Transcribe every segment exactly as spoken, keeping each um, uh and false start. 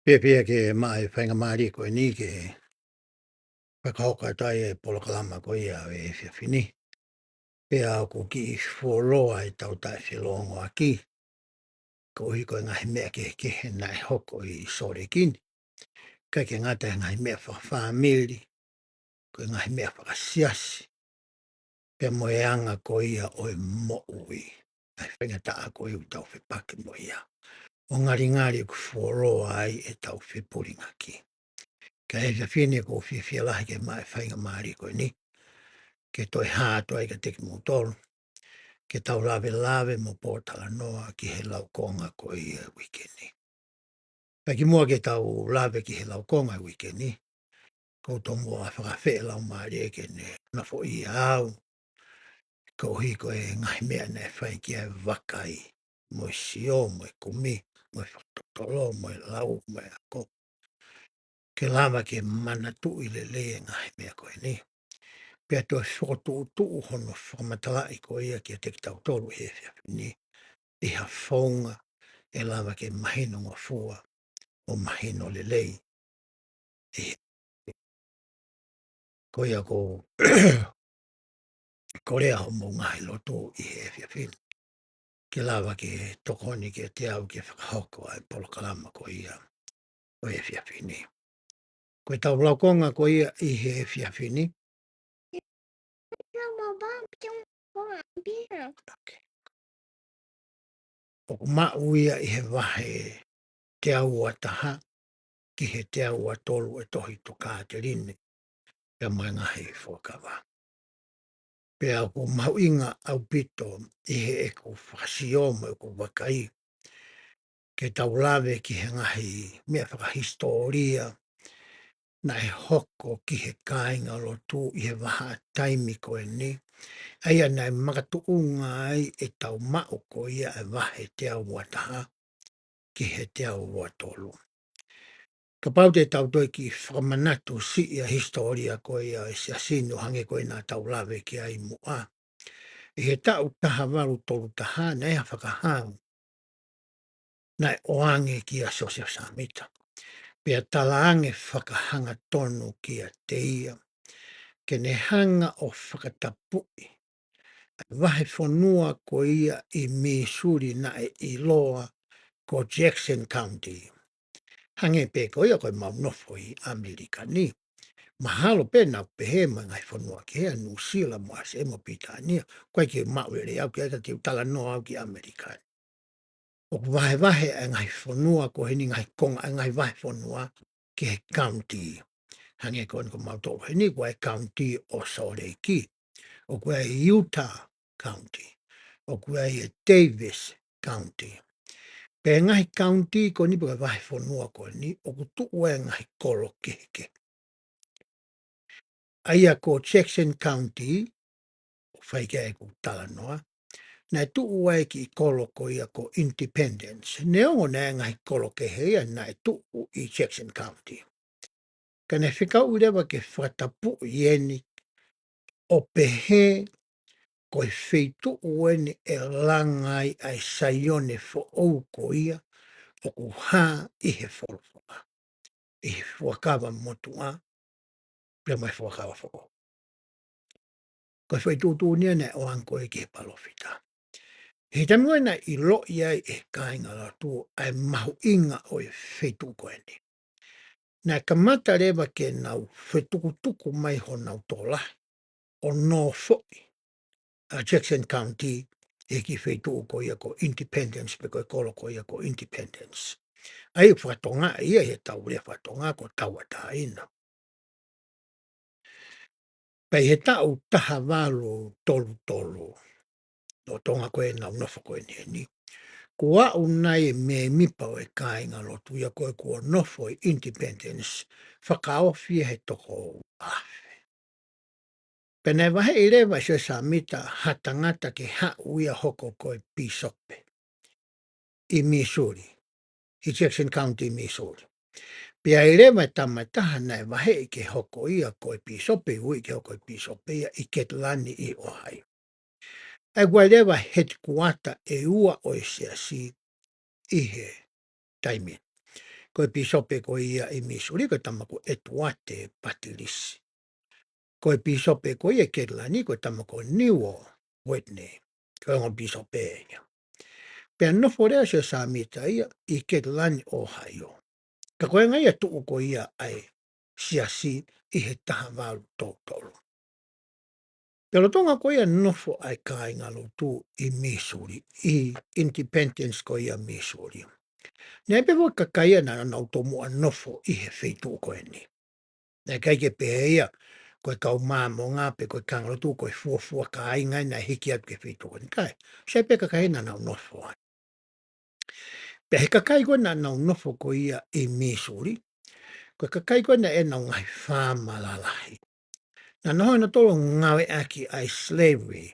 Fiefia ke maʻu e faingamālie ko eni ke fakahoko atu ai e polokalama ko ia ʻo e efiafi ni. Pea ʻoku kiʻi fuoloa ʻetau taʻefeʻiloaki koeʻuhi ko e ngaahi meʻa kehekehe naʻe hoko ʻi Sōleki ni. ʻIkai ke ngata he ngaahi meʻa fakafāmili, ko e ngaahi meʻa fakasiasi, pea mo e anga ko ia ʻo e moʻui, ʻa e faingataʻa ko ia ʻoku tau fepaki mo ia. ʻO ngalingali ʻoku fuoloa ai ʻetau fepulingaki. Ka ʻi he efiafi ni ʻoku ou fiefia lahi ke maʻu e faingamālie ko eni ke toe hā atu ai kiate kimoutolu ke tau lavelave mo pōtalanoa ki he laukonga ko ia e uike ni. Ka kimuʻa ke tau lave ki he laukonga e uike ni, ʻoku ou tomuʻa fakafeʻao laumālie ke ne nofoʻia au koeʻuhi ko e ngaahi meʻa naʻe fai ki ai e vakai, mo e sio, mo e kumi, mo e fakatotolo, mo e lau, mo e ako, ke lava ke manatuʻi lelei e ngaahi meʻa ko eni. Pea toe fokotuʻutuʻu hono fakamatalaʻi ko ia kiate kitautolu he efiafi ni ʻi ha founga ʻe lava ke mahinongofua ʻo mahino lelei. ʻI he, ko ia ʻoku ou kole ʻa hoʻomou ngaahi lotu ʻi he efiafi ni ke lava ke tokoni kiate au ke fakahoko ʻa e polokalama ko ia ʻo e efiafi ni. Ko ʻetau laukonga ko ia ʻi he efiafi ni, ʻoku maʻu ia ʻi he vahe teau ua taha ki he teau ua tolu e tohi Tokāteline pea mo e ngaahi fuakava. Pea ʻoku mahuʻinga ʻaupito ʻi heʻeku fakasio mo ʻeku vakai ke tau lave ki he ngaahi meʻa fakahisitōlia naʻe hoko ki he kāingalotu ʻi he vahaʻa taimi ko eni, ʻa ia naʻe makatuʻunga ai ʻetau maʻu ko ia e vahe teau ua taha ki he teau ua tolu. Kapau te tau toe kiʻi fakamanatu siʻi ʻa e hisitōlia ko ia ʻo e Siasi ni ʻo hangē ko ia naʻa tau lave ki ai muʻa. ʻI he taʻu taha valu tolu taha naʻe ʻi ai ha fakahā naʻe ʻoange kia Siosefa Sāmita, pea talaange fakahangatonu kiate ia ke ne hanga ʻo fakatapuʻi ʻa e vahefonua ko ia ʻi Mīsuli naʻe ʻiloa ko Jackson County. Hangē pē ko ia ko ʻemau nofo ʻi ʻAmelika ni. Mahalo pē naʻa nau pehē mo e ngaahi fonua kehe, ʻa Nuʻusila mo ʻAositelēlia mo Pilitānia, ʻoku ʻikai ke u maʻu lelei au ki ai, ka te u talanoa au ki ʻAmelika ni. ʻOku vahevahe ʻa e ngaahi fonua ko eni, ngaahi konga, ʻa e ngaahi vahefonua ki he county. Hangē ko eni ko mautolu heni, ʻoku ʻi ai e county ʻo Sōleki, ʻoku ʻi ai e Utah County, ʻoku ʻi ai e Davis County. Pea ngaahi county ko eni pe ko e vahefonua ko eni, ʻoku tuʻu ai e ngaahi kolo kehekehe. ʻA ia ko Jackson County, ʻoku fai ki ai ʻeku talanoa, naʻe tuʻu ai e kiʻi kolo ko ia ko Independence. Neongo naʻe ʻi ai e ngaahi kolo kehe ia naʻe tuʻu ʻi Jackson County. Ka naʻe fekauʻi leva ke fakatapuʻi eni ʻo pehē ko e feituʻu eni ʻe langa ai ʻa e Saione foʻou ko ia ʻoku hā ʻi he folofola, ʻi he fuakava motuʻa, pea mo e fuakava foʻou. Ko e feituʻu tuʻutuʻuni ia naʻe ʻoange ko ē ki he palōfita. He taimi ko ē naʻe ʻiloʻi ai ʻe he kāingalotu ʻa e mahuʻinga ʻo e feituʻu ko eni, naʻe kamata leva ke nau fetukutuku mai honau tokolahi ʻo nofoʻi ʻa Jackson County ʻi he kiʻi feituʻu ko ia ko Independence, pe ko e kolo ko ia ko Independence. ʻA ia ʻoku fakatonga ia ʻi heʻetau lea fakatonga ko Tauʻatāina. Pea ʻi he taʻu taha valu tolu tolu, lolotonga ko ē ʻenau nofo ko eni heni, kuo aʻu nai e mēmipa ʻo e kāingalotu ia ko ē kuo nofo ʻi Independence, fakaofi ia he toko ua afe. Pea naʻe vaheʻi leva ʻe Siosefa Sāmita ha tangata ke haʻu ia ʻo hoko ko e pīsope ʻi Mīsuli, ʻi Jackson County, Mīsuli. Pea ʻi ai leva e tama ʻe taha naʻe vaheʻi ke hoko ia ko e pīsope, ui ke hoko ko e pīsope ia ʻi Ketilani ʻi ʻOhaiō. ʻA ia ʻoku ʻi ai leva e hetikuata ʻe ua ʻo e Siasi ʻi he taimi ni. Ko e pīsope ko ia ʻi Missouri, ko e tama ko ʻEtuate Patilisi. Ko e pīsope ko ia ʻi Ketilani, ko e tama ko Newell Whitney. Ko e ongo pīsope ia. Pea nofo leva ʻa Siosefa Sāmita ia ʻi Ketilani, ʻOhaiō. Ka ko e ngaahi tuʻu ko ia ʻa e siasi ʻi he taha valu tolu tolu. Pea lolotonga ko ia nofo ʻa e kāingalotu ʻi Missouri, ʻi Independence ko ia Missouri, naʻe ʻi ai pē foki e kakai ia naʻa nau tomuʻa nofo ʻi he feituʻu ko eni. Naʻe ʻikai ke pehē ia ko e kau Māmonga pe ko e kāingalotu ko e fuofua kāinga ia naʻe hiki atu ki he feituʻu ko eni, ʻikai. Sai pē kakai naʻa nau nofo ai. Pea he kakai ko ē naʻa nau nofo ko ia ʻi Missouri, ko e kakai ko ē naʻe ʻenau ngaahi faama lalahi. Naʻa nau hanga ʻo tolo ngāueʻaki ʻa e slavery,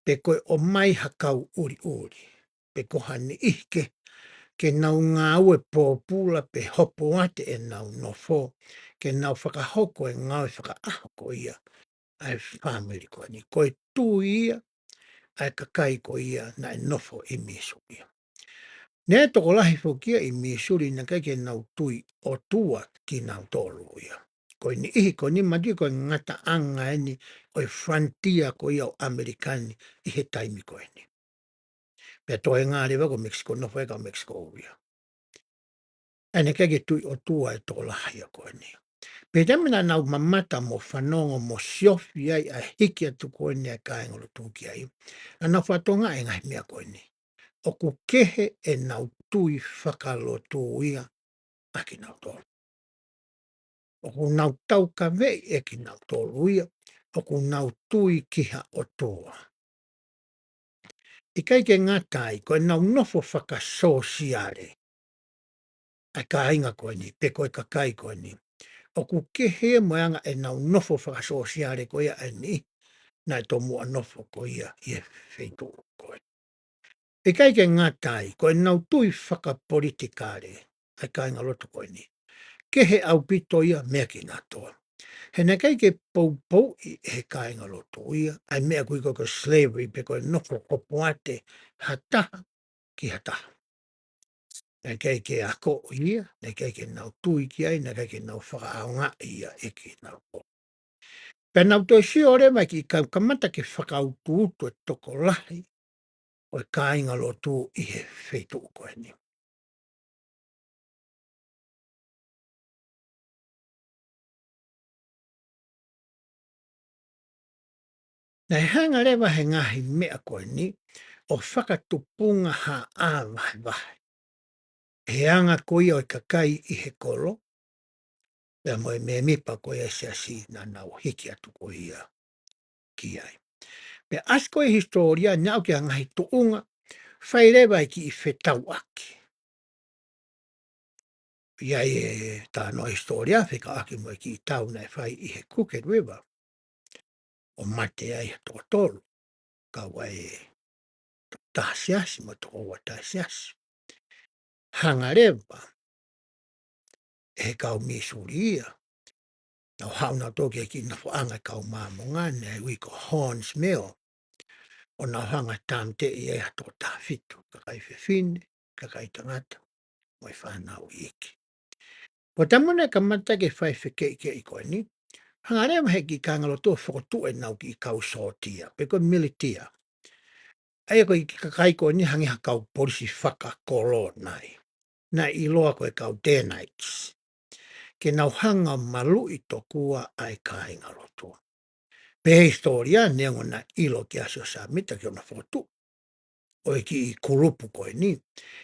pe ko e ʻomai ha kau ʻuliʻuli, pe ko ha niʻihi ke, ke nau ngāue pōpula pe hopoate ʻenau nofo, ke nau fakahoko e ngāue fakaʻaho ko ia ʻa e fāmili ko eni. Ko e tui ia ʻa e kakai ko ia naʻe nofo ʻi Missouri. Naʻe tokolahi foki ia ʻi Missouri naʻe ʻikai ke nau tui ʻOtua kinautolu ia. Ko e niʻihi ko eni, mātuʻaki ko e ngataʻanga eni ʻo e frontier ko ia ʻo ʻAmelika ni ʻi he taimi ko eni. Pea toenga leva ko Mexico, nofo ai e kau Mexico ia. ʻA ia naʻe ʻikai ke tui ʻOtua e tokolahi ia ko eni. Pea taimi naʻa nau mamata mo fanongo mo siofi ai ʻa e hiki atu ko eni ʻa e kāingalotu ki ai, naʻa nau fakatokangaʻi e ngaahi meʻa ko eni. ʻOku kehe ʻenau tui fakalotu ia ʻa kinautolu. ʻOku nau taukaveʻi ʻe kinautolu ia ʻoku nau tui ki ha ʻOtua. ʻIkai ke ngata ai, ko ʻenau nofo fakasōsiale ʻa e kāinga ko eni, pe ko e kakai ko eni, ʻoku kehe mo e anga ʻenau nofo fakasōsiale ko ia ʻa e niʻihi naʻe tomuʻa nofo ko ia ʻi he feituʻu ko eni. ʻIkai ke ngata ai, ko ʻenau tui fakapolitikale ʻa e kāingalotu ko eni, kehe ʻaupito ia meiate kinautolu. He naʻe ʻikai ke poupouʻi ʻe he kāingalotu ia ʻa e meʻa ko ia ko e slavery pe ko e nofo hopoate ha taha ki ha taha. Naʻe ʻikai ke akoʻi ia, naʻe ʻikai ke nau tui ki ai, naʻe ʻikai ke nau fakaʻaongaʻi ia ʻe kinautolu. Pea nau toe sio leva ki he ka-, kamata ke fakautuutu e tokolahi ʻo e kāingalotu ʻi he feituʻu ko eni. Naʻe hanga leva he ngaahi meʻa ko eni ʻo fakatupunga ha ʻā vahevahe he anga ko ia ʻo e kakai ʻi he kolo, pea mo e mēmipa ko ia e siasi naʻa nau hiki atu ko ia ki ai. Pea ʻasi ko ia e hisitōlia naʻa ʻoku ʻi ai e ngaahi tuʻunga, fai leva e kiʻi fetauʻaki. ʻI ai e talanoa hisitōlia fekauʻaki mo e kiʻi tau naʻe fai ʻi he Crooked River, ʻo mate ai ha toko tolu, kau ai e toko taha siasi mo e toko ua taʻesiasi. Hanga leva ʻe he kau Missouri ia, nau haʻu nautolu ki he kiʻi nofoʻanga e kau Māmonga naʻe ui ko Haun's Mill, ʻo nau hanga ʻo tāmateʻi ai ha toko taha fitu, kakai fefine, kakai tangata, mo e fānau iiki. Ko e taimi naʻe kamata ke fai e fekeʻikeʻi ko eni, hanga leva ʻe he kiʻi kāingalotu ʻo fokotuʻu ʻenau kiʻi kau sōtia, pe ko e militia. ʻA ia ko e kiʻi kakai ko eni hangē ha kau polisi fakakolo nai. Naʻe ʻiloa ko e kau Danites. Ke nau hanga ʻo maluʻi tokua ʻa e kāingalotu. Pea ʻi he hisitōlia, neongo naʻe ʻilo kia Siosefa Sāmita ki hono fokotuʻu ʻo e kiʻi kulupu ko eni,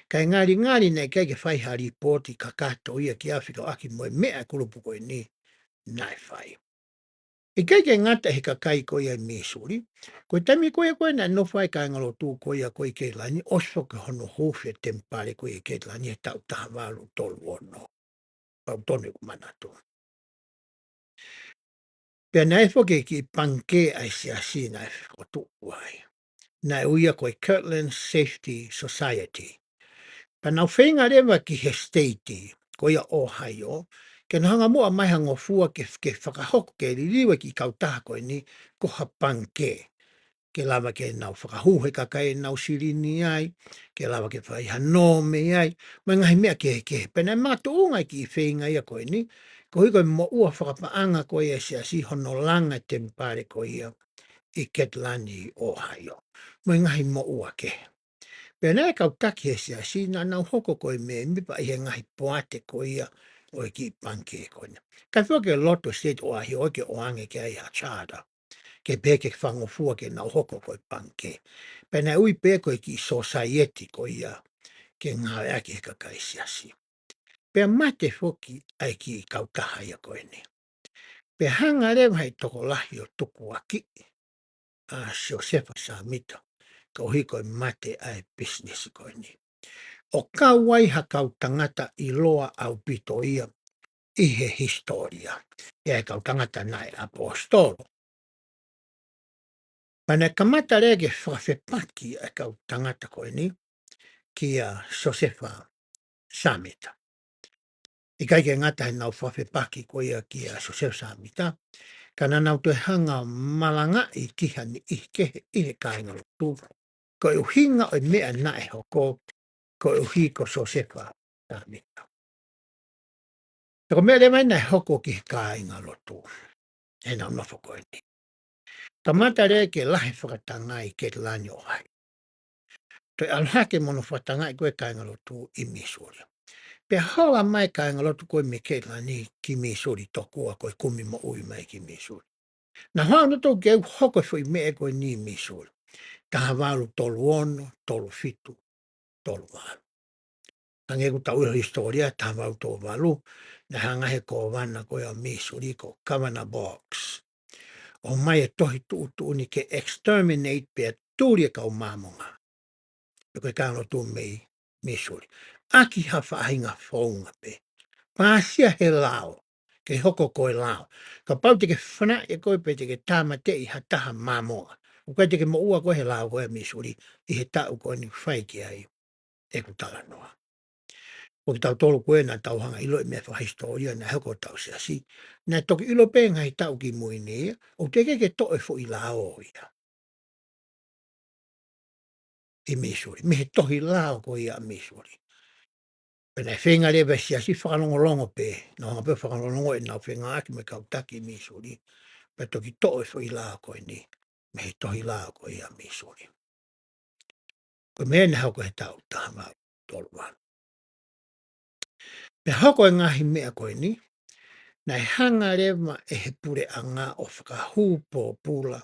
kae ngalingali naʻe ʻikai ke fai ha lipooti kakato ia ki ai fekauʻaki mo e meʻa e kulupu ko eni naʻe fai. ʻIkai ke ngata he kakai ko ia ʻi Missouri, ko e taimi ko ia ko ē naʻe nofo ai e kāingalotu ko ia ko ē ʻi Ketilani, ʻosi foki hono huufi e temipale ko ia ʻi Ketilani he taʻu taha valu tolu ono. Pau tonu ʻeku manatu. Pea naʻe foki e kiʻi pangikē ʻa e siasi naʻe fokotuʻu ai. Naʻe ui ia ko e Kirtland Safety Society. Pea nau feinga leva ki he state ko ia ʻOhaiō, ke nau hanga muʻa ʻomai ha ngofua ke, ke fakahoko, ke liliu e kiʻi kautaha ko eni ko ha pangikē. ke lava ke nau fakahū he kakai ʻenau silini ai, ke lava ke fai ha nō mei ai, mo e ngaahi meʻa kehekehe. Pea naʻe makatuʻunga e kiʻi feinga ia ko eni, koeʻuhi ko e moʻua fakapaʻanga ko ia ʻa e siasi hono langa e temipale ko ia ʻi Ketilani, Ohio. Mo e ngaahi moʻua kehe. Pea naʻe kau taki he siasi naʻa nau hoko ko e mēmipa ʻi he ngaahi poate ko ia ʻo e kiʻi pangikē ko eni. Kae fua ke loto state ʻo Ohio ke ʻoange ki ai ha charter. Ke pehē ke fangofua ke nau hoko ko e pangikē. Pea naʻe ui pē ko e kiʻi sōsaieti ko ia ke ngāueʻaki he kakai siasi. Pea mate foki ʻa e kiʻi kautaha ia ko eni. Pea hanga leva ʻe he tokolahi ʻo tukuakiʻi ʻa Siosefa Sāmita, koeʻuhi ko e mate ʻa e pisinisi ko eni. ʻO kau ai ha kau tangata ʻiloa ʻaupito ia ʻi he hisitōlia, ʻa e kau tangata naʻe ʻaposetolo. Pea naʻe kamata leva ke fakafepaki ʻa e kau tangata ko eni kia Siosefa Sāmita. ʻIkai ke ngata heʻenau fakafepaki ko ia kia Siosefa Sāmita, ka naʻa nau toe hanga ʻo malangaʻi ki ha niʻihi kehe ʻi he kāingalotu, ko e ʻuhinga ʻo e meʻa naʻe hoko, koeʻuhi ko Siosefa Sāmita. Pea ko e meʻa leva ia naʻe hoko ki he kāingalotu heʻenau nofo ko eni. Kamata leva ke lahi e fakatangai ʻi Ketilani, Ohio. Toe ʻalu hake mo hono fakatangaʻi ko e kāingalotu ʻi Missouri. Pea hola mai e kāingalotu ko ē mei Ketilani ki Missouri tokua ko e kumi moʻui mai ki Missouri. Naʻa nau hanga ʻo toe ke hoko e foʻi meʻa ko eni ʻi Missouri. Taha valu tolu ono, tolu fitu, tolu valu. Hangē ko ʻetau ʻilo he hisitōlia, taha valu tolu valu, naʻe hanga ʻe he kōvana ko ia ʻo Missouri ko Governor Boggs ʻo ʻomai e tohi tuʻutuʻuni ke exterminate pea tuli e kau Māmonga, pe ko e kāingalotu mei Missouri, ʻaki ha faʻahinga founga pē. Pāsia he lao, ke hoko ko e lao. Kapau te ke fanaʻi ʻe koe pe te ke tāmateʻi ha taha Māmonga, ʻoku ʻikai te ke moʻua koe he lao ko ia ʻa Missouri ʻi he taʻu ko eni ʻoku fai ki ai ʻeku talanoa. Ko kitautolu ko ē naʻa tau hanga ʻo ʻilo e meʻa fakahisitōlia naʻe hoko ʻi hotau siasi, naʻe toki ʻilo pē ngaahi taʻu kimui ni, ʻoku teʻeki ke toʻo e foʻi lao ia ʻi Missouri, mei he tohi lao ko ia ʻa Missouri. Pea naʻe feinga leva e siasi fakalongolongo pē, naʻa nau hanga pē ʻo fakalongolongo ʻenau fengāueʻaki mo e kau taki ʻi Missouri, pea toki toʻo e foʻi lao ko eni mei he tohi lao ko ia ʻa Missouri. Ko e meʻa naʻe hoko he taʻu taha valu tolu valu. Pea hoko e ngaahi meʻa ko eni, naʻe hanga leva ʻe he puleʻanga ʻo fakahū pōpula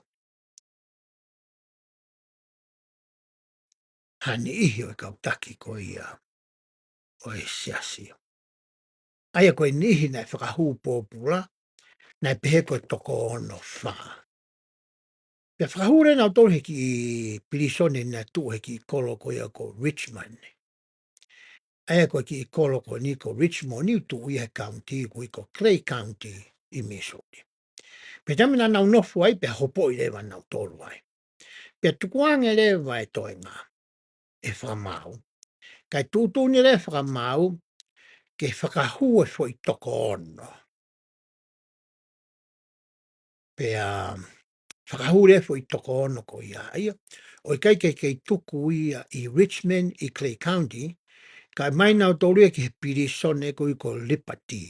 ha niʻihi ʻo e kau taki ko ia ʻo e siasi. ʻA ia ko e niʻihi naʻe fakahū pōpula, naʻe pehē ko e toko ono fā. Pea fakahū leva nautolu he kiʻi pilīsone naʻe tuʻu he kiʻi kolo ko ia ko Richmond. ʻA ia ko e kiʻi kolo ko eni ko Richmond ʻoku tuʻu ia he county ʻoku ui ko Clay County ʻi Missouri. Pea taimi naʻa nau nofo ai pea hopoʻi leva nautolu ai. Pea tukuange leva e toenga ʻe he fakamaau. Kae tuʻutuʻuni leva ʻe he fakamaau ke fakahū e foʻi toko ono. Pea fakahū leva e foʻi toko ono ko ia ia. ʻOku ʻikai ke kei tuku ia ʻi Richmond ʻi Clay County, kae ʻomai nautolu ia ki he pilīsone ko ia ko Liberty.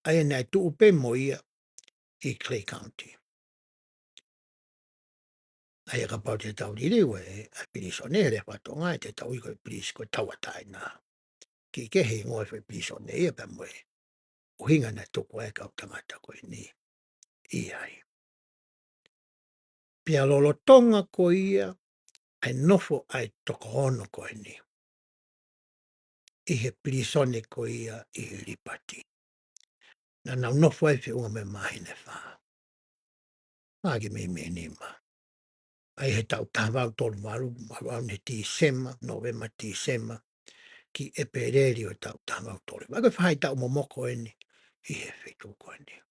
ʻA ia naʻe tuʻu pē mo ia ʻi Clay County. ʻA ia kapau te tau liliu e, ʻa e pilīsone he lea faka-Tonga, te tau ui ko e pilīsone ko e tauʻatāina. Kiʻi kehe e hingoa e foʻi pilīsone ia pea mo e ʻuhinga naʻe tuku ai e kau tangata ko eni ʻi ai. Pea lolotonga ko ia ʻa e nofo ʻa e toko ono ko eni ʻi he pilīsone ko ia ʻi Liberty, naʻa nau nofo ai feʻunga mo e māhina ʻe fā. Mā ke meimei nima. ʻA ia he taʻu taha valu tolu valu, malu au he Tīsema, Nōvema, Tīsema, ki ʻEpeleli ʻo e taʻu taha valu tolu valu. ʻA ia ko e faʻahitaʻu momoko eni ʻi he feituʻu ko eni.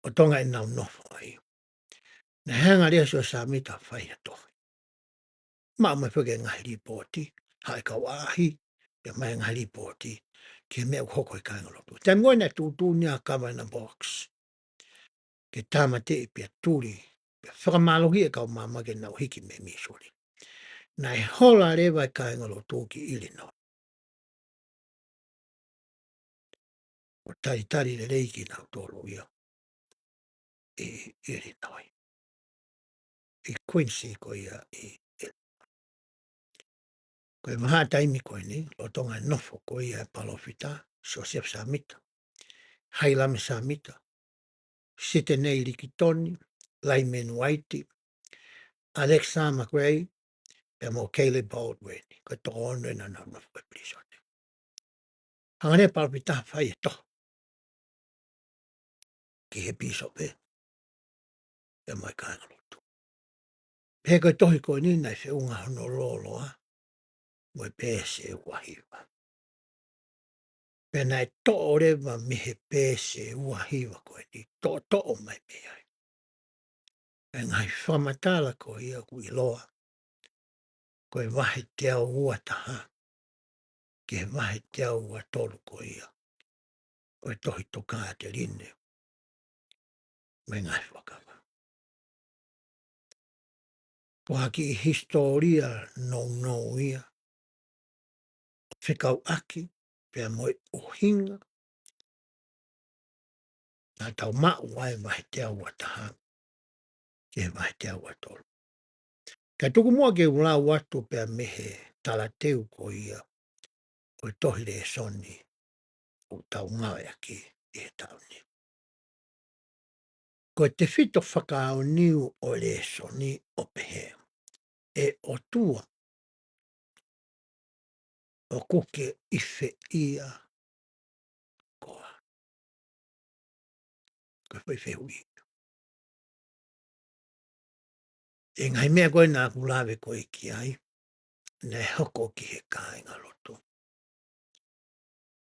ʻO Tonga ʻenau nofo ai. Naʻe hanga leva ʻe Siosefa Sāmita ʻo fai ha tohi. Maʻu mai foki e ngaahi lipooti, haʻu e kau ʻaʻahi, pea ʻomai e ngaahi lipooti ki he meʻa ʻoku hoko he kāingalotu. Taimi ko ē naʻe tuʻutuʻuni ai ʻa Governor Boggs ke tāmateʻi pea tuli Pea fakamālohi e kau Māmā ke nau hiki mei Mīsuli. Naʻe hola leva e kāingalotu ki ʻIlinoa. ʻO talitali lelei kinautolu ia ʻi ʻIlinoa. ʻI Kuinisi ko ia ʻi ʻIlinoa. Ko e vahaʻa taimi ko eni, lolotonga e nofo ko ia e palōfita, Siosefa Sāmita, Hailame Sāmita, Sitenei Likitoni, Laimeni Uaiti, Alexa Makarei, pea mo Caleb Baldwin, ko e toko ono ē naʻa nau nofo ʻi pilīsone. Hanga leva e palōfita ʻo fai e toho ki he pīsope, pea mo e kāingalotu. Pea ko e tohi ko eni naʻe feʻunga hono lōloa mo e peesi ʻe ua hiva. Pea naʻe toʻo leva mei he peesi ʻe ua hiva ko eni, toʻotoʻo mai mei ai e ngaahi fakamatala ko ia ʻoku ʻiloa ko e vahe teau ua taha ki he vahe teau ua tolu ko ia ʻo e tohi Tokāteline mo e Ngaahi Fuakava. Ko ha kiʻi hisitōlia nounou ia ʻo fekauʻaki pea mo e ʻuhinga naʻa tau maʻu ai e vahe teau ua taha ki he vahe teau ua tolu. Kae tuku muʻa ke u lau atu pea mei he talateu ko ia ʻo e tohi lēsoni ʻoku tau ngāueʻaki ʻi he taʻu ni. Ko e tefito fakaaoniu ʻo e lēsoni ʻoku pehē: ʻE ʻOtua, ʻoku ke ʻi fē ia koā? Ko e foʻi fehuʻi. ʻI he ngaahi meʻa ko ē naʻa ku lave ko ē ki ai, naʻe hoko ki he kāingalotu.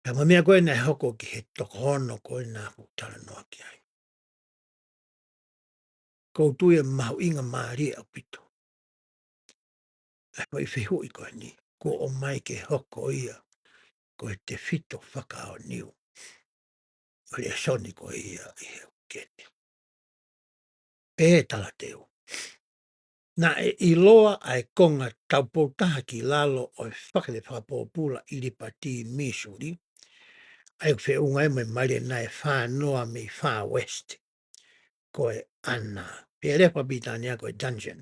Pea mo e meʻa ko ē naʻe hoko ki he toko ono ko ē naʻa ku talanoa ki ai. ʻOku ou tui ʻe mahuʻinga mālie ʻaupito ʻa e foʻi fehuʻi ko eni, kuo ʻomai ke hoko ia ko e tefito fakaaoniu ʻo e lēsoni ko ia ʻi he uike ni. Pehē ʻe he talateu: Naʻe ʻiloa ʻa e konga taupotu taha ki lalo ʻo e fakale fakapōpula ʻi Lipatī, Mīsuli, ʻa ia ʻoku feʻunga ia mo e maile nai ʻe fā noa mei Far West, ko e ʻana, pea lea fakapilitānia ko e dungeon.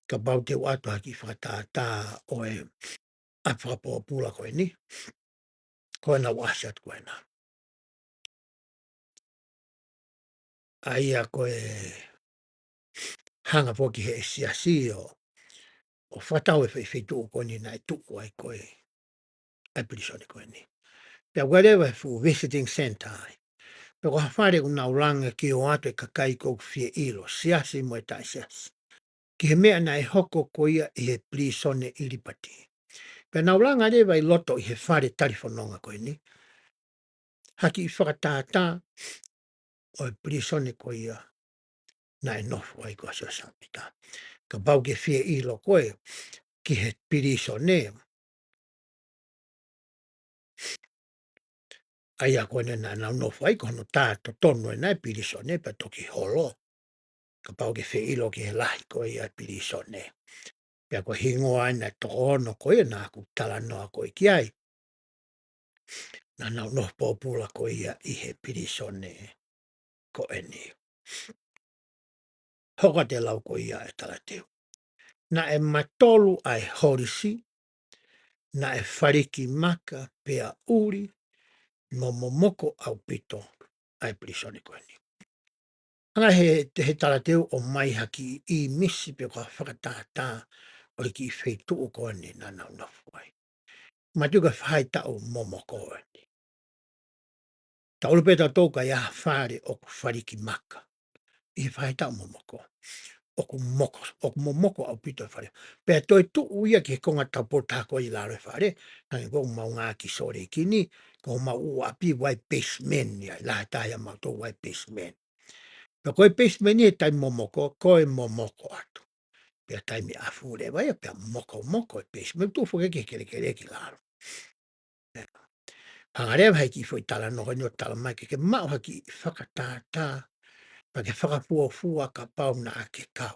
Kapau te u ʻoatu ha kiʻi fakatātā ʻo e ʻapi fakapōpula ko eni, ko ena ʻoku ʻasi atu ko ena. ʻA ia ko e hanga foki ʻe he siasi ʻo, ʻo fakatau e fe-, feituʻu ko eni naʻe tuʻu ai ko ē ʻa e pilīsone ko eni. Pea ʻoku ʻi ai leva e fuʻu visiting center ai. Pea ko ha fale ʻoku nau langa ke ʻoatu e kakai ʻoku fie ʻilo, siasi mo e taʻesiasi, ki he meʻa naʻe hoko ko ia ʻi he pilīsone ʻi Lipatī. Pea nau langa leva ʻi loto ʻi he fale talifononga ko eni ha kiʻi fakatātā ʻo e pilīsone ko ia naʻe nofo ai ko Siosefa Sāmita. Kapau ʻoku ke fie ʻilo koe ki he pilīsone, ʻa ia ko ena naʻa nau nofo ai, ko hono tā totonu ena e pilīsone pea toki holo. Kapau ʻoku ke fie ʻilo ki he lahi ko ia e pilīsone. Pea ko e hingoa ena e toko ono ko ia naʻa ku talanoa ko ē ki ai, naʻa nau nofo pōpula ko ia ʻi he pilīsone ko eni. Hoko atu e lau ko ia ʻa e talateu: Naʻe matolu ʻa e holisi, naʻe faliki maka pea ʻuli mo momoko ʻaupito ʻa e pilīsone ko eni. Hanga ʻe he, he talateu ʻo ʻomai ha kiʻi ʻīmisi pe ko ha fakatātā ʻo e kiʻi feituʻu ko eni naʻa nau nofo ai. Mātuʻaki ko e faʻahitaʻu momoko eni. Tau ʻilo pē tautolu ʻoku ʻi ai ha fale ʻoku faliki maka ʻi he faʻahitaʻu momoko. ʻOku moko, ʻoku momoko ʻaupito e fale. Pea toe tuʻu ia ki he konga taupotu taha ko ē ʻi lalo e fale, hangē ko ʻemau ngāueʻaki Sōleki ni, ko homau ʻū ʻapi ʻoku ʻi ai e basement ia, ʻi Lahataha ʻia mautolu ʻoku ʻi ai e basement. Pea ko e basement ʻi he taimi momoko, ko e momoko atu. Pea taimi ʻafu leva ia, pea mokomoko e basement, tuʻu foki ki he kelekele ki lalo. Hanga leva ʻe he kiʻi foʻi talanoa ko eni ʻo talamai ke ke maʻu ha kiʻi fakatātā Pea ke fakafuofua kapau naʻa ke kau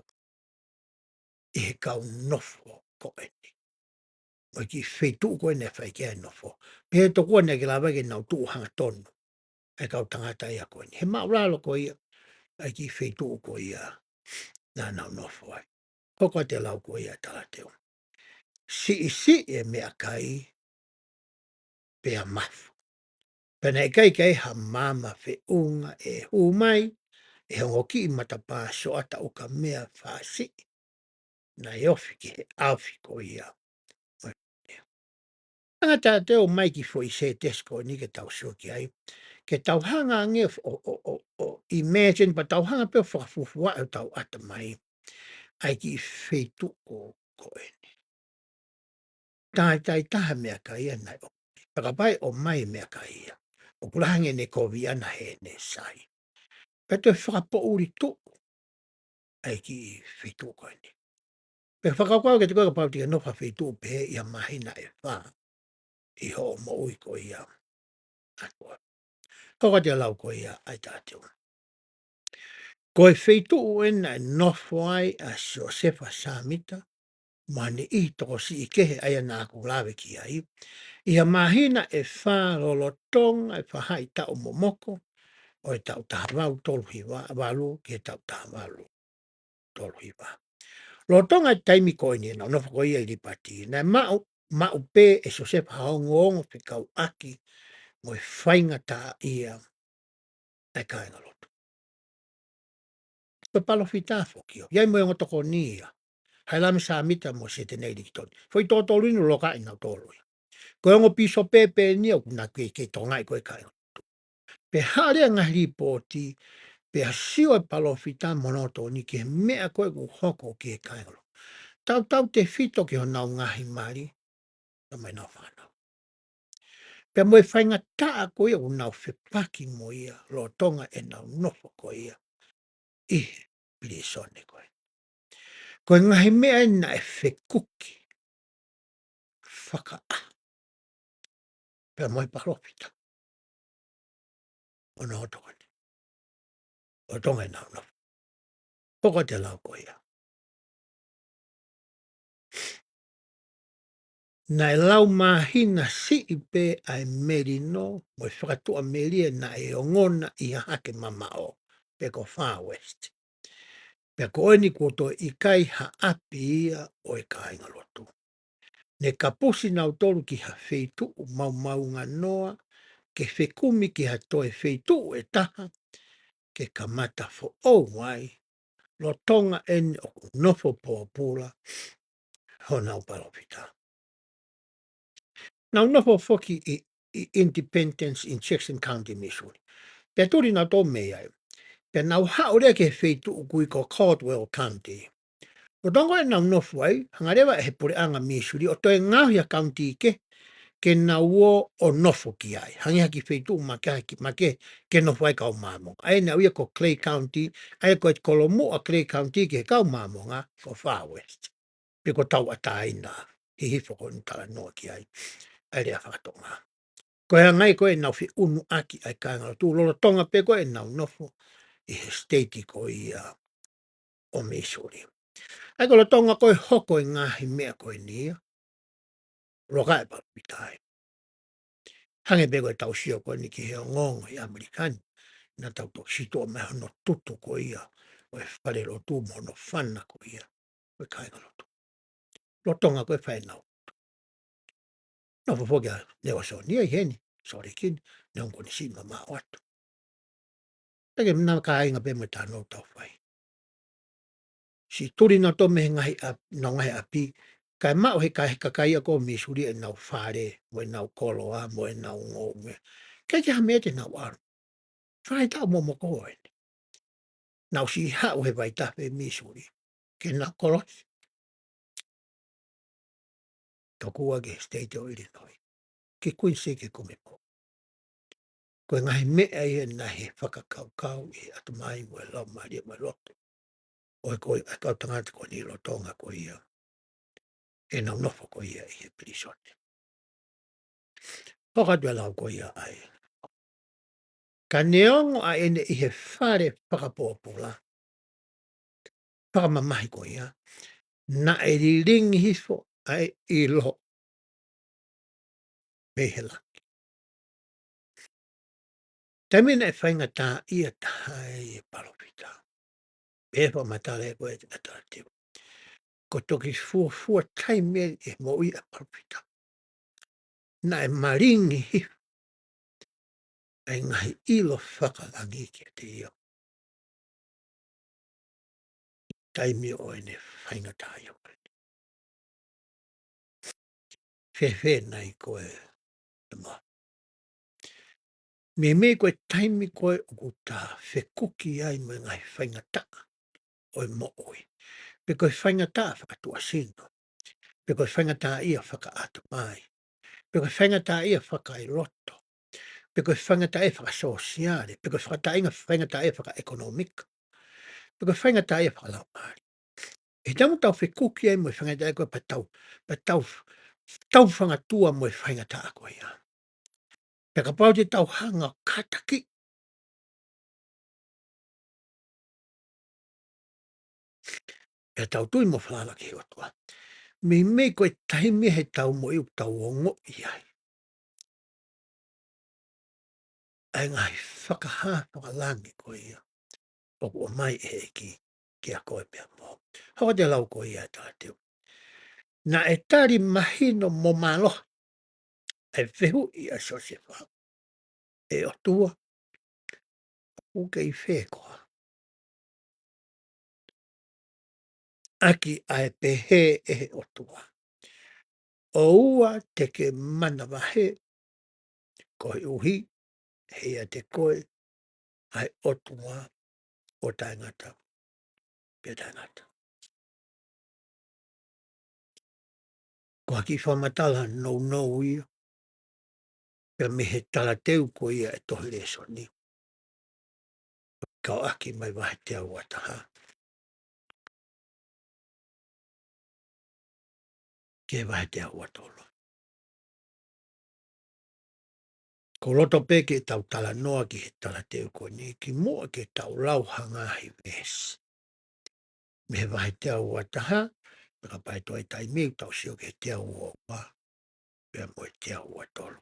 ʻi he kau nofo ko eni, mo e kiʻi feituʻu ko eni ʻe fai ki ai e nofo. Pea he tokua naʻe ʻikai ke lava ke nau tuʻu hangatonu ʻa e kau tangata ia ko eni he māʻulalo ko ia ʻa e kiʻi feituʻu ko ia naʻa nau nofo ai. Hoko atu e lau ko ia ʻa Talateu: Siʻisiʻi e meʻakai pea mafu. Pea naʻe ʻikai ke ʻi ai ha maama feʻunga ʻe hū mai ʻe he ongo kiʻi matapā sioʻata ukamea fāsiʻi naʻe ofi ki he ʻaofi ko ia. Anga Talateu mai ki he foʻi sētesi ko eni ke tau sio ki ai, ke tau hanga ange ʻo, ʻo, ʻo, ʻo imagine, pea tau hanga pē ʻo fakafuofua ʻi hotau ʻatamai ʻa e kiʻi feituʻu ko eni. Taitai taha meʻakai ia naʻe ʻomi. Pea kapau ʻe ʻomai e meʻakai ia, ʻoku lahi ange ʻene kovi ʻana heʻene sai. Pea toe fakapoʻuli tuʻu ʻa e kiʻi feituʻu ko eni. Pea fakakaukau kiate koe kapau te ke nofo ha feituʻu pehē ʻi ha māhina ʻe fā ʻi hoʻo moʻui ko ia. Hoko atu e lau ko ia ʻa Talateu: Ko e feituʻu eni naʻe nofo ai ʻa Siosefa Sāmita mo ha niʻihi tokosiʻi kehe ʻa ia naʻa ku lave ki ai, ʻi ha māhina ʻe fā lolotonga e faʻahitaʻu momoko ʻo e taʻu taha valu tolu hiva, valu ki he taʻu taha valu tolu hiva. Lolotonga e taimi ko eni ʻenau nofo ko ia ʻi Lipati, naʻe maʻu, maʻu pē ʻe Siosefa ha ongoongo fekauʻaki mo e faingataʻaʻia ʻa e kāingalotu. Ko e palōfita foki ia, ʻi ai mo e ongo tokoni ia, Hailame Sāmita mo Sitenei Likitoni. Foʻi toko tolu eni, lolokaʻi nautolu ia. Ko e ongo pīsope pē eni ia ʻoku na kei, kei tokangaʻi ko ē e kāingalotu. Pea haʻu leva e ngaahi lipooti, pea sio e palōfita mo hono tokoni ki he meʻa ko ē ʻoku hoko ki he kāingalotu, tautautefito ki honau ngaahi mali, pea mo ʻenau fānau. Pea mo e faingataʻa ko ia ʻoku nau fepaki mo ia lolotonga ʻenau nofo ko ia ʻi he pilīsone ko ē. Ko e ngaahi meʻa eni naʻe fekuki fakaʻaho pea mo e palōfita ʻo hono tokoni lolotonga ʻenau nofo. Hoko atu e lau ko ia. Naʻe lau māhina siʻi pē ʻa e melino mo e fakatuʻamelie naʻe ongona ʻi Hahake Mamaʻo, pe ko Far West. Pea ko eni kuo toe ʻikai ha ʻapi ia ʻo e kāingalotu. Ne kapusi nautolu ki ha feituʻu maumaunganoa ke fekumi ki ha toe feituʻu ʻe taha ke kamata foʻou ai, lolotonga eni ʻoku nofo pōpula honau palōfita. Nau nofo foki ʻi, ʻi Independence in Jackson County, Missouri. Pea tuli nautolu mei ai, pea nau haʻu leva ki he feituʻu ʻoku ui ko Caldwell County. Lolotonga ʻenau nofo ai, hanga leva ʻe he puleʻanga Missouri ʻo toe ngaohi ha kauniti kehe ke nau ō ʻo nofo ki ai. Hangē ha kiʻi feituʻu makehe, makehe ke nofo ai e kau Māmonga. ʻA ia naʻe ui ia ko Clay County, ʻa ia ko e kolomuʻa Clay County ki he kau Māmonga ko Far West. Pe ko Tauʻatāina, hihifo ko eni talanoa ki ai ʻa e lea faka-Tonga. Ko e anga ia ko ē ʻenau feʻunuʻaki ʻa e kāingalotu lolotonga pē ko ē ʻenau nofo ʻi he state ko ia ʻo Missouri. ʻA ia ko e lolotonga ko ē hoko e ngaahi meʻa ko eni ia, lolokaʻi e palōfita ia. Hangē pē ko ʻetau sio ko eni ki he ongoongo ʻi ʻAmelika ni, naʻa tau toki sio mai hono tutu ko ia ʻo e falelotu mo hono fana ko ia ʻo e kāingalotu lolotonga ko ē e fai ʻenau lotu. Nofo foki ʻa Nalesoni ia ʻi heni, Sōleki ni, neongo ko ʻene siʻi mamaʻo atu. Pea ke manavahē kāinga pea mo e talanoa ʻoku tau fai. Siʻi tuli nautolu mei he ngaahi ʻap-, ʻenau ngaahi ʻapi, kae maʻu ʻe he kakai, kakai ia ko ē ʻo Missouri ʻenau fale, mo ʻenau koloa, mo ʻenau ngoue. ʻIkai ke ʻi ai ha meʻa te nau ʻalu. Faʻahitaʻu momoko eni. Nau siʻi haʻu he vaitafe Missouri ke nau kolosi. Tokua ki he state ʻo Illinois, ki Quincy ke kumi pō. Ko e ngaahi meʻa ia naʻe fakakaukau ʻi he ʻatamai mo e laumālie mo e loto ʻo e ko ē ʻa e kau tangata ko eni lolotonga ko ia ʻenau nofo ko ia ʻi he pilīsone. Hoko atu e lau ko ia ʻa e Ka neongo ʻa ʻene ʻi he fale fakapōpula, fakamamahi ko ia, naʻe lilingi hifo ʻa e ʻilo mei he langi. Taimi naʻe faingataʻaʻia taha ai e palōfita, pea fakamatala ko ē ʻe Talateu, ko e toki fuofua taimi ʻi he moʻui ʻa e palōfita naʻe malingi hifo ʻa e ngaahi ʻilo fakalangi kiate ia. Taimi ʻo ʻene faingataʻaʻia ko ē. Fēfē nai koe, ʻe mo? Meimei ko e taimi ko ē ʻoku ta fekuki ai mo e ngaahi faingataʻa ʻo e moʻui, pe ko e faingataʻa fakatuʻasino, pe ko e faingataʻaʻia fakaʻatamai, pe ko e faingataʻaʻia fakaeloto, pe ko e faingataʻaʻia fakasōsiale, pe ko e fakataʻinga faingataʻaʻia fakaʻekonōmika, pe ko e faingataʻaʻia fakalaumālie. ʻE taimi ʻoku tau fekuki ai mo e faingataʻaʻia ko ē pea tau, pea tau, tau fangatua mo e faingataʻa ko ia. Pea kapau te tau hanga ʻo kātaki, pea tau tui mo falala ki he ʻOtua, meimei ko e taimi he tau moʻui ʻoku tau ongoʻi ai ʻa e ngaahi fakahā fakalangi ko ia ʻoku ʻomai ʻe he ʻEiki kiate koe pea mo au. Hoko atu e lau ko ia ʻa Talateu. Naʻe tali mahino mo mālohi ʻa e fehuʻi ʻa Siosefa: ʻE ʻOtua, ʻoku ke ʻi fē koā? ʻAki ʻa e pehē ʻe he ʻOtua: ʻOua te ke manavahē, koeʻuhi he ʻiate koe ʻa e ʻOtua ʻo taʻengata pea taʻengata. Ko ha kiʻi fakamatala nounou ia, pea mei he talateu ko ia ʻa e tohi lēsoni, kau ʻaki mai vahe teau ua taha ki he vahe teau ua tolu. Ko e loto pē ke tau talanoa ki he talateu ko eni, kimuʻa ke tau lau ha ngaahi veesi mei he vahe teau ua taha, pea kapau ʻe toe taimi ʻoku tau sio ki he teau ua ua, pea mo e teau ua tolu.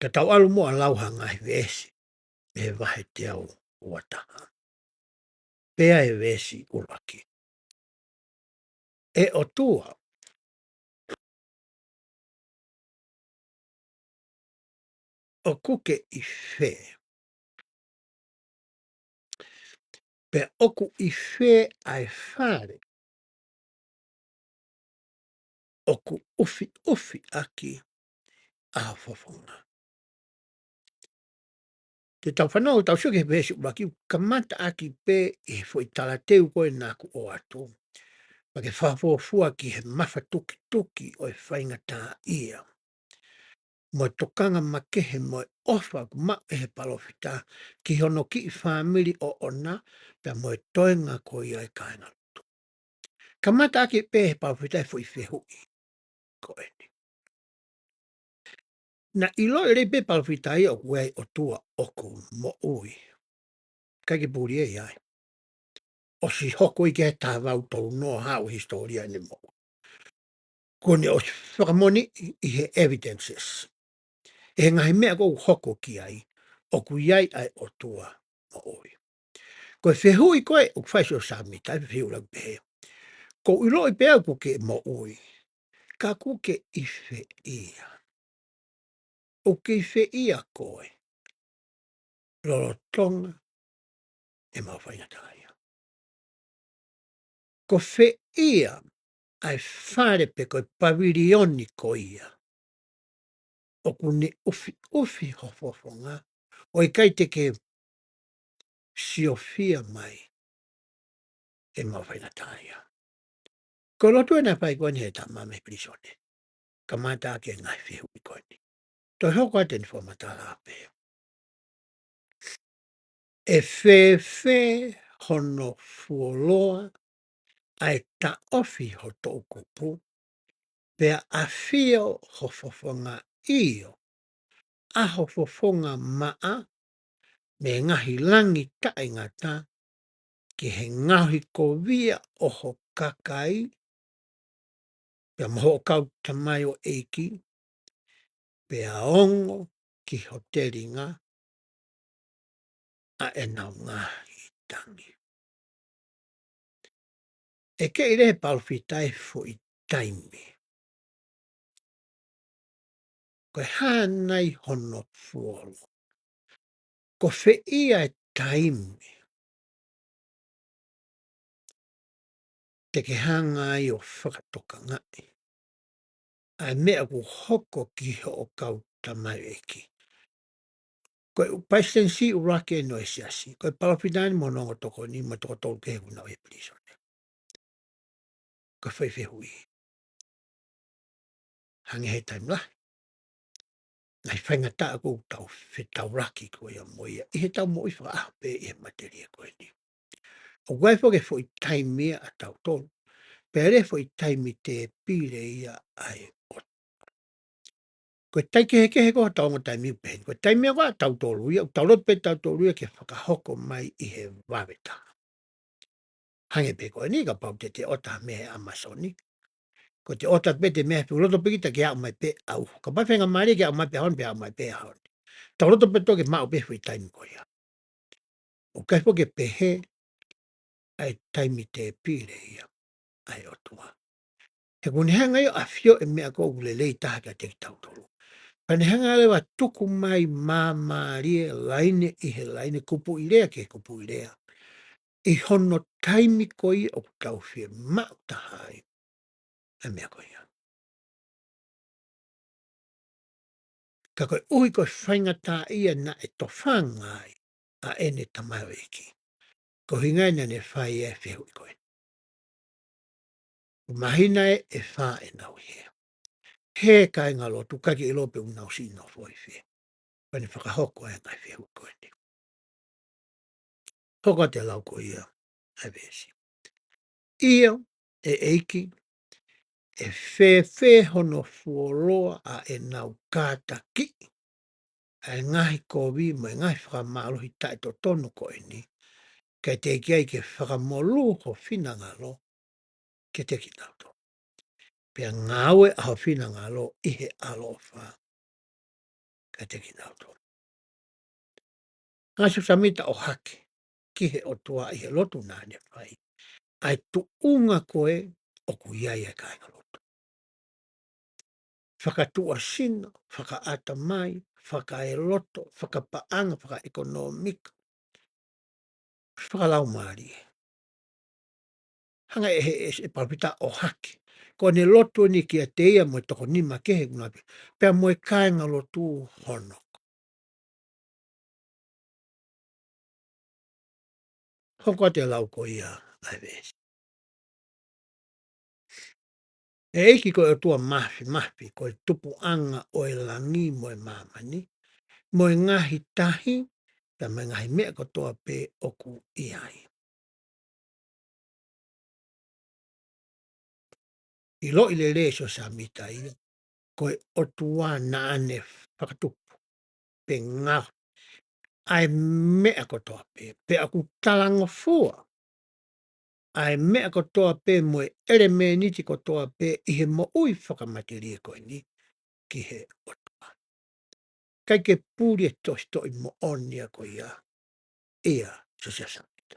Ka tau ʻalu muʻa ʻo lau ha ngaahi veesi mei he vahe teau ua taha. Pea ʻi he veesi ʻuluaki: ʻE ʻOtua, ʻoku ke ʻi fē? Pea ʻoku ʻi fē ʻa e fale ʻoku ʻufiʻufi ʻaki ʻa ho fofonga? Te tau fanongo, tau sio ki he veesi ʻuluaki, kamata ʻaki pē ʻi he foʻi talateu ko ē naʻa ku ʻoatu, pea ke fakafuofua ki he mafatukituki ʻo e faingataʻaʻia mo e tokanga makehe mo e ʻofa ʻoku maʻu ʻe he palōfita ki hono kiʻi fāmili ʻoʻona, pea mo e toenga ko ia ʻo e kāingalotu. Kamata ʻaki pē ʻe he palōfita e foʻi fehuʻi ko eni. Naʻe ʻiloʻi lelei pē palōfita ia ʻoku ʻi ai e ʻOtua ʻoku moʻui. ʻIkai ke puli ia ʻi ai. ʻOsi hoko ia ki he taha valu tolu noa haʻu hisitōlia ʻene moʻui. Kuo ne ʻosi fakamoʻoni ʻi he evidences, ʻi he ngaahi meʻa ʻoku hoko ki ai, ʻoku ʻi ai ʻa e ʻOtua moʻui. Ko e fehuʻi ko ē ʻoku fai ʻe Siosefa Sāmita, ʻa e fehuʻi ʻoku pehē: ʻOku ou ʻiloʻi pē au ʻoku ke moʻui, ka ʻoku ke ʻi fē ia? ʻOku ke ʻi fē ia koe lolotonga ʻemau faingataʻaʻia? Ko fē ia ʻa e fale pe ko e pavilioni ko ia ʻoku ne ʻufiʻufi ho fofonga, ʻo ʻikai te ke siofia mai ʻemau faingataʻaʻia? Ko e lotu ē naʻe fai ko eni ʻe he tama mei pilīsone. Kamata ʻaki e ngaahi fehuʻi ko eni. Toe hoko atu ʻene fakamatala pē: ʻE fēfē hono fuoloa ʻa e taʻofi ho toʻukupu, pea ʻafio ho fofonga ʻio ʻaho fofonga maʻa, mei he ngaahi langi taʻengata, ki he ngaohikovia ʻo ho kakai, pea mo hoʻo kau tamaioʻeiki, pea ongo ki ho telinga ʻa ʻenau ngaahi tangi. ʻE kei lea he palōfita he foʻi taimi. Ko e hā nai hono fuoloa? Ko fē ia e taimi te ke hanga ai ʻo fakatokangaʻi ʻa e meʻa ʻoku hoko ki hoʻo kau tamaioʻeiki? Ko e palesitenisī ʻuluaki eni ʻo e siasi, ko e palōfita eni mo hono ongo tokoni mo e toko tolu kehe ʻoku nau ʻi he pilīsone. Ko e foʻi fehuʻi. Hangē he taimi lahi, ngaahi faingataʻa ʻoku tau fetaulaki ko ia mo ia ʻi heʻetau moʻui fakaʻaho pē ʻi he matelie ko eni. ʻOku ʻi ai foki e foʻi taimi ia ʻa tautolu, pea lea he foʻi taimi tēpile ia ʻa e ʻOtua. Ko e taimi kehekehe ko ē ʻetau ongo taimi pē, ko e taimi ia ko ē ʻa tautolu ia, ʻoku tau loto pē tautolu ia ke fakahoko mai ʻi he vave taha. Hangē pē ko eni kapau te te ʻota mei he ʻAmasoni. Ko e te ʻota pē te mei he fuʻu loto pē kita ke aʻu mai pē ʻaho. Kapau faingamālie ke aʻu mai pē ʻaho ni pea aʻu mai pē ʻaho ni. Tau loto pē tautolu ke maʻu pē foʻi taimi ko ia. ʻOku ʻikai foki ke pehē ʻa e taimi tēpile ia ʻa e ʻOtua. He ʻoku ne hanga ia ʻo ʻafioʻi e meʻa ko ē ʻoku lelei taha kiate kitautolu. Pea ne hanga leva ʻo tuku mai māmālie, laine ʻi he laine, kupuʻi lea ki he kupuʻi lea, ʻi hono taimi ko ia ʻoku tau fiemaʻu taha ai e meʻa ko ia. Ka koeʻuhi ko e faingataʻaʻia naʻe tofanga ai ʻa ʻene tamaioʻeiki, ko e ʻuhinga ia naʻa ne fai ai e fehuʻi ko eni. Māhina ē ʻe fā ʻenau ʻi hē. Hē kāingalotu, ʻikai ke ʻilo pe ʻoku nau siʻi nofo ʻi fē. Pea ne fakahoko ai e ngaahi fehuʻi ko eni. Hoko atu e lau ko ia ʻa e veesi. ʻIo, ʻe ʻEiki, ʻe fēfē hono fuoloa ʻa ʻenau kātakiʻi ʻa e ngaahi kovi mo e ngaahi fakamālohi taʻetotonu ko eni, kae teʻeki ai ke fakamolū ho finangalo kiate kinautolu? Pea ngāue ʻa ho finangalo ʻi he ʻaloʻofa kiate kinautolu. Ngaahi Siosefa Sāmita, ʻohake ki he ʻOtua ʻi he lotu naʻa ne fai, ʻa e tuʻunga ko ē ʻoku ʻi ai e kāingalotu. Fakatuʻasino, fakaʻatamai, fakaeloto, fakapaʻanga, fakaʻekonōmika, fakalaumālie. Hanga ʻe he, ʻe he palōfita ʻo ʻohake ko ʻene lotu ni kiate ia mo e toko nima kehe ʻoku nau ʻi ai pē, pea mo e kāingalotu hono. Hoko atu e lau ko ia ʻa e veesi. ʻE ʻEiki ko e ʻOtua Māfimafi, ko e tupuʻanga ʻo e langi mo e māmani, mo e ngaahi tahi, pea mo e ngaahi meʻa kotoa pē ʻoku ʻi ai. ʻIloʻi lelei ʻe Siosefa Sāmita ia, ko e ʻOtua naʻa ne fakatupu pe ngaohi ʻa e meʻa kotoa pē, pea ʻoku talangofua ʻa e meʻa kotoa pē mo e ʻelemēniti kotoa pē ʻi he moʻui fakamatelie ko eni ki he ʻOtua. ʻIkai ke puli e tefitoʻi moʻoni ia ko ia ʻia Siosefa Sāmita.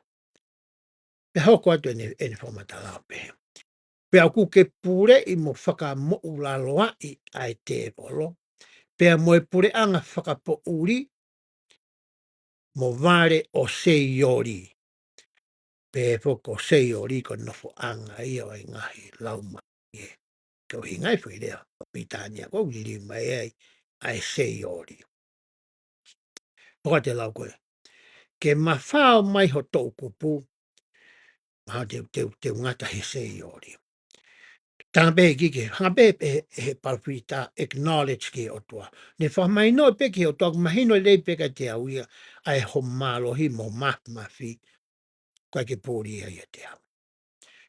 Pea hoko atu ʻene, ʻene fakamatala ʻo pehē: Pea ʻoku ke puleʻi mo fakamoʻulaloaʻi ʻa e tēvolo, pea mo e puleʻanga fakapoʻuli mo vale ʻo Seioli. Pea foki ko Seioli ko e nofoʻanga ia ʻo e ngaahi laumālie. Ko e ʻuhinga ia e foʻi lea ʻa Pilitānia ʻoku liliu mai ai ʻa e Seioli. Hoko atu e lau ko ē: Ke mafao mai ho toʻukupu, mahalo te u, te u, te u ngata he Seioli. Tala pē ki he, hanga pē he, he palōfita ʻo acknowledge ki he ʻOtua. Ne fakamahinoʻi pē ki he ʻOtua, ʻoku mahino lelei pē kiate au ia ʻa e hoʻo mālohi mo e māfimafi, ʻikai ke puli ia ʻiate au.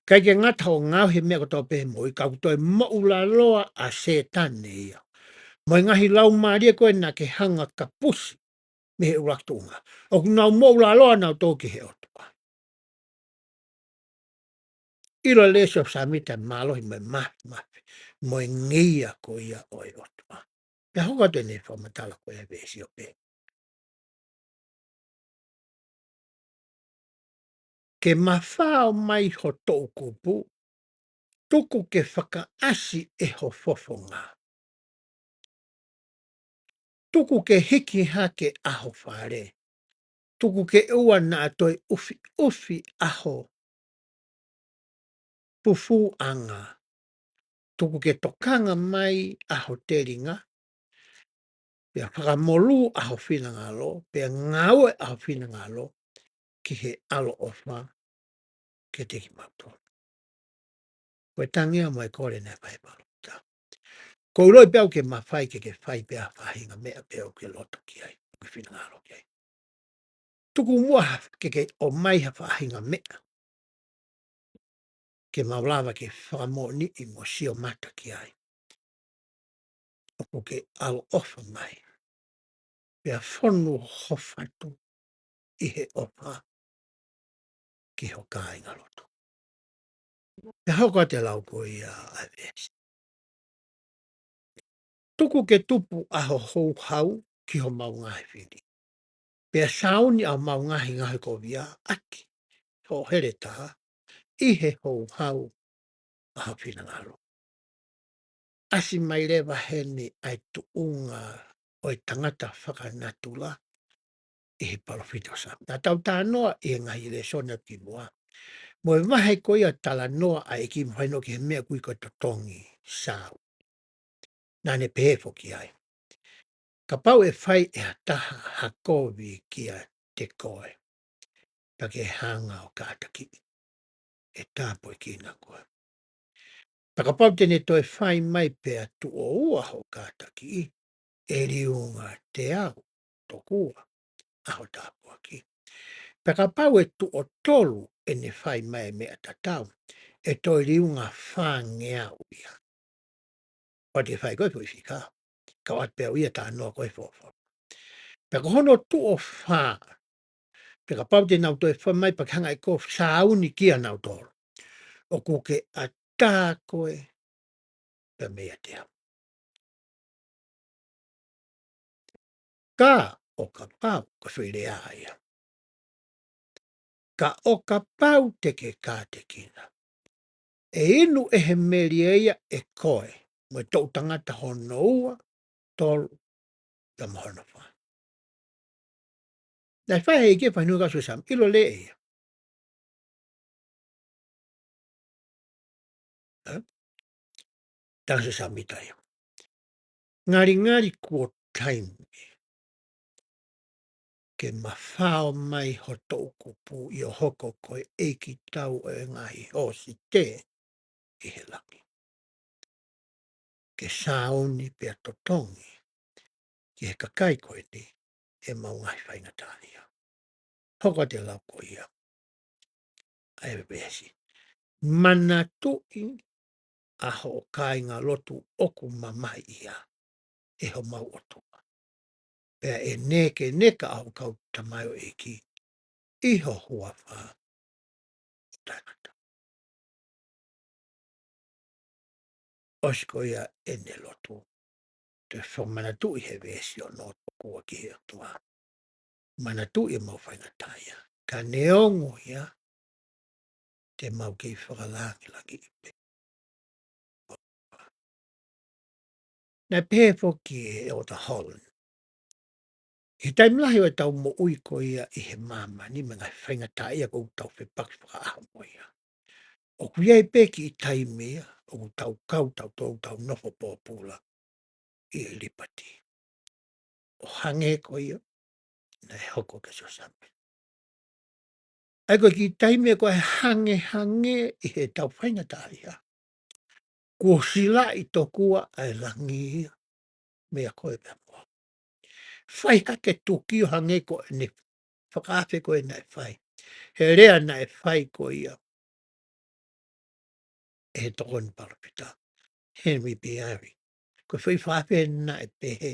ʻIkai ke ngata hoʻo ngaohi e meʻa kotoa pē he moʻui, ka ʻoku toe moʻulaloa ʻa Sētane ia. mo e ngaahi laumālie ko ē naʻa ke hanga kapusi mei he ʻuluaki tuʻunga. ʻOku nau moʻulaloa nautolu ki he ʻOtua. ʻIlo leva ʻe Siosefa Sāmita e mālohi mo e mafimafi mo e ngeia ko ia ʻo e ʻOtua. Pea hoko atu ʻene fakamatala ko e veesi ʻo pehē: Ke mafao mai ho toʻukupu, tuku ke fakaʻasi ʻe ho fofonga. Tuku ke hiki hake ʻa ho fale. Tuku ke ʻoua naʻa toe ʻufiʻufi ʻa ho fufuuʻanga. Tuku ke tokanga mai ʻa ho telinga, pea fakamolū ʻa ho finangalo, pea ngāue ʻa ho finangalo ki he ʻaloʻofa kiate kimautolu. Ko e tangi ia mo e kole naʻe fai ʻe he palōfita. Ko e ʻilo pē ʻoku ke mafai ke ke fai pē ha faʻahinga meʻa pē ʻoku ke loto ki ai, ʻoku ke finangalo ki ai. Tuku muʻa ha, ke ke ʻomai ha faʻahinga meʻa ke mau lava ke fakamoʻoniʻi mo sio mata ki ai. ʻOku ke ʻaloʻofa mai, pea fonu ho fatu ʻi he ʻofa ki ho kāingalotu. Pea hoko atu e lau ko ia ʻa e veesi: Tuku ke tupu ʻa ho houhau ki homau ngaahi fili, pea sāuni ʻa homau ngaahi ngaohikovia ʻaki hoʻo heletā ʻi he houhau ʻa ho finangalo. ʻAsi mai leva heni ʻa e tuʻunga ʻo e tangata fakanatula ʻi he palōfita ʻo Sāmita. Naʻa tau talanoa ʻi he ngaahi lēsoni ʻa kimuʻa mo e vahe ko ia talanoa ʻa e ʻEiki mo fai noa ki he meʻa ʻoku ui ko e totongi, sāuni. Naʻa ne pehē foki ai: Kapau ʻe fai ʻe ha taha ha kovi kiate koe, pea ke hanga ʻo kātakiʻi, ʻe tāpuekina koe. Pea kapau te ne toe fai mai pea tuʻo ua hoʻo kātakiʻi, ʻe liunga teau tokua ʻa ho tāpuaki. Pea kapau ʻe tuʻo tolu ʻene fai mai e meʻa tatau, ʻe toe liunga fāngeau ia. Pea te fai ko e foʻi fika, kau atu pē au ia talanoa ko e fofo. Pea ko hono tuʻo fā, pea kapau te nau toe fai mai pea ke hanga ʻe koe ʻo sāuni kia nautolu, ʻoku ke ʻatā koe pea meiate au. Ka ʻo kapau, ko e foʻi lea ia. Ka ʻo kapau te ke kātekina, ʻe inu ʻe he melie ia ʻe koe mo e toʻu tangata hono ua, tolu, pea mo hono fā. Naʻe fai ʻe he ʻEiki e fainua kia Siosefa Sāmita, ʻilo leva ia. Ē? Tangata Siosefa Sāmita ia. Ngalingali kuo taimi ke mafao mai ho toʻukupu ʻi hoʻo hoko ko e ʻeikitau ʻo e ngaahi hōsite ʻi he langi, ke sāuni pea totongi ki he kakai ko eni ʻemau ngaahi faingataʻaʻia. Hoko atu e lau ko ia ʻa e veesi: Manatuʻi ʻa hoʻo kāingalotu ʻoku mamahiʻia ʻe homau ʻOtua, pea ʻe nekeneka ʻa hoʻo kau tamaioʻeiki ʻi ho huafa ʻo taʻengata. ʻOsi ko ia ʻene lotu, toe fakamanatuʻi he veesi ono tokua ki he ʻOtua: Manatuʻi ʻemau faingataʻaʻia, ka neongo ia te mau kei fakalangilangiʻi pē. Naʻe pehē foki ʻe ʻEletā Holland, ʻi he taimi lahi ʻo ʻetau moʻui ko ia ʻi he māmani mo e ngaahi faingataʻaʻia ʻoku tau fepaki fakaʻaho mo ia, ʻoku ʻi ai pē kiʻi taimi ia ʻoku tau kau tautolu, tau nofo pōpula ʻi he lipati, ʻo hangē ko ia naʻe hoko kia Siosefa Sāmita. ʻA ia ko e kiʻi taimi ko ē hangehangē ʻi heʻetau faingataʻaʻia, kuo silaʻi tokua ʻa e langi ia meia koe pea mo au. Fai hake tukio hangē ko ʻene fakaafe ko ē naʻe fai, he lea naʻe fai ko ia ʻe he tokoni palōfita, Henry B. Eyring. Ko e foʻi fafē naʻe pehē,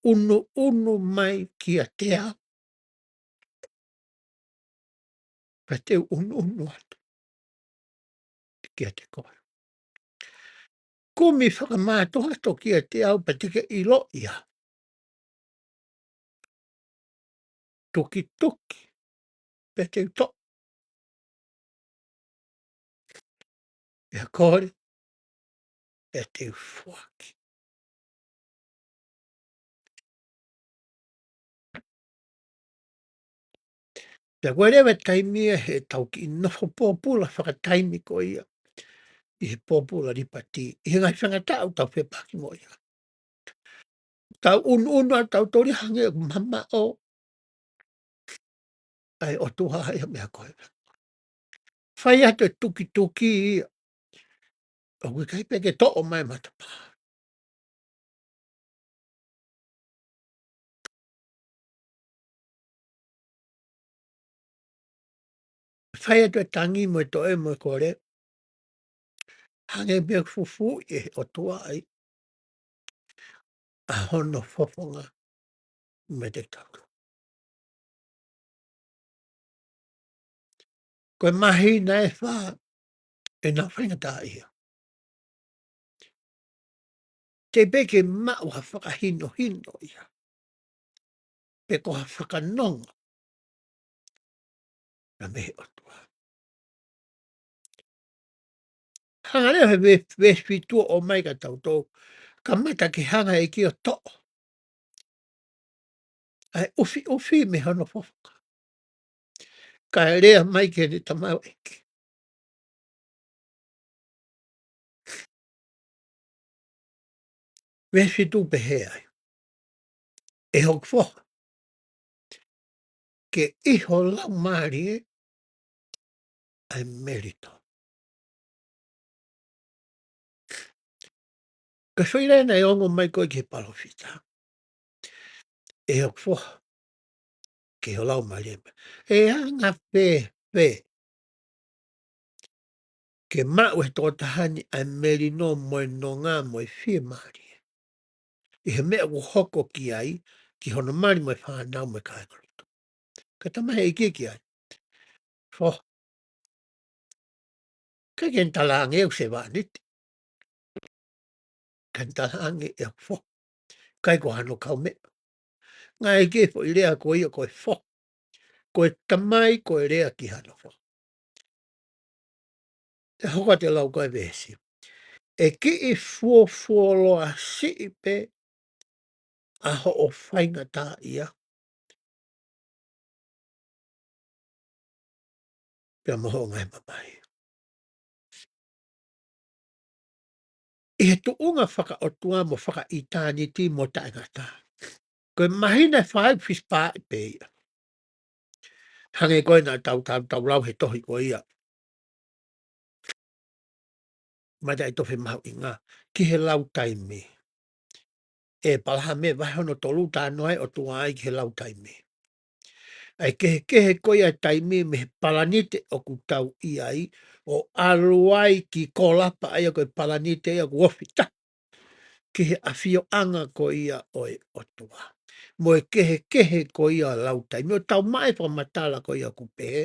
ʻunuʻunu mai kiate au, pea te u ʻunuʻunu atu kiate koe. Kumi fakamātoato kiate au, pea te ke ʻiloʻi au. Tukituki, pea te u toʻo. Pea kole, pea te u foaki. Pea ko e leva e taimi ia heʻetau kiʻi nofo pōpula fakataimi ko ia ʻi he pōpula Lipatī, ʻi he ngaahi faingataʻa ʻoku tau fepaki mo ia. Tau ʻunuʻunu ʻa tautolu ia hangē ʻoku mamaʻo ʻa e ʻOtua ia meia koe. Fai atu e tukituki ia, ʻoku ʻikai pē ke toʻo mai matapā. Fai atu e tangi mo e toʻe mo e kole, hangē pē ʻoku fufuuʻi ʻe he ʻOtua ai ʻa hono fofonga meiate kitautolu. Ko e māhina ʻe fā ʻenau faingataʻaʻia. Teʻeki pē ke maʻu ha fakahinohino ia, pe ko ha fakanonga ia mei he ʻOtua. Hanga leva he ve-, veesi fitu ʻo ʻomai kia tautolu, kamata ke hanga ʻe he ʻEiki ʻo toʻo ʻa e ʻufiʻufi mei hono fofonga, kae lea mai ki heʻene tamaioʻeiki. Veesi fitu pehē ai, ʻe hoku foha, ke ʻi ho laumālie ʻa e melino. Ko e foʻi lea naʻe ongo mai ko ē ki he palōfita, ʻe hoku foha, ke ʻi ho laumālie. ʻE anga fēfē ke maʻu ʻe he tokotaha ni ʻa e melino mo e nonga mo e fiemālie ʻi he meʻa ʻoku hoko ki ai, ki hono mali mo e fānau mo e kāingalotu? Ka tala mai ʻe he ʻEiki ki ai, foha, ʻikai ke ne talaange ʻoku sevāniti. Ka ne talaange ʻe hoku foha, ʻikai ko hano kaumeʻa. Ngaahi kiʻi foʻi lea ko ia ko e foha. Ko e tamai ko e lea ki hano foha. ʻE hoko atu e lau ko e veesi. ʻE kiʻi fuofuoloa siʻi pē ʻa hoʻo faingataʻaʻia pea mo hoʻo ngaahi mamahi. ʻI he tuʻunga fakaʻotua mo fakaʻitāniti mo taʻengata, ko e māhina ʻe fā ʻoku fisipaaʻi pē ia. Hangē ko ē naʻa tau, tau, tau lau he tohi ko ia, Mataʻitofe Mahuʻinga, ki he lau taimi. ʻĒpalahame vahe hono tolu, talanoa ai e ʻOtua ai ki he lau taimi. ʻA e kehekehe ko ia e taimi mei he palanite ʻoku tau ʻi ai, ʻo ʻalu ai ki Kolapa, ʻa ia ko e palanite ia ʻoku ofi taha ki he ʻafioʻanga ko ia ʻo e ʻOtua. Mo e kehekehe ko ia lau taimi, ʻo tau maʻu e fakamatala ko ia ʻoku pehē,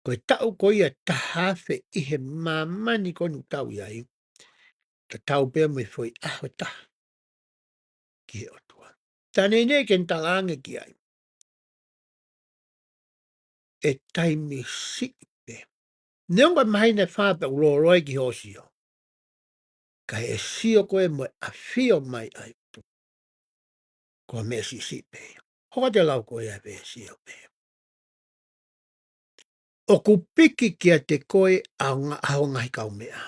ko e taʻu ko ia taha afe ʻi he māmani ko eni ʻoku tau ʻi ai, tatau pē mo e foʻi ʻaho ʻe taha ki he ʻOtua. Taimi ʻe niʻihi ke ne talaange ki ai, ʻe taimi siʻi pē. Neongo e māhina ʻe fā pē ʻoku lōloa ai ki hoʻo sio, ka ʻe sio koe mo e ʻafio mai ʻa e ʻOtua, ko e meʻa siʻisiʻi pē ia. Hoko atu e lau ko ia ʻa e veesi ʻo pehē, ʻoku piki kiate koe ʻa ho nga-, ʻa ho ngaahi kaumeʻa,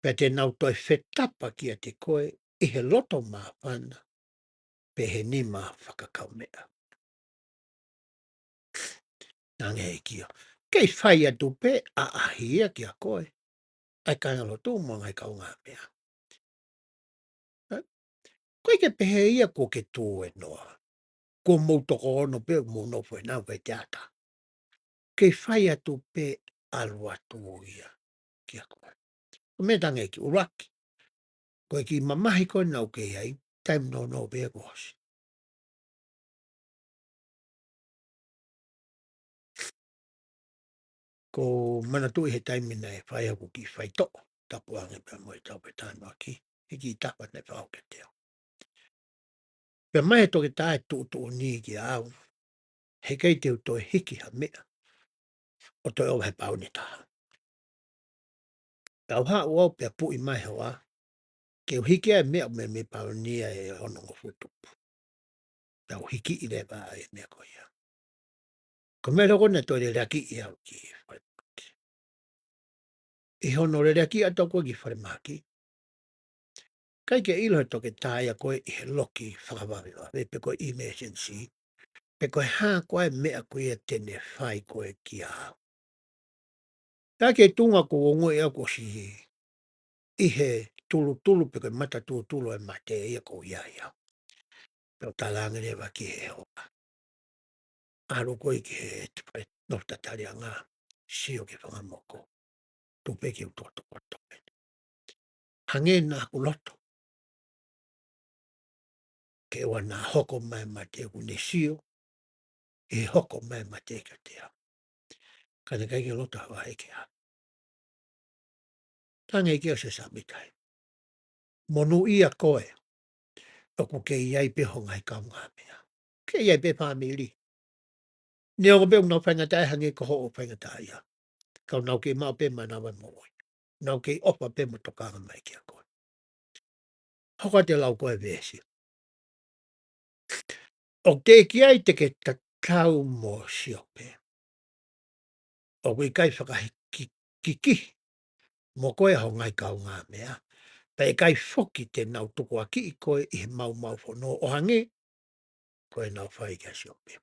pea te nau toe fetapa kiate koe ʻi he loto māfana, pea ʻi he nima fakakaumeʻa. Talaange ʻe he ʻEiki, kei fai atu pē ʻaʻahi ia kia koe, ʻa e kāingalotu mo e ngaahi kaungāmeʻa. Ē? ʻOku ʻikai ke pehē ia kuo ke tuēnoa. Ko mou toko ono pē, mou nofo ʻi he nau pē te ata. Kei fai atu pē ʻalu atu ia kia koe. Ko e meʻa tange ki ʻuluaki. Ko e kiʻi mamahi ko ē naʻa ku kei ʻi ai, taimi nounou pē kuo ʻosi. Ko u manatuʻi he taimi naʻe fai ʻeku kiʻi faitoʻo, tapu ange pea mo e tau pē tānaki, he kiʻi tapa naʻe fai kiate au. Pea mai he toketā ʻe tuʻutuʻuni kia au, heʻikai te u toe hiki ha meʻa ʻo toe ʻova he pauni ʻe taha. Pea u haʻu au pea puʻi mai hoa, ke u hiki ai e meʻa mei he pauni ia ʻe onongofulu tupu. Pea u hiki ʻi leva ai e meʻa ko ia. Ko e meʻa leva ko ē naʻe toe leleakiʻi au ki falemahaki. ʻI hono leleakiʻi atu ko ē ki falemahaki, ʻikai ke ʻilo he toketā ia ko ē ʻi he loki fakavavevave pe ko e emergency, pe ko e hā ko ē meʻa ko ia te ne fai ko ē kia au. Pea ki he tuʻunga ko u ongoʻi au kuo ʻosi ʻi he tulutulu pe ko e mata tulutulu e mate ia ko ia ia. Pea u talaange leva ki he hoa, ʻalu koe ki he nofo tataliʻanga, sio ki he fanga moko. Tuku pē ke u tokoto atu pē. Hangē naʻa ku loto ke ʻoua naʻa hoko mai e mate, ʻoku ne sio ʻi he hoko mai e mate kiate au. Ka naʻe ʻikai ke u loto ha vahe ke ʻalu. Tange ki he ʻosi e Sāpate. Monūʻia koe ʻoku ke ʻi ai pē ho ngaahi kaungāmeʻa. Ke ʻi ai pē fāmili. Neongo pē ʻoku nau faingataʻaʻia hangē ko hoʻo faingataʻaʻia. Ka ʻoku nau kei maʻu pē manava moʻui. Nau kei ʻofa pē mo tokanga mai kia koe. Hoko atu e lau ko e veesi. ʻOku teʻeki ai te ke tatau mo Siope. ʻOku ʻikai fakakikihi mo koe ho ngaahi kaungāmeʻa. Pea ʻikai foki te nau tukuakiʻi koe ʻi he maumau fonua ʻo hangē ko ʻenau fai kia Siope.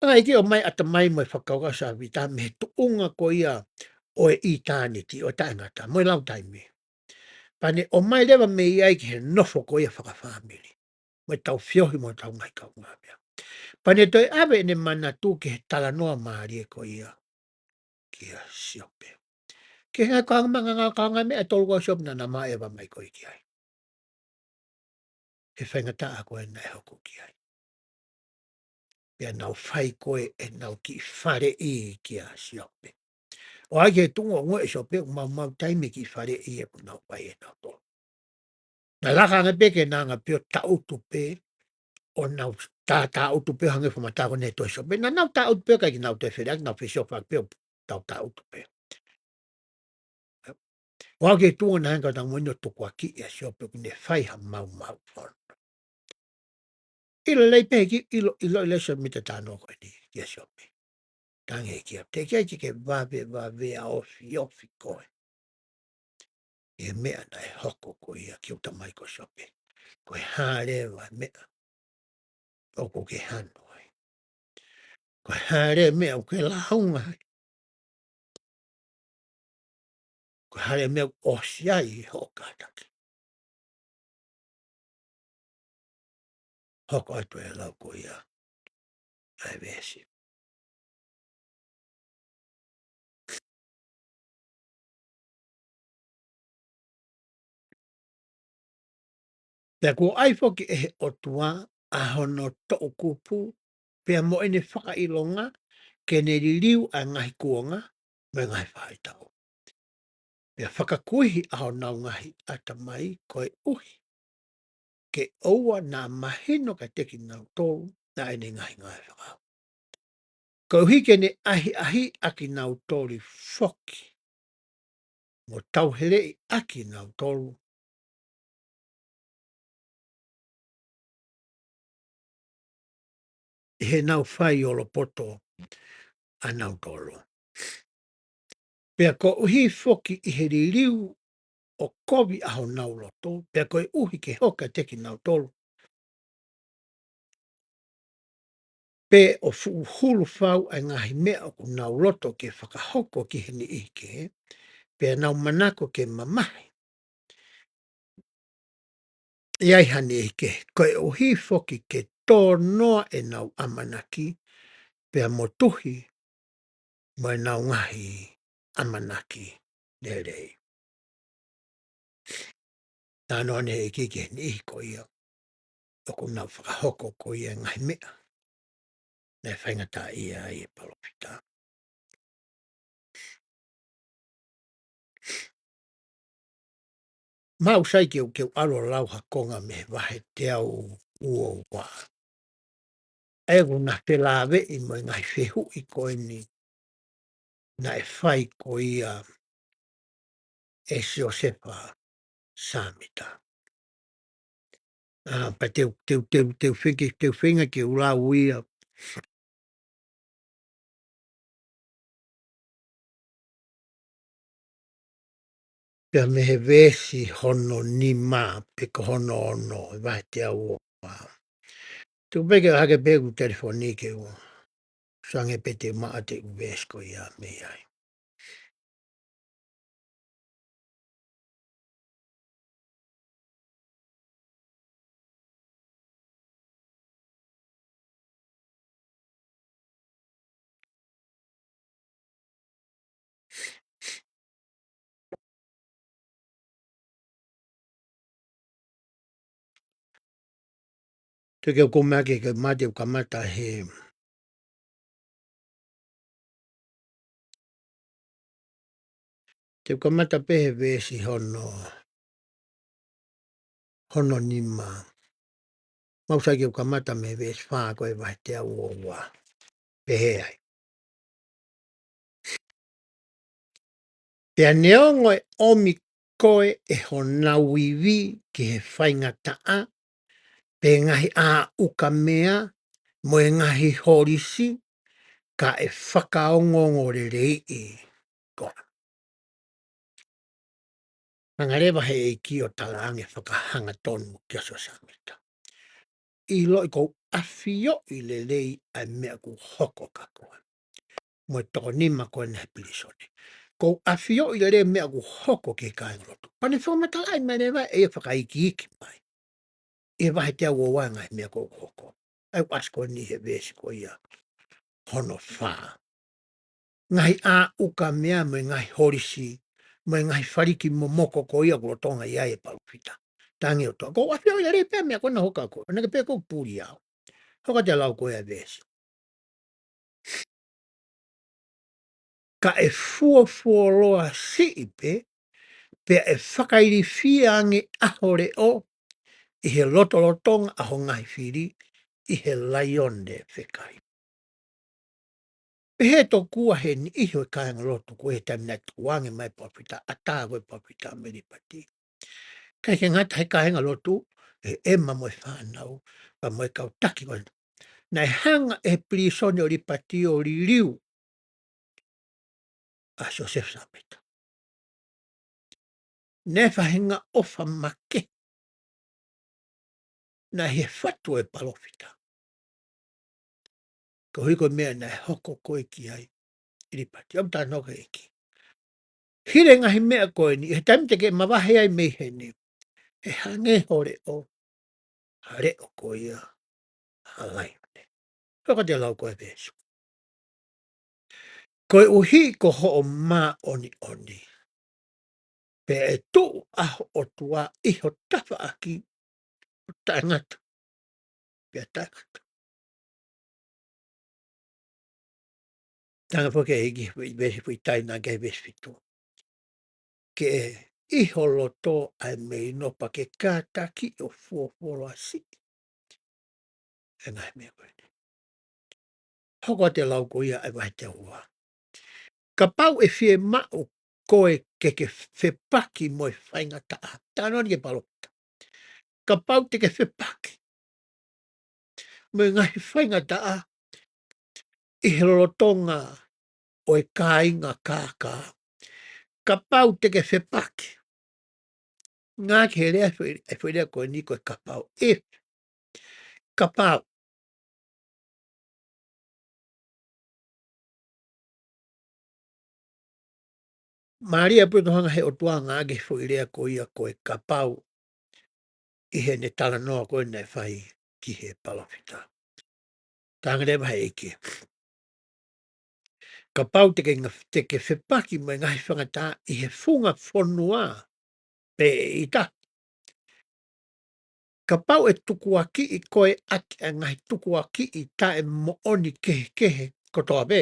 ʻA ia ke ʻomai ʻatamai mo e fakakaukau ʻa Sāpita mei he tuʻunga ko ia ʻo e ʻitāniti, ʻo e taʻengata, mo e lau taimi. Pea ne ʻomai leva mei ai ki he nofo ko ia fakafāmili. Mo e tau feohi mo e tau ngaahi kaungāmeʻa. Pea ne toe ʻave ʻene manatu ki he talanoa mālie ko ia kia Siope. Ki he ngaahi kaungāmeʻa, ngaahi kaungāmeʻa ʻe tolu ko ē ʻa Siope naʻa na maʻu e ʻeva mai ko ē ki ai. He faingataʻa ko ē naʻe hoko ki ai. Pea nau fai ko ē ʻenau kiʻi faleʻi kia Siope. ʻO aʻu ki he tuʻunga ʻoku ongoʻi ʻe Siope ʻoku maumau taimi e kiʻi faleʻi ʻoku nau fai ʻe nautolu. Naʻe laka ange pē ke na anga pē ʻo taʻutu pē, ʻo nau tā, taʻutu pē hangē ko e fakamatala ko eni ʻa Siope. Naʻa nau taʻutu pē ʻikai ke nau toe feleʻaki, nau fesioʻaki pē ʻo tau taʻutu pē. ʻO aʻu ki he tuʻunga naʻe hanga ʻe he kau tangata moʻoni ʻo tukuakiʻi ʻa Siope ʻoku ne fai ha maumau fonua. ʻIlo lelei pē ki, ʻilo, ʻilo, ʻilo Siope mei he talanoa ko eni kia Siope. Tange kia, teʻeki ai ke ke vave, vave ʻa ofiofi koe ʻi he meʻa naʻe hoko ko ia ki hoʻo tamai ko Siope. Ko e hā leva e meʻa ʻoku ke hanu ai? Ko e hā leva e meʻa ʻoku ke lāunga ai? Ko e hā leva e meʻa ʻoku ʻosi ai hoʻo kātaki? Hoko atu e lau ko ia ʻa e veesi. Pea kuo ʻai foki ʻe he ʻOtua ʻa hono toʻukupu, pea mo ʻene fakaʻilonga, ke ne liliu ʻa e ngaahi kuonga mo e ngaahi faʻahitaʻu. Pea fakakuihi ʻa honau ngaahi ʻatamai koeʻuhi ke ʻoua naʻa mahino kiate kinautolu ʻa ʻene ngaahi ngāue fakaʻauha. Koeʻuhi ke ne ʻahiʻahiʻi ʻa kinautolu foki, mo tauheleʻi ʻa kinautolu ʻi heʻenau fai olopoto ʻanautolu. Pea koeʻuhi foki ʻi he liliu ʻo kovi ʻa honau loto, pea koeʻuhi ke hoko kiate kinautolu, pe ʻo fuʻu hulu fau ʻa e ngaahi meʻa ʻoku nau loto ke fakahoko ki he niʻihi kehe, pea nau manako ke mamahi ʻi ai ha niʻihi kehe, koeʻuhi foki ke tō noa ʻenau ʻamanaki, pea motuhi mo ʻenau ngaahi ʻamanaki lelei. Talanoa ʻeni ʻEiki ki he niʻihi ko ia ʻoku nau fakahoko ko ia ngaahi meʻa naʻe faingataʻaʻia ai e palōfita. Mau sai ke u, ke u ʻalu ʻo lau ha konga mei he vahe teau uo ua. ʻA ia ʻoku na felāveʻi mo e ngaahi fehuʻi ko eni naʻe fai ko ia ʻe Siosefa Sāmita. ʻA, pea te u, te u, te u, te u feinga, te u feinga ke u lau ia. Pea mei he veesi hono nima pe ko hono ono, e vahe teau uo ua. Tuku pē ke u hake pē ʻeku telefoni ke u sio ange pe te u maʻu ʻa e veesi ko ia mei ai. Te ke u kumi ake ke mate u kamata he. Te u kamata pē he veesi hono, hono nima. Mau sai ke u kamata mei he veesi fā ko e vahe teau uo ua. Pehē ai. Pea neongo ʻe ʻomi koe ʻe honau ivi ki he faingataʻa, pe ngaahi ʻāʻuka meʻa, mo e ngaahi holisi, ka ʻe fakaongoongoleleiʻi koe. Hanga leva he ʻEiki ʻo talaange fakahangatonu kia Siosefa Sāmita. ʻIloʻi ʻoku ou ʻafioʻi lelei ʻa e meʻa ʻoku hoko kia koe. Mo e toko nima ko ena he pilīsone. ʻOku ou ʻafioʻi lelei e meʻa ʻoku hoko ki he kāingalotu. Pea ne fakamatalaʻi mai leva ʻe ia fakaikiiki mai. ʻI he vahe teau uo ua e ngaahi meʻa ʻoku hoko. ʻA ia ʻoku ʻasi ko eni he veesi ko ia hono fā. Ngaahi ʻāʻuka meʻa mo e ngaahi holisi, mo e ngaahi faliki momoko ko ia ʻoku lolotonga ʻi ai e palōfita. Talaange ʻe he ʻOtua. ʻOku ou ʻafioʻi lelei pē e meʻa ko ena ʻoku hoko kia koe. ʻOua naʻá ke pehē ʻoku ou puli au. Hoko atu e lau ko ia e veesi. Ka ʻe fuofuoloa siʻi pē, pea ʻe fakailifia ange ʻaho leʻo ʻi he lotolotonga ʻa ho ngaahi fili ʻi he laione fekai. Pehē tokua ʻe he niʻihi ʻo e kāingalotu ko e taimi naʻe tukuange mai e palōfita, ʻatā ko e palōfita mei ʻIlipati. ʻIkai ke ngata he kāingalotu, ʻe ʻEma mo e fānau, pea mo e kau taki ko ē. Naʻe hanga ʻe he pilīsone ʻo ʻIlipati ʻo liliu ʻa Siosefa Sāmita. Naʻe faʻahinga ʻofa makehe naʻe ʻi he fatu e palōfita. Koeʻuhi ko e meʻa naʻe hoko ko ē ki ai ʻi ʻIlipati. ʻOku talanoa ki he ʻEiki. Hili e ngaahi meʻa ko eni, ʻi he taimi te ke mavahe ai mei heni, ʻe hangē ho leʻo ha leʻo ko ia ha laione. Hoko atu e lau ko e veesi. Koeʻuhi ko hoʻo māʻoniʻoni, pea ʻe tuʻu ʻa ho ʻOtua ʻi ho tafaʻaki ʻo taʻengata pea taʻengata. Talaange foki ʻe he ʻEiki he foʻi veesi, foʻi taina ki he veesi fitu. Ke ʻi ho loto ʻa e melino pea ke kātakiʻi ʻo fuofuoloa siʻi e ngaahi meʻa ko eni. Hoko atu e lau ko ia e vahe teau ua. Kapau ʻe fiemaʻu koe ke ke fepaki mo e faingataʻa. Talanoa ʻeni ki he palōfita. Kapau te ke fepaki mo e ngaahi faingataʻa ʻi he lolotonga ʻo e kāinga kākā. Kapau te ke fepaki. Ngāueʻaki he lea e foʻi, e foʻi lea ko eni ko e kapau. If. Kapau. Mālie pē hono hanga ʻe he ʻOtua ʻo ngāueʻaki e foʻi lea ko ia ko e kapau. ʻi heʻene talanoa ko ē naʻe fai ki he palōfita. Talaange leva ʻe he ʻEiki, kapau te ke nga-, te ke fepaki mo e ngaahi faingataʻa ʻi he funga fonua pe ʻe ʻita, kapau ʻe tukuakiʻi koe ʻaki ʻa e ngaahi tukuakiʻi taʻemoʻoni kehekehe kotoa pē,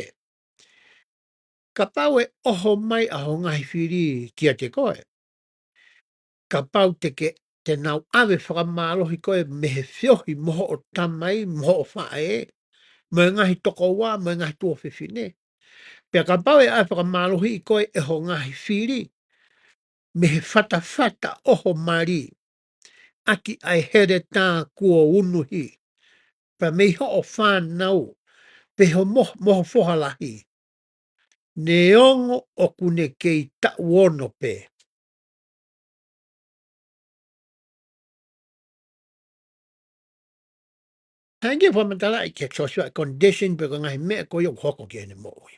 kapau ʻe ʻoho mai ʻa ho ngaahi fili kiate koe, kapau te ke, te nau ʻave fakamālohi koe mei he feohi mo hoʻo tamai, mo hoʻo faʻē, mo e ngaahi tokoua, mo e ngaahi tuofefine. Pea kapau ʻe ʻave fakamālohiʻi koe ʻe ho ngaahi fili mei he fatafata ʻo ho mali, ʻaki ʻa e heletā kuo unuhi, pea mei hoʻo fānau, pe ho mo-, mo ho foha lahi, neongo ʻoku ne kei taʻu ono pē. Hangē ko e fakamatalaʻi kia Siosiua e condition pe ko e ngaahi meʻa ko ia ʻoku hoko ki heʻene moʻui.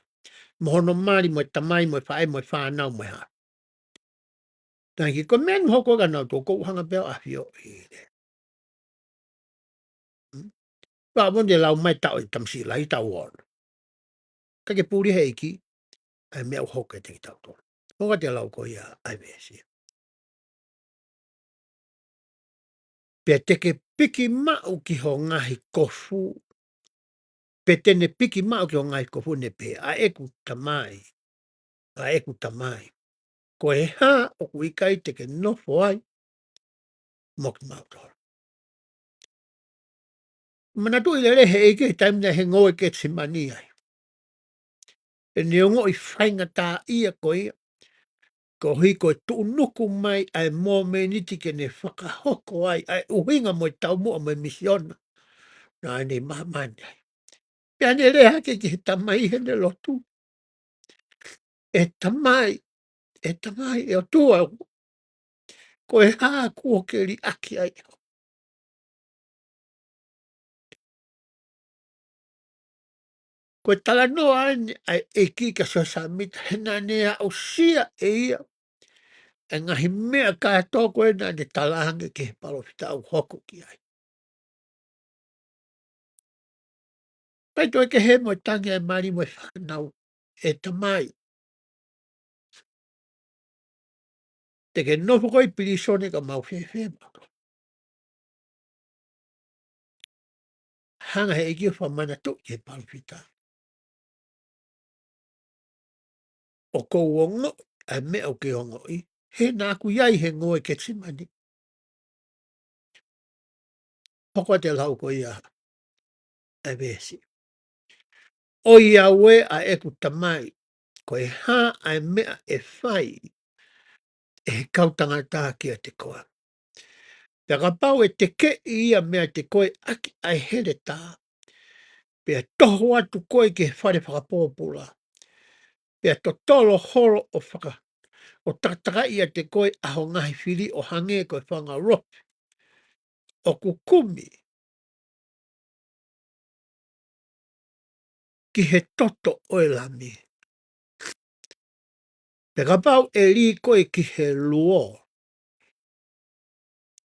Mo hono mali, mo e tamai, mo e faʻē, mo e fānau, mo e hā. Tangi ko e meʻa naʻe hoko ka nau tō kou hanga pē ʻo ʻafioʻi. Pea ʻoku ne lau mai taʻu e tamasiʻi lahi taʻu ono. Ka ke puli he ʻEiki, ʻa e meʻa ʻoku hoko kiate kitautolu. Hoko atu e lau ko ia ʻa e veesi. Pea te ke piki maʻu ki ho ngaahi kofu, pea te ne piki maʻu ki ho ngaahi kofu ʻo ne pehē, ʻa ʻeku tamai, ʻa ʻeku tamai, ko e hā ʻoku ʻikai te ke nofo ai mo kimautolu. Manatuʻi lelei he ʻEiki he taimi naʻe ʻi he ngoue Ketisemani ai. ʻEne ongoʻi faingataʻaʻia ko ia, koeʻuhi ko e tuʻunuku mai ʻa e momeniti ke ne fakahoko ai ʻa e ʻuhinga mo e taumuʻa mo e misiona naʻa ne ʻi māmani ai. Pea ne lea hake ki he Tamai heʻene lotu. ʻE Tamai, ʻe Tamai, ʻe ʻOtua, ko e hā kuo ke liʻaki ai? Ko e talanoa eni ʻa e ʻEiki kia Siosefa Sāmita, he naʻa ne aʻusia ʻe ia ʻa e ngaahi meʻa kātoa ko ē naʻa ne talaange ki he palōfita ʻoku hoko ki ai. Pea toe kehe mo e tangi ʻa e mali mo e fānau, ʻe Tamai, te ke nofo koe ʻi pilīsone ka mau fēfē mautolu? Hanga he ʻEiki ʻo fakamanatu ki he palōfita, ʻoku ou ongoʻi ʻa e meʻa ʻoku ke ongoʻi, he naʻa ku ʻi ai he ngoue Ketisemani. Hoko atu e lau ko ia ʻa e veesi. ʻOiauē ʻa ʻeku Tamai, ko e hā ʻa e meʻa ʻe fai ʻe he kau tangata kiate koe? Pea kapau ʻe tekeʻi ia meiate koe ʻaki ʻa e heletā, pea toho atu koe ki he fale fakapōpula, pea totolo holo ʻo faka-, ʻo takatakaʻi ʻiate koe ʻa ho ngaahi fili ʻo hangē ko e fanga ulope, ʻoku kumi ki he toto ʻo e Lami. Pea kapau ʻe lī koe ki he luo,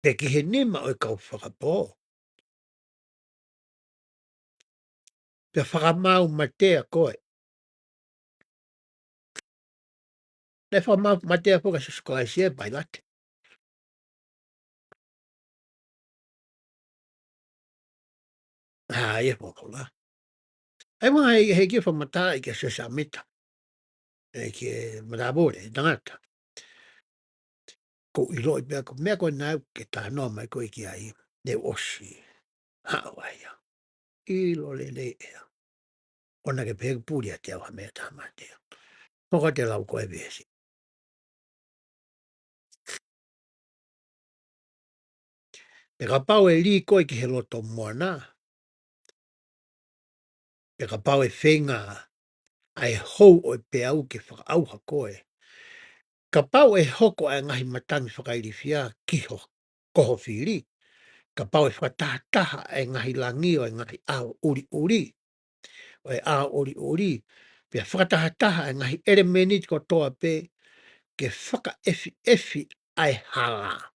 pe ki he nima ʻo e kau fakapō, pea fakamaau matea koe. Naʻe fakamaau matea foki ʻa Sīsū Kalaisi ʻe Pailate. ʻA ia foki la. ʻA ia ʻoku ʻi ai he ʻEiki ʻoku fakamatalaʻi kia Siosefa Sāmita, ʻa e kiʻi matāpule, tangata. ʻOku ou ʻiloʻi pē ko e meʻa ko ē naʻa ke talanoa mai ko ē ki ai, naʻe ʻosi haʻu ai ia. ʻIlo lelei ʻe ia. ʻOua naʻa ke pehē ʻoku puli ʻiate au ha meʻa tāmateʻi. Hoko atu e lau ko e veesi. Pea kapau ʻe lī koe ki he loto moana, pea kapau ʻe feinga ʻa e hou ʻo e peau ke fakaʻauha koe, kapau ʻe hoko ʻa e ngaahi matangi fakailifia ki ho, ko ho fili, kapau ʻe fakatahataha ʻa e ngaahi langi ʻo e ngaahi ʻao ʻuliʻuli, ʻo e ʻao ʻuliʻuli, pea fakatahataha ʻa e ngaahi ʻelemēniti kotoa pē ke fakaʻefiʻefi ʻa e hala.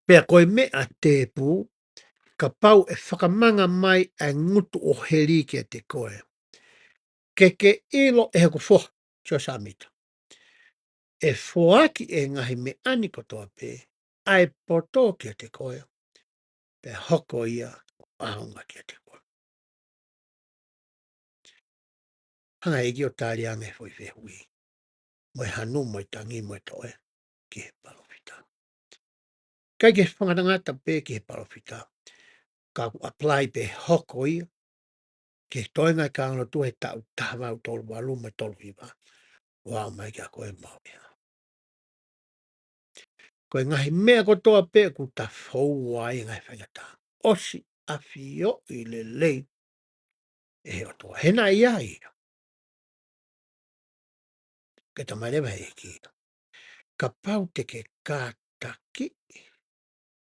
Pea ko e meʻa tēpū, kapau ʻe fakamanga mai ʻa e ngutu ʻo heli kiate koe, ke ke ʻilo ʻe hoku foha, Siosefa Sāmita, ʻe foaki ʻe he ngaahi meʻa ni kotoa pē ʻa e poto kiate koe, pea hoko ia ʻo ʻaonga kiate koe. Hanga ʻe he ʻEiki ʻo tali ange e foʻi fehuʻi, mo e hanu, mo e tangi, mo e toʻe ki he palōfita. ʻIkai ke fakatātā pē ki he palōfita, ka ʻoku apply pē, hoko ia ki he toenga ʻo e kāingalotu he taʻu taha valu, tolu valu mo e tolu hiva, ʻo aʻu mai kiate koe mo au. Ko e ngaahi meʻa kotoa pē ʻoku ta foua ai e ngaahi faingataʻa, ʻosi ʻafioʻi lelei ʻe he ʻOtua. He naʻe ʻi ai ia. Ke tamai leva ʻe he ʻEiki, kapau te ke kātakiʻi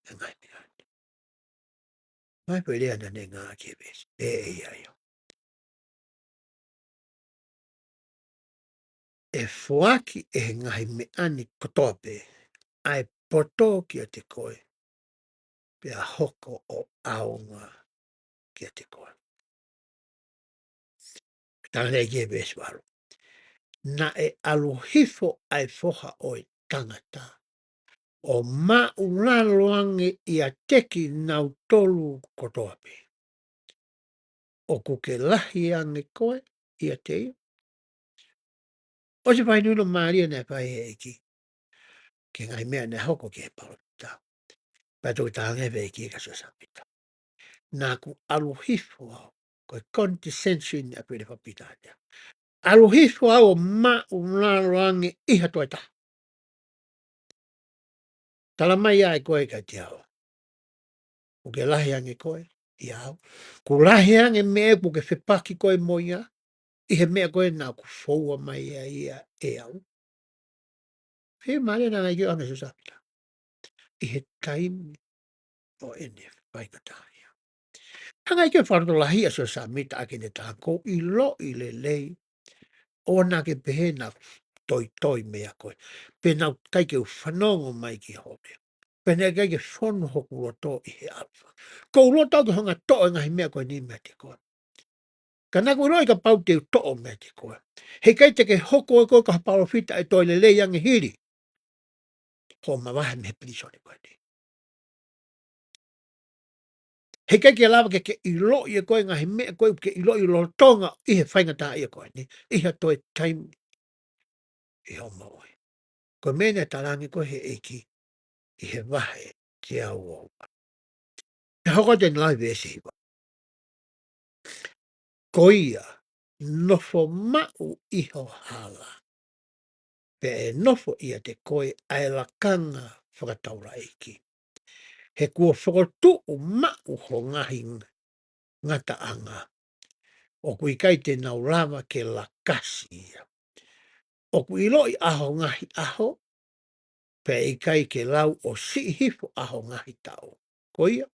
e ngaahi meʻa ni. Mai pē lea naʻe ngāueʻaki he veesi, ʻe ʻi ai ia. ʻE foaki ʻe he ngaahi meʻa ni kotoa pē ʻa e poto kiate koe, pea hoko ʻo ʻaonga kiate koe. Tala ʻe he ʻEiki he veesi valu, naʻe ʻalu hifo ʻa e Foha ʻo e tangata ʻo māʻulalo ange ʻiate kinautolu kotoa pē. ʻOku ke lahi ange koe ʻiate ia? ʻOsi e fakahinohino mālie naʻe fai ʻe he ʻEiki ki he ngaahi meʻa naʻe hoko ki he palōfita. Pea toki tala ange ʻe he ʻEiki kia Siosefa Sāmita, naʻa ku ʻalu hifo au, ko e condescension ʻa e pele fakapilitānia. ʻAlu hifo au ʻo māʻulalo ange ʻi ha toe taha. Tala mai ʻe koe kiate au, ʻoku ke lahi ange koe ʻia au? ʻOku lahi ange e meʻa ʻoku ke fepaki koe mo ia ʻi he meʻa ko ē naʻa ku foua mai ai ia ʻe au? He mālie naʻe ngāueʻaki ʻa Siosefa Sāmita ʻi he taimi ʻo ʻene faingataʻaʻia. Hanga ʻe he ʻEiki ʻo fakalotolahi ʻa Siosefa Sāmita ʻaki ʻene tala, ʻoku ou ʻiloʻi lelei ʻoua naʻa ke pehē naʻa ku toitoi meia koe, pe naʻa ku ʻikai ke u fanongo mai ki hoʻo meʻa, pe naʻe ʻikai ke fonu hoku loto ʻi he ʻAlfa. ʻOku ou loto au ke hanga ʻo toʻo e ngaahi meʻa ko eni meiate koe. Ka naʻa ku ʻiloʻi kapau te u toʻo meiate koe, heʻikai te ke hoko ʻe koe ko ha palōfita ʻe toe lelei ange hili hoʻo mavahe mei he pilīsone ko eni. Heʻikai ke lava ke ke ʻiloʻi ʻe koe e ngaahi meʻa ko ē ʻoku ke ʻiloʻi lolotonga ʻi he faingataʻaʻia ko eni ʻi ha toe taimi ʻi hoʻo moʻui. Ko e meʻa naʻe tala ange ko ē ʻe he ʻEiki ʻi he vahe teau ua. Pea hoko atu ʻene lau he veesi hiva, ko ia, nofo maʻu ʻi ho hala, pea ʻe nofo ʻiate koe ʻa e lakanga fakataulaʻeiki. He kuo fokotuʻu maʻu ho ngaahi ngataʻanga, ʻoku ʻikai te nau lava ke lakasi ia. ʻOku ʻiloʻi ʻa ho ngaahi ʻaho, pea ʻikai ke lau ʻo siʻi hifo ʻa ho ngaahi taʻu. Ko ia,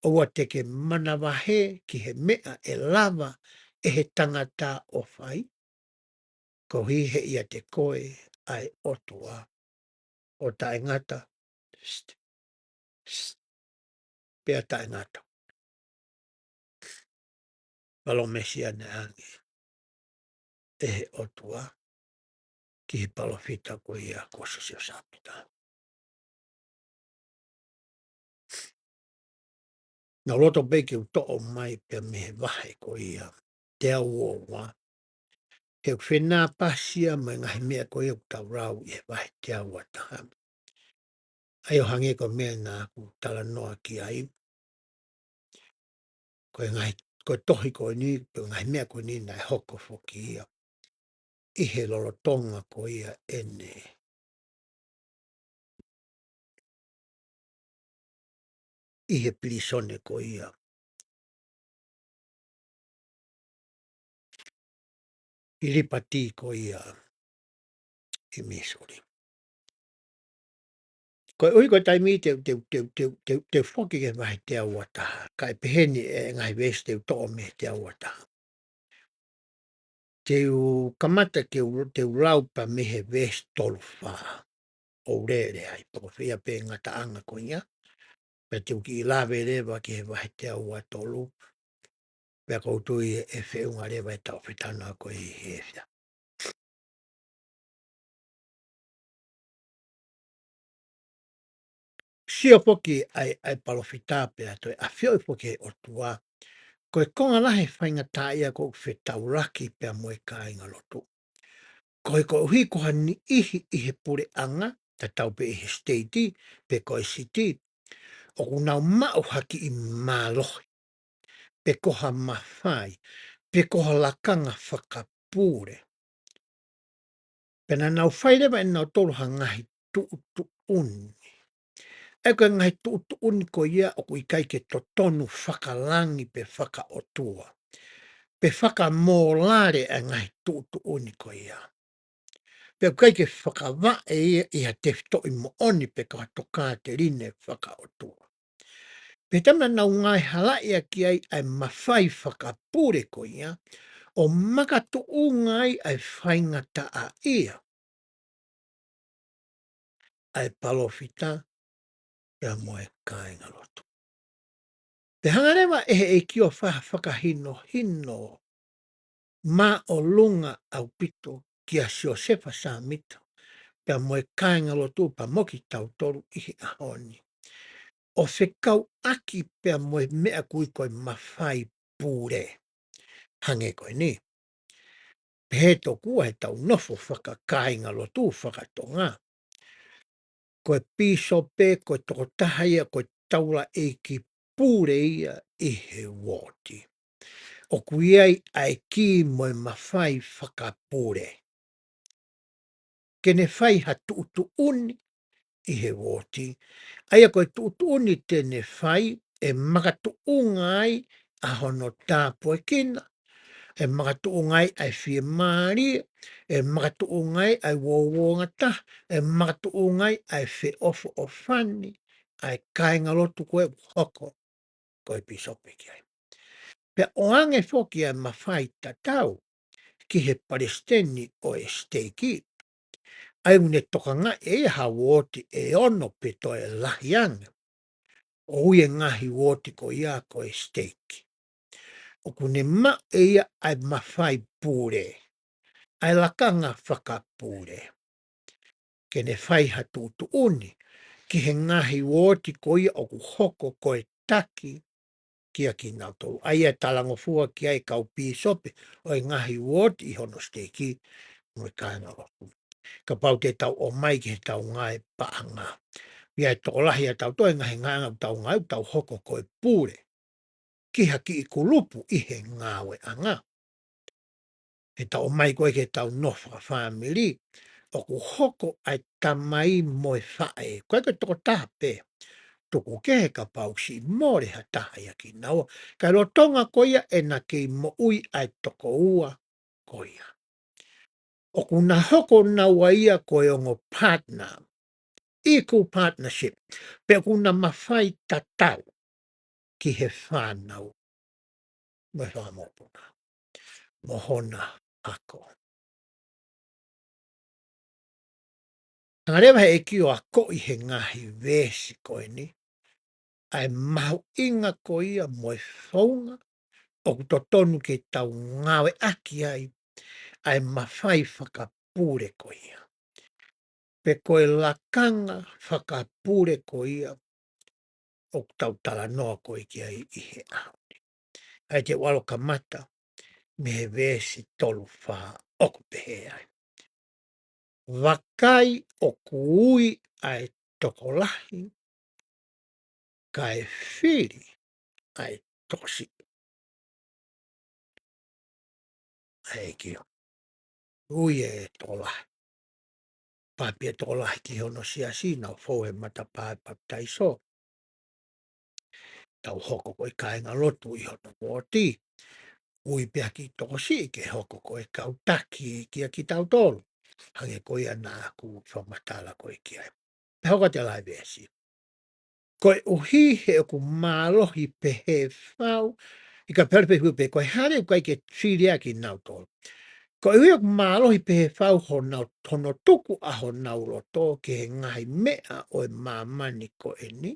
ʻoua te ke manavahē ki he meʻa ʻe lava ʻe he tangata ʻo fai, koeʻuhi he ʻiate koe ʻa e ʻOtua ʻo taʻengata, pea taʻengata. Palōmesi ia naʻe ʻoange ʻe he ʻOtua ki he palōfita ko ia ko Siosefa Sāmita. Naʻa ku loto pē ke u toʻo mai pē mei he vahe ko ia teau ua, he ʻoku fenāpasi ia mo e ngaahi meʻa ko ia ʻoku tau lau ʻi he vahe teau ua taha. ʻA ia ʻo hangē ko e meʻa naʻa ku talanoa ki ai, ko e ngaahi, ko e tohi ko eni, ko e ngaahi meʻa ko eni naʻe hoko foki ia ʻi he lolotonga ko ia ʻene ʻi he pilīsone ko ia ʻi Lipatī ko ia ʻi Mīsuli. Koeʻuhi ko e taimi te, te, te, te, te, te foki ki he vahe teau ua taha, kae pehē ni e ngaahi veesi te u toʻo mei he teau ua taha. Te u kamata ke u, te u lau pē mei he veesi tolu fā. ʻoku lele ai. Pea ko e fē ia pē ngataʻanga ko ia, pea te u kiʻi lave leva ki he vahe teau ua tolu, pea ʻoku ou tui ʻe feʻunga leva ʻetau fetalanoaʻaki he efiafi. Sio foki ʻa e, ʻa e palōfita pea toe ʻafioʻi foki ʻe he ʻOtua, ko e konga lahi e faingataʻaʻia ʻoku fetaulaki pea mo e kāingalotu. Ko e koeʻuhi ko ha niʻihi ʻi he puleʻanga, tatau pē ʻi he state, pe ko e city, ʻoku nau maʻu ha kiʻi mālohi, pe ko ha mafai, pe ko ha lakanga fakapule. Pea naʻa nau fai leva ʻe nautolu ha ngaahi tuʻutuʻuni. ʻA ia ko e ngaahi tuʻutuʻuni ko ia ʻoku ʻikai ke totonu fakalangi pe fakaʻotua, pe fakamōlale ʻa e ngaahi tuʻutuʻuni ko ia. Pea ʻoku ʻikai ke fakavaʻe ia ʻi ha tefitoʻi moʻoni pe ko ha tokāteline fakaʻotua. Pea taimi naʻa nau ngāue halaʻi ʻaki ai ʻa e mafai fakapule ko ia, ʻo makatuʻunga ai ʻa e faingataʻaʻia ʻa e palōfita pea mo e kāingalotu. Pea hanga leva ʻe he ʻEiki ʻo fai ha fakahinohino māʻolunga ʻaupito kia Siosefa Sāmita, pea mo e kāingalotu pea mo kitautolu ʻi he ʻaho ni, ʻo fekauʻaki pea mo e meʻa ʻoku ui ko e mafai pule. Hangē ko eni. Pehē tokua heʻetau nofo fakakāingalotu fakatonga, ko e pīsope, ko e tokotaha ia, ko e taulaʻeiki pule ia ʻi he uooti. ʻOku ʻi ai ʻa e kī mo e mafai fakapule ke ne fai ha tuʻutuʻuni ʻi he uooti. ʻA ia ko e tuʻutuʻuni te ne fai, ʻe makatuʻunga ai ʻa hono tāpuekina, ʻe makatuʻunga ai ʻa e fiemālie, ʻe makatuʻunga ai ʻa e uouangataha, ʻe makatuʻunga ai ʻa e feʻofoʻofani ʻa e kāingalotu ko ē ʻoku hoko ko e pīsope ki ai. Pea ʻoange foki ʻa e mafai tatau ki he palesiteni ʻo e siteiki. ʻA ia ʻoku ne tokangaʻi ʻe ia ha uooti ʻe ono pe toe lahi ange, ʻo ui e ngaahi uooti ko ia ko e siteiki. ʻOku ne maʻu ʻe ia ʻa e mafai pule, ʻa e lakanga fakapule, ke ne fai ha tuʻutuʻuni ki he ngaahi uooti ko ia ʻoku hoko ko e taki kia kinautolu. ʻA ia ʻe talangofua ki ai e kau pīsope ʻo e ngaahi uooti ʻi hono siteiki mo e kāingalotu. Kapau te tau ō mai ki heʻetau ngāue paʻanga, ʻi ai e tokolahi ʻa tautolu e ngaahi ngāue ʻoku tau ngāue, ʻoku tau hoko ko e pule ki ha kiʻi kulupu ʻi he ngāueʻanga. Heʻetau ō mai ko ē ki heʻetau nofo fakafāmili, ʻoku hoko ʻa e tamai mo e faʻē, ko e tokotaha pē. Tuku kehe kapau siʻi mole ha taha ia kinaua, ka ʻi he lolotonga ko ia ʻena kei moʻui ʻa e toko ua ko ia, ʻoku na hoko naua ia ko e ongo partner, equal partnership, pea ʻoku na mafai tatau ki he fānau mo e fanga mokopuna mo hona ako. Hanga leva he ʻEiki ʻo akoʻi he ngaahi veesi ko eni ʻa e mahuʻinga ko ia mo e founga ʻoku totonu ke tau ngāueʻaki ai ʻa e mafai fakapule ko ia, pe ko e lakanga fakapule ko ia ʻoku tau talanoa ko ē ki ai ʻi he ʻaho ni. ʻA ia te u ʻalu ʻo kamata mei he veesi tolu fā, ʻoku pehē ai: Vakai, ʻoku ui ʻa e tokolahi, kae fili ʻa e tokosiʻi. ʻA e ʻEiki ʻo ui e tokolahi. Pāpia tokolahi ki hono siasi, nau fou he matapā ʻo e papitaiso. Tau hoko ko e kāingalotu ʻi hono uooti. Ui pē ha kiʻi tokosiʻi ke hoko ko e kau taki kia kitautolu, hangē ko ia naʻa ku fakamatala ko ē ki ai. Pea hoko atu e lave veesi. Koeʻuhi he ʻoku mālohi pehē fau, ʻi ka pehē pē hui pē, ko e hā leva ʻoku ʻikai ke fili ai kinautolu? Koeʻuhi ʻoku mālohi pehē fau honau, hono tuku ʻa honau loto ki he ngaahi meʻa ʻo e māmani ko eni,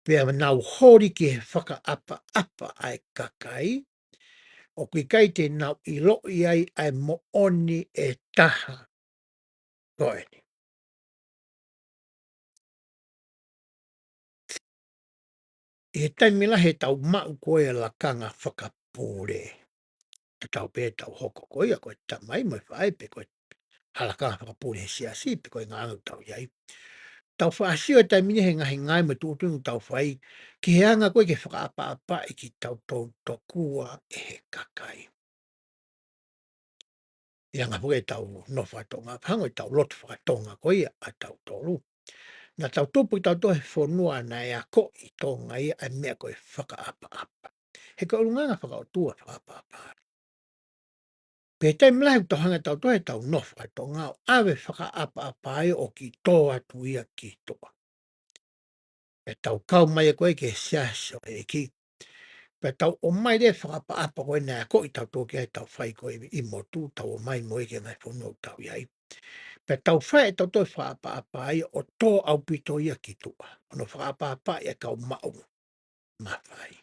pea nau holi ki he fakaʻapaʻapa ʻa e kakai, ʻoku ʻikai te nau ʻiloʻi ai ʻa e moʻoni ʻe taha ko eni. ʻI he taimi lahi ʻetau maʻu ko ē lakanga fakapule, tatau pē ʻetau hoko ko ia ko e tamai mo e faʻē pe ko e ha lakanga fakapule he siasi pe ko e ngaahi anga ʻoku tau ʻi ai. Tau faʻa sio he taimi ni he ngaahi ngāue mo e tuʻutuʻuni ʻoku tau fai ki he anga ko ē ke fakaʻapaʻapaʻi kitautolu tokua ʻe he kakai. ʻI he anga foki ʻetau nofo faka-Tonga, hangē ko ʻetau lotu faka-Tonga ko ia ʻatautolu. Naʻa tau tupu kitautolu he fonua naʻe akoʻi ʻi Tonga ia ʻa e meʻa ko e fakaʻapaʻapa. He ko e ʻulungaanga fakaʻotua fakaʻapaʻapa. Pea taimi lahi ʻoku tau hanga ʻe tautolu ʻetau nofo faka-Tonga ʻo ʻave fakaʻapaʻapa ia ʻo kiʻi tō atu ia ki tuʻa. ʻE tau kau mai ko ē ki he siasi ʻo e ʻEiki. Pea tau ʻomai leva e fakaʻapaʻapa ko ē naʻe akoʻi tautolu ki ai ʻetau fai ko ē ʻi motu, tau ʻomai mo ia ki he ngaahi fonua ʻoku tau ʻi ai. Pea tau fai ʻe tautolu e fakaʻapaʻapa ia ʻo tō ʻaupito ia ki tuʻa. ʻO nau fakaʻapaʻapaʻi e kau maʻu mafai.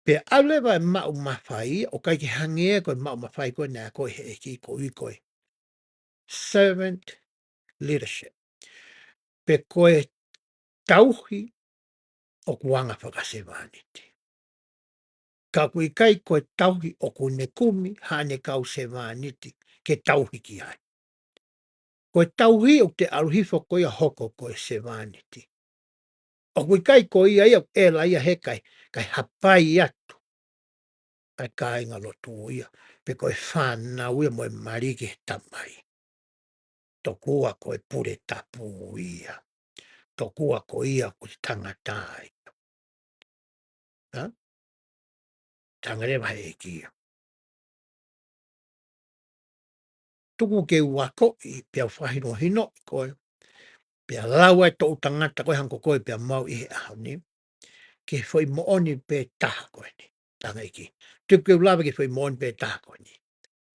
Pea ʻalu leva e maʻu mafai, ʻo ʻikai ke hangē ko e maʻu mafai ko ē naʻe akoʻi he ʻEiki koeʻuhi ko e servant leadership. Pe ko e tauhi ʻoku anga fakasevāniti. Ka ʻoku ʻikai ko e tauhi ʻoku ne kumi haʻane kau sevāniti ke tauhi ki ai. Ko e tauhi ʻoku te ʻalu hifo ko ia ʻo hoko ko e sevāniti. ʻOku ʻikai ko ia ia ʻoku ʻela ia he kakai, kae hapai atu ʻa e kāingalotu ia, pe ko e fānau ia mo e mali ki he tamai. Tokua ko e pule tapu ia. Tokua ko ia ko e tangata ia. Ha? Tangata leva he ʻEiki ia. Tuku ke u akoʻi, pea u fakahinohinoʻi koe. Pea lau ʻa e toʻu tangata ko ē hangē ko koe pea mo au ʻi he ʻaho ni. Ki he foʻi moʻoni pē taha ko eni. Tangata ʻEiki. Tuku ke u lave ki he foʻi moʻoni pē taha ko eni.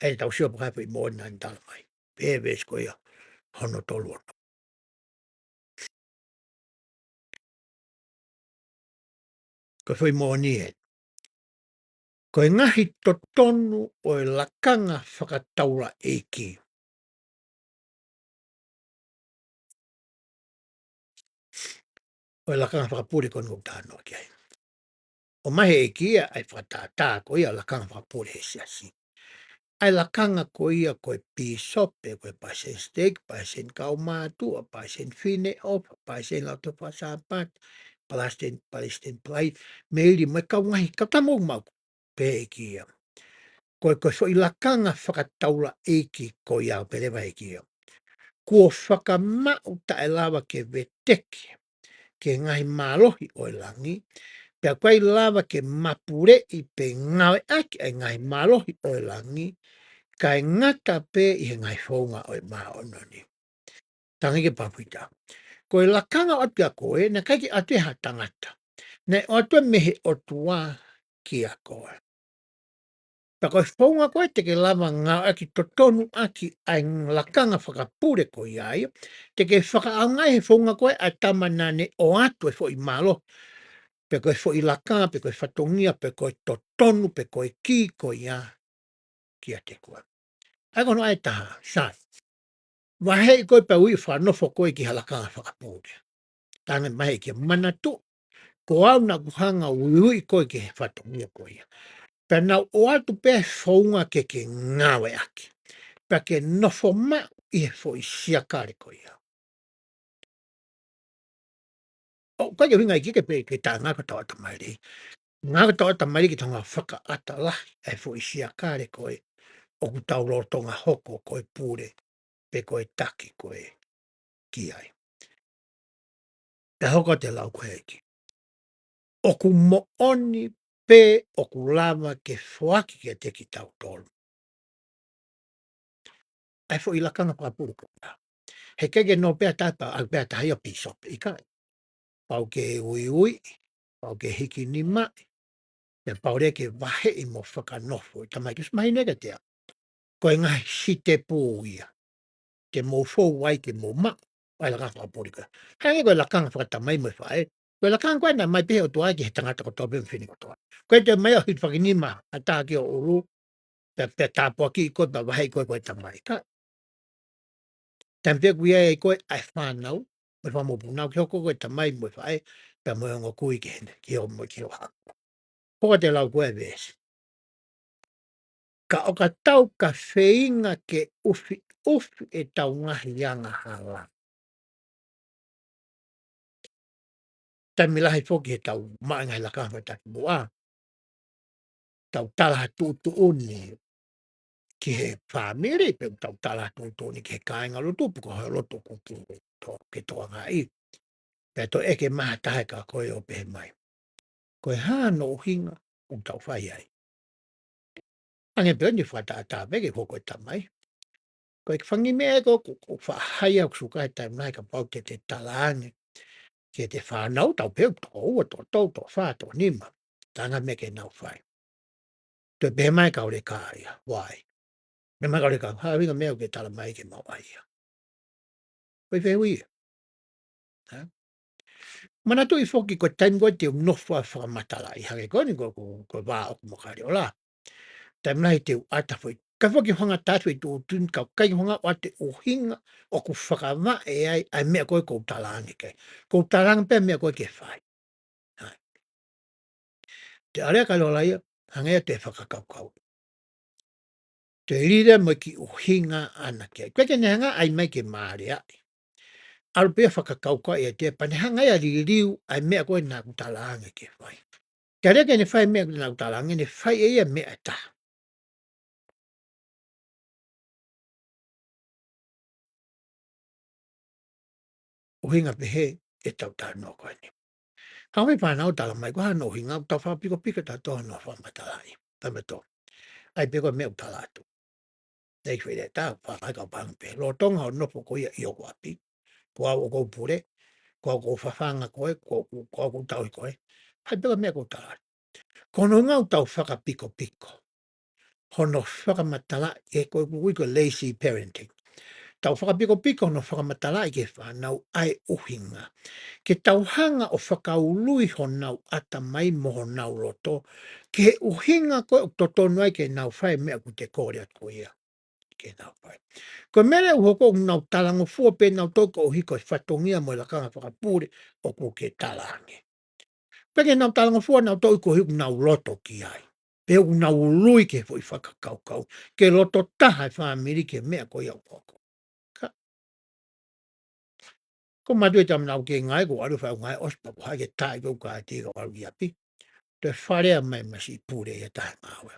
ʻE tau sio pe ko e hā e foʻi moʻoni naʻa ne tala mai. Pea veesi ko ia hono tolu ono. Ko e foʻi moʻoni ē. Ko e ngaahi totonu ʻo e lakanga fakataulaʻeiki. ʻO e lakanga fakapule ko eni ʻoku ou talanoa ki ai. ʻOmai he ʻEiki ia ʻa e fakatātā ko ia lakanga fakapule he siasi. ʻA e lakanga ko ia ko e pīsope, ko e palesiteni siteiki, palesiteni kaumātuʻa, palesiteni fineʻofa, palesiteni lautohi fakasāpate, palesiteni, palesiteni palai, meili mo e kau ngaahi kau tama ʻoku maʻu pē ʻEiki ia. Ko e, ko e foʻi lakanga fakataulaʻeiki ko ia ʻoku pehē leva ʻEiki ia. Kuo fakamaʻu taʻelava ke veteki ki he ngaahi mālohi ʻo e langi, pea ʻoku ʻikai lava ke mapuleʻi pe ngāueʻaki ʻa e ngaahi mālohi ʻo e langi, kae ngata pē ʻi he ngaahi founga ʻo e māʻoniʻoni. Tangata ʻEiki Pāfita. Ko e lakanga ʻoatu kia koe, naʻe ʻikai ke ʻoatu ʻe ha tangata. Naʻe ʻoatu mei he ʻOtua kia koe. Pea ko e founga ko ē te ke lava ngāueʻaki totonuʻaki ʻa e lakanga fakapule ko ia ia, te ke fakaʻaongaʻi he founga ko ē ʻa e tama naʻa ne ʻoatu e foʻi mālohi, pe ko e foʻi lakanga, pe ko e fatongia, pe ko e totonu, pe ko e kī ko ia kiate koe. ʻA ia ko hono ʻai taha, sai. Vaheʻi koe pea ui fakanofo koe ki ha lakanga fakapule. Tangata mai he ʻEiki ia, manatuʻi, ko au naʻa ku hanga ʻo uiuiʻi koe ki he fatongia ko ia. Pea naʻa ku ʻoatu pē founga ke ke ngāueʻaki. Pea ke nofo maʻu ʻi he foʻi siakale ko ia. ʻOku ʻikai ke ʻuhinga ʻEiki ke pehē ke ta ngāue ko e tauʻatamai lelei. Ngāue ko e tauʻatamai lelei ke tau hanga ʻo fakaʻata lahi ʻa e foʻi siakale ko ē ʻoku tau lolotonga hoko ko e pule, pe ko e taki ko ē ki ai. Pea hoko atu e lau ko ē ʻEiki. ʻOku moʻoni pē ʻoku lava ke foaki kiate kitautolu ʻa e foʻi lakanga fakapule ko ia. He ʻikai ke nofo pē ʻa e taha pea ʻalu pē ʻa e taha ia ʻo pīsope, ʻikai. Pau ke uiuiʻi, pau ke hikinimaʻi, Pea pau leva ke vaheʻi mo fakanofo ʻa e tamai. Ke ʻosi mahino kiate au ko e ngaahi sitepu ia te mou fou ai ke mou maʻu ʻa e lakanga fakapule ko ē. Hangē ko e lakanga fakatamai mo e faʻē, ko e lakanga ko ē naʻe ʻomai pē ʻe he ʻOtua ki he tangata kotoa pē mo e fefine kotoa. Ko e toe ʻomai ʻo hilifakinima ʻa e taha ki ho ʻulu, pea, pea tāpuakiʻi koe, pea vaheʻi koe ko e tamai. Ka taimi pē ʻoku ʻi ai koe ʻa e fānau mo e fanga mokopuna, ke hoko koe ko e tamai mo e faʻē, pea mo e ongo kui ki heni, ki ho, mo ki ho hako. Ko ʻete lau ko ē veesi. Ka ʻo ka tau ka feinga ke ʻufiʻufi ʻetau ngaahi angahala. Taimi lahi foki heʻetau maʻu e ngaahi lakanga fakatakimuʻa, tau tala ha tuʻutuʻuni ki he fāmili, pe tau tala ha tuʻutuʻuni ki he kāingalotu, pe ko e hā e lotu ʻoku ke tō, ke tō anga ai. Pea toe ʻeke mai ha taha ʻe ka ko e ō pehē mai, ko e hā hono ʻuhinga ʻoku tau fai ai? Hangē pē ʻeni fakatātā pē ke hoko e tamai. Ko e fanga meʻa ko ē ʻoku, ʻoku faʻa hā ia ʻoku suka he taimi lahi kapau te te tala ange kiate fānau, tau pehē toko ua, toko tolu, toko fā, toko nima. Tala ange meʻa ke nau fai. Toe pehē mai kau leka ia, why? Pehē mai kau leka, hā e ʻuhinga meʻa ʻoku ke tala mai ke mau ʻai ia? Ko e fehuʻi ia. Hā? Manatuʻi foki ko e taimi ko ē te u nofo ai ʻo fakamatalaʻi, hangē ko eni ko, ko, ko e vā ʻoku mo Kaliola. Taimi lahi te u ʻata foʻi, ka foki hanga ʻo ʻata foʻi tuʻutuʻuni, ka ʻikai ke u hanga ʻo ʻata e ʻuhinga ʻoku fakavaʻe ai ʻa e meʻa ko ē ʻoku ou tala ange ki ai. ʻOku ou tala ange pē meʻa ko ē ke fai. Hā. Te ʻalu ʻa Kaliola ia, hanga ia ʻo toe fakakaukau. Toe lī leva mo e kiʻi ʻuhinga ʻana ki ai. ʻIkai ke ne hanga ʻo ʻai mai ke māliaʻi. ʻAlu pē ia ʻo fakakaukau ia te pea ne hanga ia ʻo liliu ʻa e meʻa ko ē naʻá ku tala ange ke fai. Ka leva ke ne fai e meʻa naʻá ku tala ange, ne fai ʻe ia e meʻa ʻe taha. ʻUhinga pehē ʻetau talanoa ko eni. Hangē ko e fānau tala mai, ko e hā hono ʻuhinga ʻoku tau fakapikopiko tautolu hono fakamatalaʻi? Taimi to. ʻAi pē ko e meʻa ʻoku tala atu. Next week ʻe tau, fānau ka pang pē. Lolotonga hoʻo nofo ko ia ʻi hoku ʻapi, ko au ʻoku ou pule, ko au ʻoku ou fafanga koe, ko, ko au ʻoku ou tauhi koe. ʻAi pē ko e meʻa ʻoku tala atu. Ko hono ʻuhinga ʻoku tau fakapikopiko hono fakamatalaʻi, ʻe ko e ʻoku ui ko e lazy parenting. Tau fakapikopiko hono fakamatalaʻi ki he fānau ʻa e ʻuhinga. Ke tau hanga ʻo fakaului honau ʻatamai mo honau loto ki he ʻuhinga ko ē ʻoku totonu ai ke nau fai e meʻa ʻoku te kole atu ko ia ke nau fai. Ko e meʻa leva ʻoku hoko ʻoku nau talangofua pē nautolu koeʻuhi ko e fatongia mo e lakanga fakapule ʻoku ke tala ange. Pea ke nau talangofua nautolu koeʻuhi ʻoku nau loto ki ai. Pe ʻoku nau ului ki he foʻi fakakaukau. Ke loto taha e fāmili ki he meʻa ko ia ʻoku hoko. Ka, ko e mātuʻa ia ʻoku ou kei ngāue, ʻoku ou ʻalu ʻo fai ʻeku ngāue, ʻosi pea ʻoku hake taʻe ʻoku ou kātaki ʻo ʻalu ki ʻapi. Toe fale mai mei siʻi pule ia taha e ngāue.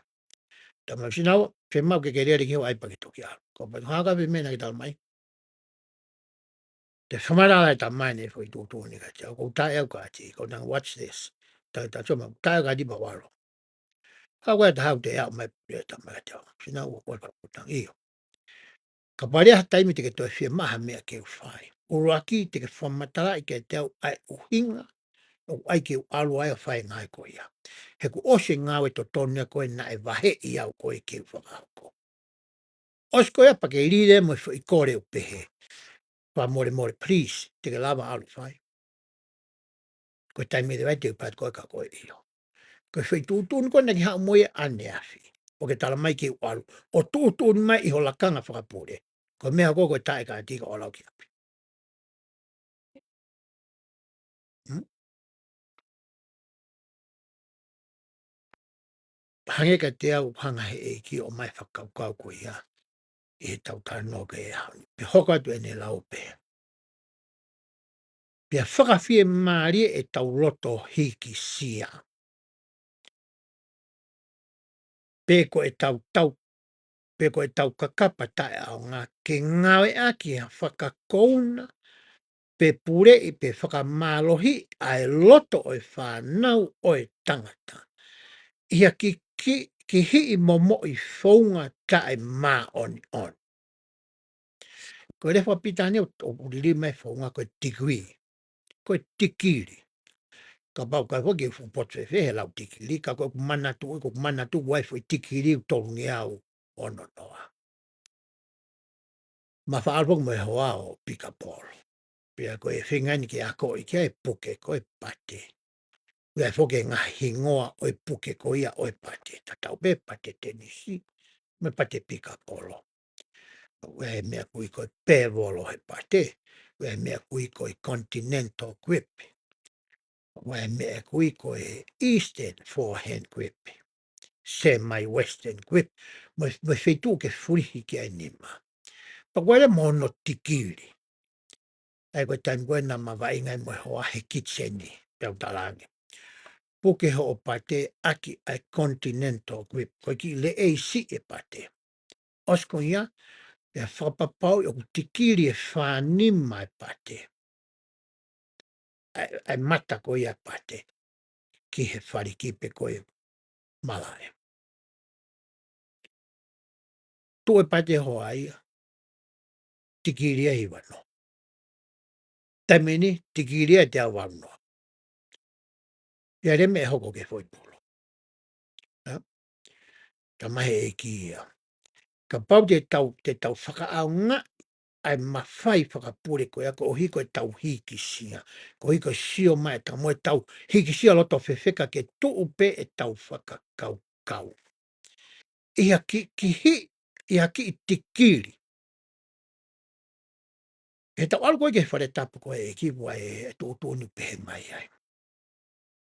Tala mai, Sinaua, fiemaʻu ke ke lele ki he ʻai pea ke toki ʻalu. Ko e patu haka pē meʻa naʻá ke tala mai. Toe fakamatala e tamai ʻene foʻi tuʻutuʻuni kiate au. ʻOku ou taʻe au kātaki, ʻoku ou tangi, watch this. Taʻe, taʻe, soma, taʻe au kātaki pea u ʻalu. Ka ko e taha ʻoku toe aʻu mai pē e tamai kiate au. Sinaua, ʻoku ou tangi, ʻio. Kapau leva ha taimi te ke toe fiemaʻu ha meʻa ke u fai, ʻuluaki te ke fakamatalaʻi kiate au ʻa e ʻuhinga ʻoku ʻai ke u ʻalu ai ʻo fai e ngāue ko ia. He kuo ʻosi e ngāue totonu ia ko ē naʻe vaheʻi au ko ē ke u fakahoko. ʻOsi ko ia pea ke lī leva mo e foʻi kole ʻo pehē, fakamolemole, please, te ke lava ʻalu ʻo fai? Ko e taimi leva ia te u pehē atu ko e ka ko e ʻio. Ko e foʻi tuʻutuʻuni ko ē naʻá ke haʻu mo ia ʻaneafi, ʻo ke tala mai ke u ʻalu, ʻo tuʻutuʻuni mai ʻi ho lakanga fakapule. Ko e meʻa ko ē ʻoku ou taʻe au kātaki ʻo ʻalu au ki ʻapi. Hmm? Hangē kiate au, hanga ʻe he ʻEiki ʻo ʻomai e fakakaukau ko ia ʻi heʻetau talanoa ki he ʻaho ni. Pea hoko atu ʻene lau pē, pea fakafiemālie ʻetau loto hīkisia. Pe ko ʻetau tau, pe ko ʻetau kakapa taʻeʻaonga ke ngāueʻaki ha fakakouna, pe puleʻi, pe fakamālohiʻi ʻa e loto ʻo e fānau ʻo e tangata ʻi ha ki, ki, kihiʻi momoʻi founga taʻemāʻoniʻoni. Ko e lea fakapilitānia ʻoku, ʻoku liliu mai e founga ko e degree. Ko e tikili. Kapau ʻoku ʻikai foki ke u fuʻu poto fēfē he lau tikilī, ka ko ʻeku manatuʻi, ko ʻeku manatuʻi ʻoku ʻi ai e foʻi tikilī ʻe tolungeau ono noa. Ma faʻa ʻalu foki mo e hoa ʻo Pikapolo. Pea ko e feinga eni ke akoʻi ki ai e puke ko e pate. ʻOku ʻi ai foki e ngaahi hingoa ʻo e puke ko ia ʻo e pate. Tatau pē pate tenisi, mo e pate Pikapolo. ʻOku ʻi ai e meʻa ʻoku ui ko e bevel ʻo e pate. ʻOku ʻi ai e meʻa ʻoku ui ko e continental grip. ʻOku ʻi ai e meʻa ʻoku ui ko e eastern forehand grip. Semi-western grip. Mo e, mo e feituʻu ke fulihi ki ai e nima. Pea ʻoku ʻi ai mo hono tikilī. ʻA ia ko e taimi ko ē naʻa ma vaʻinga ai mo e hoa he kitchen, pea u talaange, puke hoʻo pate ʻaki ʻa e continental grip. Ko e kiʻi leʻei siʻi e pate. ʻOsi ko ia, pea fakapapauʻi ʻoku tikilī e fānima e pate, ʻa e, ʻa e mata ko ia e pate, ki he falikipe ko e malaʻe. Tuʻu e pate hoa ia, tikilī ia ʻe hiva noa. Taimi ni, tikilī ia ʻe teau valu noa. ʻIo, lele meʻa ʻe hoko ki he foʻi pulu. ʻA? Ka mai he ʻEiki ia. Kapau te tau, te tau fakaʻaongaʻi ʻa e mafai fakapule ko ia koeʻuhi ko ʻetau hikisia. Koeʻuhi ko e sio mai ʻa e tau mo ʻetau hikisia loto fefeka ke tuʻu pē ʻetau fakakaukau. ʻI ha kiʻi, kiʻi, ʻi ha kiʻi tikilī. He tau ʻalu ko ē ki he fale tapu ko e ʻEiki, ʻoku ʻi ai e tuʻutuʻuni pehē mai ai.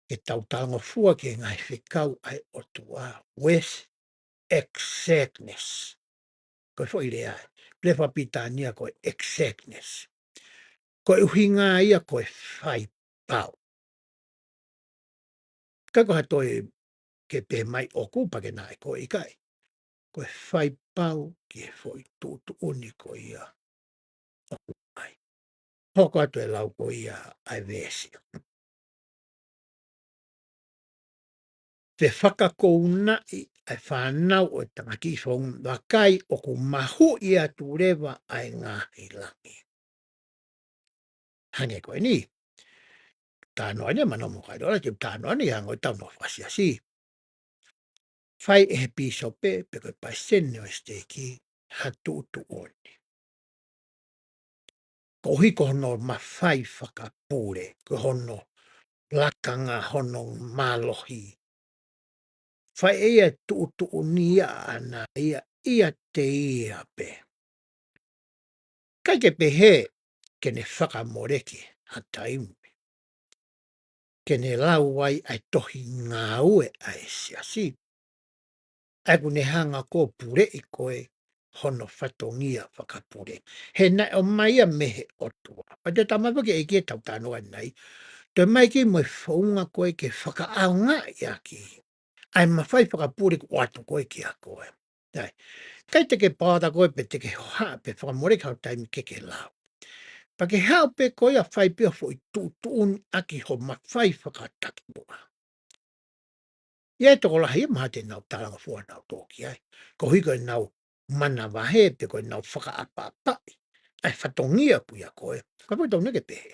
Ke tau talangofua ki he ngaahi fekau ʻa e ʻOtua, with exactness. Ko e foʻi lea, lea fakapilitānia ko e exactness. Ko e ʻuhinga ia ko e faipau. Ka ko ha toe ke pehē mai ʻoku pau ke naʻe ko e ʻikai. Ko e faipau ki he foʻi tuʻutuʻuni ko ia ʻoku ʻi ai. Hoko atu e lau ko ia ʻa e veesi. Fefakakounaʻi ʻa e fānau ʻo e tangata ki he founga, vakai ʻoku mahuʻi atu leva ʻa e ngaahi langi. Hangē ko eni. Talanoa eni ʻa Manoa mo Kailiola, te u talanoa eni ʻa e ongo tau no fakasiasi. Fai ʻe he pīsope, pe ko e palesiteni ʻo e siteiki, ha tuʻutuʻuni. Koeʻuhi ko hono mafai fakapule, ko hono lakanga hono mālohi. Fai ʻe ia e tuʻutuʻuni ia ʻaʻana ia ʻiate ia pē. ʻIkai ke pehē ke ne fakamoleki ha taimi ke ne lau ai ʻa e tohi ngāue ʻa e siasi. ʻA ia ʻoku ne hanga ʻo puleʻi ko ē hono fatongia fakapule. He naʻe ʻomai ia mei he ʻOtua. Pea te tama pē ke ʻEiki ʻetau talanoa ʻanenai. Toe ʻomai ki mo e founga ko ē ke fakaʻaongaʻi ʻaki ʻa e mafai fakapule kuo ʻoatu ko ē kiate koe. ʻAi. ʻIkai te ke pāta koe pe te ke hohaʻa pe fakamoleki ha taimi ke ke lau. Pea ke haʻu pē koe ʻo fai pē ha foʻi tuʻutuʻuni ʻaki ho mafai fakatakimuʻa. ʻI ai e tokolahi ia mahalo te nau talangofua nautolu ki ai. Koeʻuhi ko ʻenau manavahē pe ko ʻenau fakaʻapaʻapaʻi ʻa e fatongia ʻoku ʻiate koe. Ka pau tau neke pehē.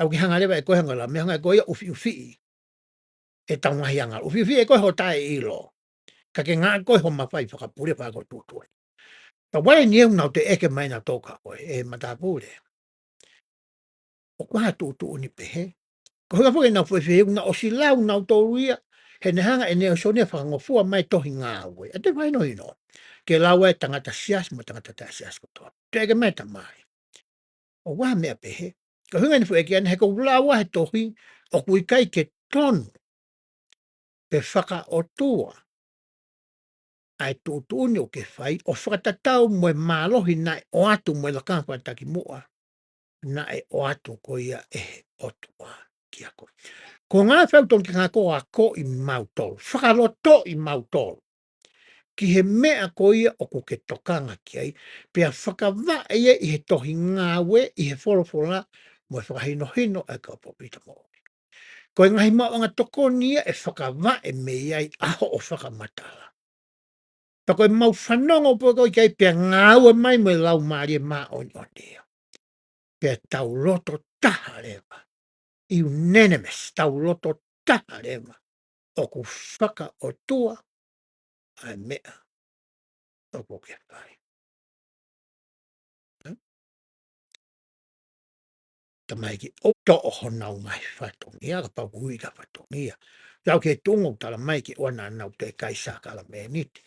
ʻOku ke hanga leva ʻe koe hanga ʻo lau meʻa hanga ʻe koe ia ʻufiʻufiʻi ʻetau ngaahi angahala. ʻUfiʻufiʻi ʻe koe ho taʻeʻilo. Ka ke ngāueʻaki koe ho mafai fakapule fai ko e tuʻutuʻuni. Pea ʻoku ʻi ai e niʻihi ʻoku nau toe ʻeke mai nautolu kia koe, ʻe matāpule, ʻoku ʻi ai ha tuʻutuʻuni pehē? Ko e hā foki ʻenau foʻi fehuʻi naʻe ʻosi lau nautolu ia, he naʻe hanga ʻe Nalesoni ʻo fakangofua mai e tohi ngāue. ʻA e toe mahinohino. Ke lau ai e tangata siasi mo e tangata taʻesiasi kotoa. Toe ʻeke mai e tamai. ʻOku ʻi ai ha meʻa pehē? Ko e ʻuhinga eni e foʻi ʻeke ʻanenai he ʻoku lau ʻa e tohi, ʻoku ʻikai ke tonu pe fakaʻotua ʻa e tuʻutuʻuni ʻoku ke fai, ʻo fakatatau mo e mālohi naʻe ʻoatu mo e lakanga fakatakimuʻa naʻe ʻoatu ko ia ʻe he ʻOtua kiate koe. Ko e ngaahi fehuʻi totonu ke ngāue ʻo akoʻi mautolu, fakalotoʻi mautolu ki he meʻa ko ia ʻoku ke tokanga ki ai, pea fakavaʻe ia ʻi he tohi ngāue, ʻi he folofola, mo e fakahinohino ʻa e kau palōfita moʻui. Ko e ngaahi maʻuʻanga tokoni ia ʻe fakavaʻe mei ai ʻa hoʻo fakamatala. Pea ko ʻemau fanongo pē ko ē ki ai pea ngāue mai mo e Laumālie Māʻoniʻoni ia. Pea tau loto taha leva unanimous, tau loto taha leva ʻoku fakaʻotua ʻa e meʻa ʻoku ke fai. Tamaiki ʻoku toʻo honau ngaahi fatongia, kapau ʻoku ui ka fatongia. Lau ke tungo tala mai ke ʻoua naʻa nau toe kai sākalamēniti,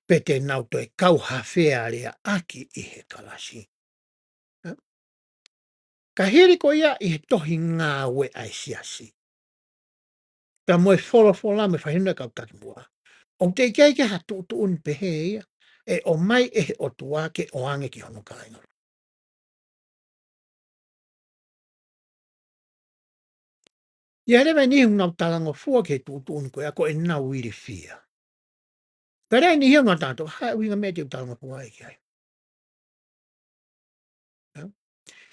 pe te nau toe kau ha fealeaʻaki ʻi he kalasi. Ka hili ko ia ʻi he tohi ngāue ʻa e siasi, pea mo e folofola mo e faihina kau taki muʻa, ʻoku teʻeki ai ke ha tuʻutuʻuni pehē ia ʻe ʻomai ʻe he ʻOtua ke ʻoange ki hono kāinga. ʻI ai leva e niʻihi ʻoku nau talangofua ki he tuʻutuʻuni ko ia ko ʻenau ilifia. Pea lea e niʻihi ʻoku nau tangato, ha ʻuhinga meʻa te u talangofua ai ki ai.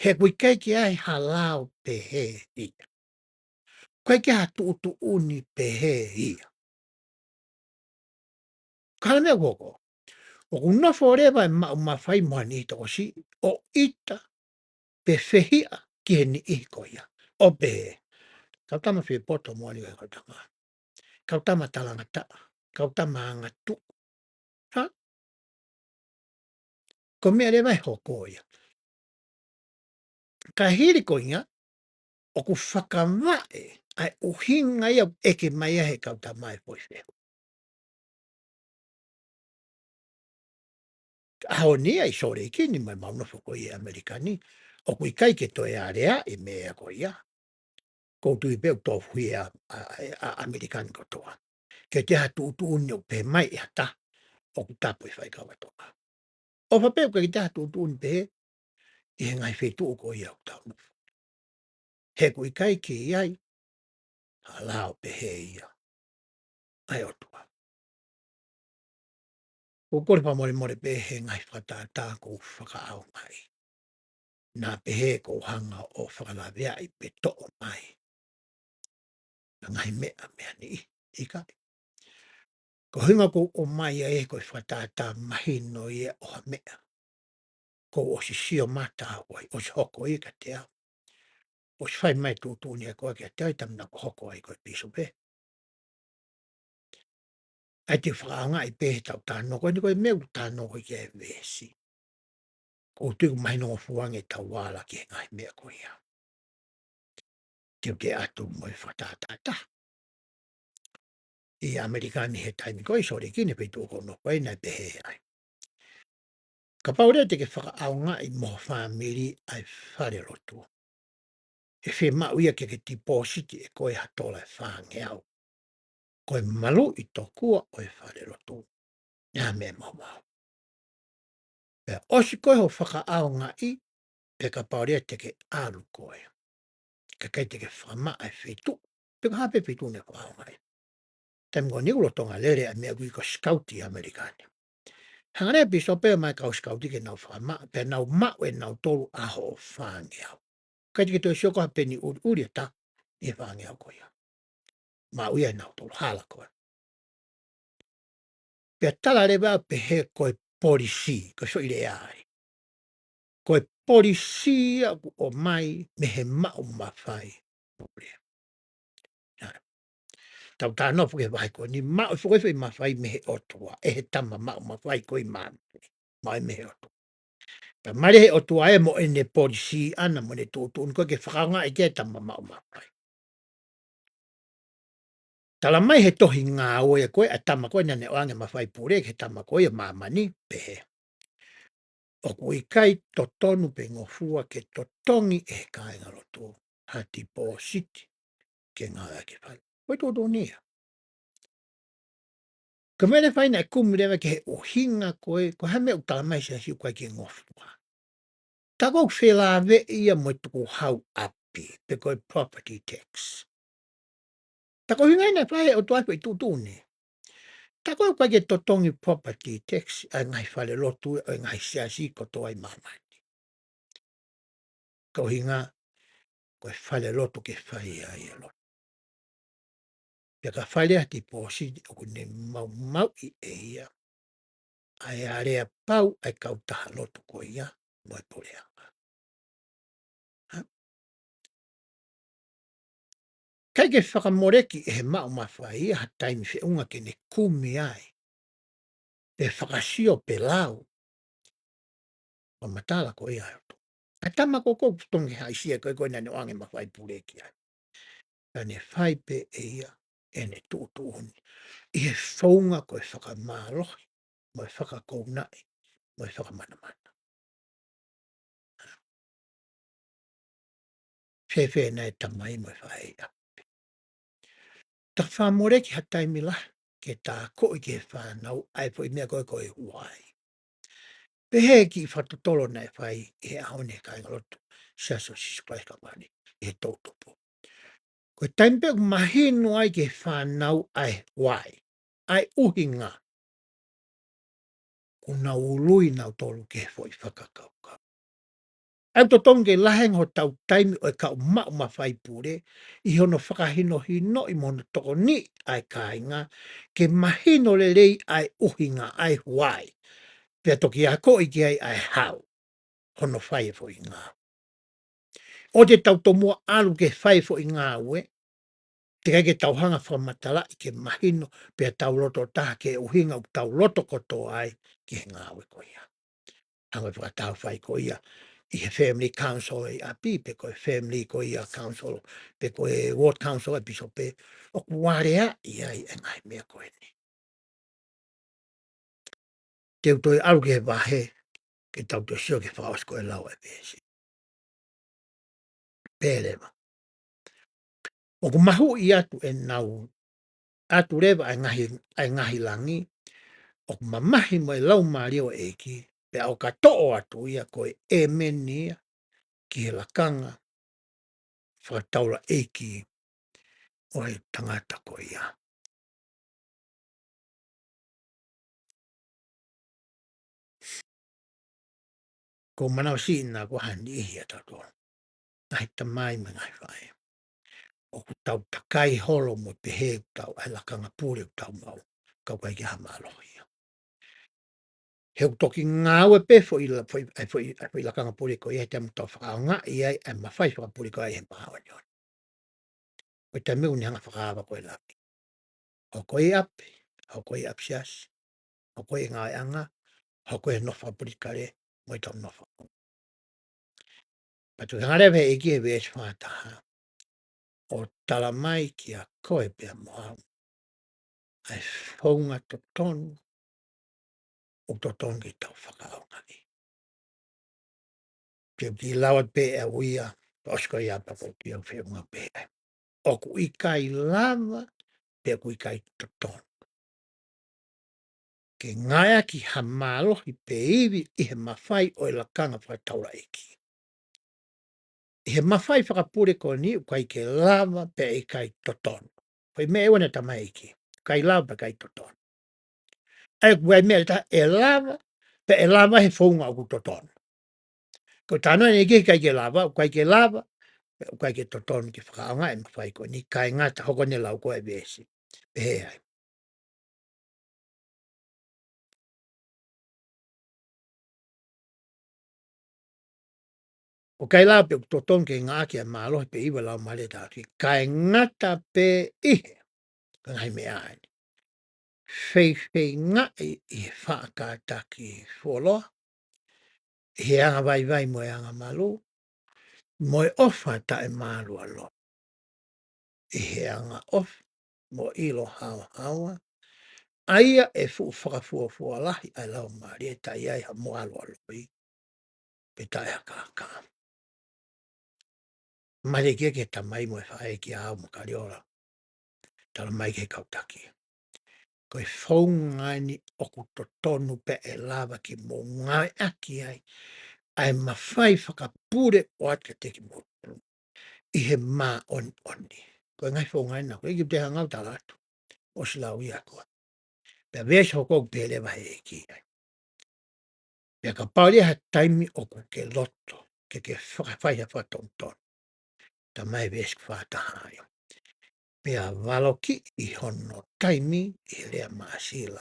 He ʻoku ʻikai ke ʻi ai ha lao pehē ia. ʻIkai ke ha tuʻutuʻuni pehē ia. Ka hala meʻa ʻoku hoko, ʻoku nofo leva e maʻu mafai mo ha niʻihi tokosiʻi ʻo ʻita pe fehiʻa ki he niʻihi ko ia ʻo pehē, kau tama fiepoto moʻoni ʻa e kau tama, kau tama talangataʻa, kau tama angatuʻu. Ha? Ko e meʻa leva ʻe hoko ia. Ka hili ko ia, ʻoku fakavaʻe ʻa e ʻuhinga ia ʻoku ʻeke mai ai he kau tama e foʻi fehuʻi. ʻAho ni ʻi Salt Lake ni mo e maʻu nofo ko ia ʻi ʻAmelika ni, ʻoku ʻikai ke toe aleaʻi e meʻa ko ia. ʻOku ou tui pē ʻoku tofuhia ʻa, ʻa, ʻa ʻAmelika ni kotoa. Ke ʻi ai ha tuʻutuʻuni ʻoku pehē mai ʻe ha taha ʻoku tapu e faikava Tonga. ʻOfa pē ʻoku ʻikai ke ʻi ai ha tuʻutuʻuni pehē ʻi he ngaahi feituʻu ko ia ʻoku tau nofo. He ʻoku ʻikai ke ʻi ai ha lao pehē ia ʻa e ʻOtua. ʻOku ou kole fakamolemole pē he ngaahi fakatātā ʻoku ou fakaʻaongaʻi. Naʻa pehē ʻoku ou hanga ʻo fakalaveaʻi pe toʻo mai ʻa e ngaahi meʻa mei ha niʻihi, ʻikai. Ko e ʻuhinga ʻoku ou ʻomai ai ʻe ko e fakatātā mahino ia ʻo ha meʻa. Kuo u ʻosi sio mata au ai, ʻosi hoko ia kiate au. ʻOsi fai mai tuʻutuʻuni ʻa e ko ē kiate au ʻi he taimi naʻa ku hoko ai ko e pīsope. ʻAi te u fakaʻaongaʻi pē he tau talanoa ko eni ko e meʻa ʻoku talanoa ko ē ki ai e veesi. ʻOku ou tui ʻoku mahino ngofua ange ʻetau ala ki he ngaahi meʻa ko ia. Te u toe ʻatu mo e fakatātā ʻi ʻAmelika ni he taimi ko ē ʻi Salt Lake ni he feituʻu ʻoku ou nofo ai naʻe pehē ai, kapau leva te ke fakaʻaongaʻi mo ho fāmili ʻa e falelotu, ʻe fiemaʻu ia ke ke tipōsiti ʻe koe ha tola ʻe fāngeau. Ko e maluʻi tokua ʻo e falelotu ʻi ha meʻa maumau. Pea ʻosi ko ē hoʻo fakaʻaongaʻi, pea kapau leva te ke ʻalu koe, kae ʻikai te ke fakamaʻa e feituʻu, pe ko e hā pē feituʻu naʻe fakaʻaongaʻi. Taimi ko eni ʻoku lolotonga lele ʻa e meʻa ʻoku ui ko e sikauti ʻi ʻAmelika ni. Hanga leva e pīsope mo e kau sikauti ke nau fakamaʻa, pea nau maʻu ʻe nautolu ʻa hoʻo fāngeau. ʻIkai te ke toe sio ko ha peni ʻuliʻuli ʻe taha ʻi he fāngeau ko ia. Maʻu ia ʻe nautolu, hala koe. Pea tala leva pehē ko e polisī, ko e foʻi lea ia. Ko e polisī ia ʻoku ʻomai mei he maʻu mafai pule. Tau talanoa foki he vahe ko eni, maʻu foki e foʻi mafai mei he ʻOtua, ʻe he tama maʻu mafai ko ē ʻi māmani. Maʻu ia mei he ʻOtua. Pea mali he ʻOtua ē mo ʻene polisī ʻana mo ʻene tuʻutuʻuni ko ē ke fakaʻaongaʻi ki ai e tama maʻu mafai. Tala mai he tohi ngāue ko ē ʻa e tama ko ē naʻa ne ʻoange mafai pule ki he tama ko ē ʻi māmani, pehē, ʻoku ʻikai totonu pe ngofua ke totongi ʻe he kāingalotu ha tipōsiti ke ngāueʻaki e fale. Ko e tuʻutuʻuni ia. Ko e meʻa leva ia naʻe kumi leva ki he ʻuhinga ko ē, ko e hā e meʻa ʻoku tala mai he siasi ʻoku ʻikai ke ngofua. Tā ko ē ʻoku felāveʻi ia mo e tukuhau ʻapi, pe ko e property tax. Tā ko e ʻuhinga ia naʻe fai ʻe he ʻOtua e foʻi tuʻutuʻuni. Tā ko ē ʻoku ʻikai ke totongi property tax ʻa e ngaahi falelotu ʻo e ngaahi siasi kotoa ʻi māmani. Ko e ʻuhinga, ko e falelotu ke fai ai e lotu. Pea ka fai leva ha tipōsiti ʻoku ne maumauʻi ʻe ia ʻa e aleapau ʻa e kautaha lotu ko ia mo e puleʻanga. Ha? ʻIkai ke fakamoleki ʻe he maʻu mafai ia ha taimi feʻunga ke ne kumi ai, pe fakasio pe lau. Fakamatala ko ia ʻa e ʻOtua. ʻA e tama ko ē ʻoku totonu ke haʻisia ko ē ko ē naʻa ne ʻoange mafai pule ki ai. Ka ne fai pē ʻe ia ʻene tuʻutuʻuni ʻi he founga ko e fakamālohi, mo e fakakounaʻi, mo e fakamanamana. Fēfē nai e tamai mo e faʻē ʻapi? Ta fakamoleki ha taimi lahi ke ta akoʻi ki he fānau ʻa e foʻi meʻa ko ē ko e why. Pehē ki he fakatotolo naʻe fai ʻi he ʻaho ni ʻe he kāingalotu Siasi ʻo Sīsū Kalaisi ʻo Kaveinga ʻi he toʻutupu. Ko e taimi pē ʻoku mahino ai ki he fānau ʻa e why, ʻa e ʻuhinga, kuo nau ului nautolu ki he foʻi fakakaukau. ʻOku totonu ke lahi ange hotau taimi ʻo e kau maʻu mafai pule ʻi hono fakahinohinoʻi mo hono tokoniʻi ʻa e kāinga ke mahino lelei ʻa e ʻuhinga, ʻa e why. Pea toki akoʻi ki ai ʻa e how, hono fai e foʻi ngāue. ʻOua te tau tomuʻa ʻalu ke fai e foʻi ngāue, teʻeki ai ke tau hanga ʻo fakamatalaʻi ke mahino, pea tau loto taha ki he ʻuhinga ʻoku tau loto kotoa ai ki he ngāue ko ia. Hangē ko e fakatau fai ko ia ʻi he family council ʻi ʻapi, pe ko e family ko ia council, pe ko e ward council ʻa e pīsope, ʻoku aleaʻi ai e ngaahi meʻa ko eni. Te u toe ʻalu ki he vahe, ke tau toe sio ki he fakaʻosi ko e lau ʻa e veesi. Pehē leva: ʻOku mahuʻi atu ʻenau, atu leva ʻa e ngaahi, ʻa e ngaahi langi, ʻoku mamahi mo e Laumālie ʻo e ʻEiki, pea ʻo ka toʻo atu ia ko e ʻēmeni ia ki he lakanga fakataulaʻeiki ʻo e tangata ko ia. Ko e manavasiʻi naʻa ku ʻahiʻahiʻi ʻa tautolu, ngaahi tamai mo e ngaahi faʻē, ʻoku tau takai holo mo pehē ʻoku tau ʻa e lakanga pule ʻoku tau maʻu, ka ʻoku ʻikai ke ʻi ai ha mālohi ia. He ʻoku toki ngāue pē foʻi la-, foʻi, ʻa e foʻi, ʻa e foʻi lakanga pule ko ia he taimi ʻoku tau fakaʻaongaʻi ai ʻa e mafai fakapule ko ia ʻi he māʻoniʻoni. Ko e taimi ʻoku ne hanga ʻo fakaava ko e langi, hoko ʻi ʻapi, hoko ʻi ʻapisiasi, hoko ʻi ngāueʻanga, hoko ʻi he nofo fakapolitikale mo e tau nofo. Pea toki hanga leva ʻe he ʻEiki he veesi fā taha ʻo tala mai kiate koe pea mo au ʻa e founga totonu ʻoku totonu ke tau fakaʻaongaʻi. Ke u kiʻi lau atu pē ʻe au ia, ka ʻosi ko ia pea ko e kiʻi feʻunga pē ai. ʻOku ʻikai lava, pea ʻoku ʻikai totonu ke ngāueʻaki ha mālohi pe ivi ʻi he mafai ʻo e lakanga fakataulaʻeiki. ʻI he mafai fakapule ko eni ʻoku ʻikai ke lava pea ʻikai totonu. Ko e meʻa ʻe ua naʻe tala mai ʻe he ʻEiki. ʻIkai lava pea ʻikai totonu. ʻA ia ʻoku ʻi ai e meʻa ʻe taha ʻe lava, pea ʻe lava he founga ʻoku totonu. Ko e talanoa ʻeni ʻikai ke lava, ʻoku ʻikai ke lava, pea ʻoku ʻikai ke totonu ke fakaʻaongaʻi e mafai ko eni, kae ngata hoko ʻene lau ko ē ʻa e veesi. Pehē ai. ʻOku ʻikai lava pea ʻoku totonu ke ngāueʻaki ʻa e mālohi pe ivi ʻa e Laumālie Tāʻaki, kae ngata pē ʻi he, ko e ngaahi meʻa ʻeni. Feifeingaʻi ʻi he faʻa kātaki fuoloa, ʻi he anga vaivai mo e anga malū, mo e ʻofa taʻemālualoi, ʻi he anga ʻofa mo ʻilo haohaoa, ʻa ia ʻe fuʻu fakafuofuolahi ʻa e Laumālie, taʻe ʻi ai ha mālualoi pe taʻeakaka. Male ki he tamai mo e faʻē, kia au mo Kaliola, tala mai ki he kau taki. Ko e founga ʻeni ʻoku totonu pea ʻe lava ke mou ngāueʻaki ai ʻa e mafai fakapule ʻoatu kiate kimoutolu ʻi he māʻoniʻoni. Ko e ngaahi founga ʻeni naʻa ku ʻikai ke u toe hanga ʻo tala atu, ʻosi lau ia ko ē. Pea veesi hoko ʻoku pehē leva ʻe he ʻEiki ai. Pea kapau leva ha taimi ʻoku ke loto ke ke fakafai ha fakatonutonu, tala mai veesi fā taha ai, pea valokiʻi hono taimi ʻi he lea māsila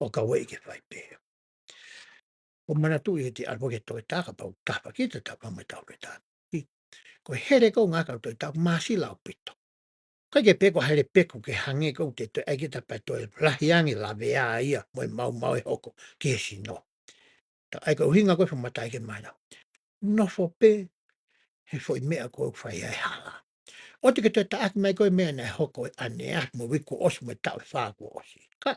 ʻo ka ueʻi ke fai pehē. ʻOku manatuʻi ʻe te ʻalu ki he toketā, kapau tafa ki he toketā, pea mo e tau toketā. Ko e hele ko ē ʻo e ngaahi kau toketā, māsila ʻaupito. ʻIkai ke pē ko ha hele peku ke hangē ko ʻete toe ʻai ke ta pea toe lahi ange lavea ia mo e maumau ʻe hoko ki he sino. Ta ʻai ko e ʻuhinga ko e fakamatala ke mai na. Nofo pē he foʻi meʻa ko ē ʻoku fai ai e hala. ʻOua te ke toe taʻaki mai ko e meʻa naʻe hoko ʻi ʻAneafi mo e uike kuo ʻosi mo e taʻu ʻe fā kuo ʻosi. Kae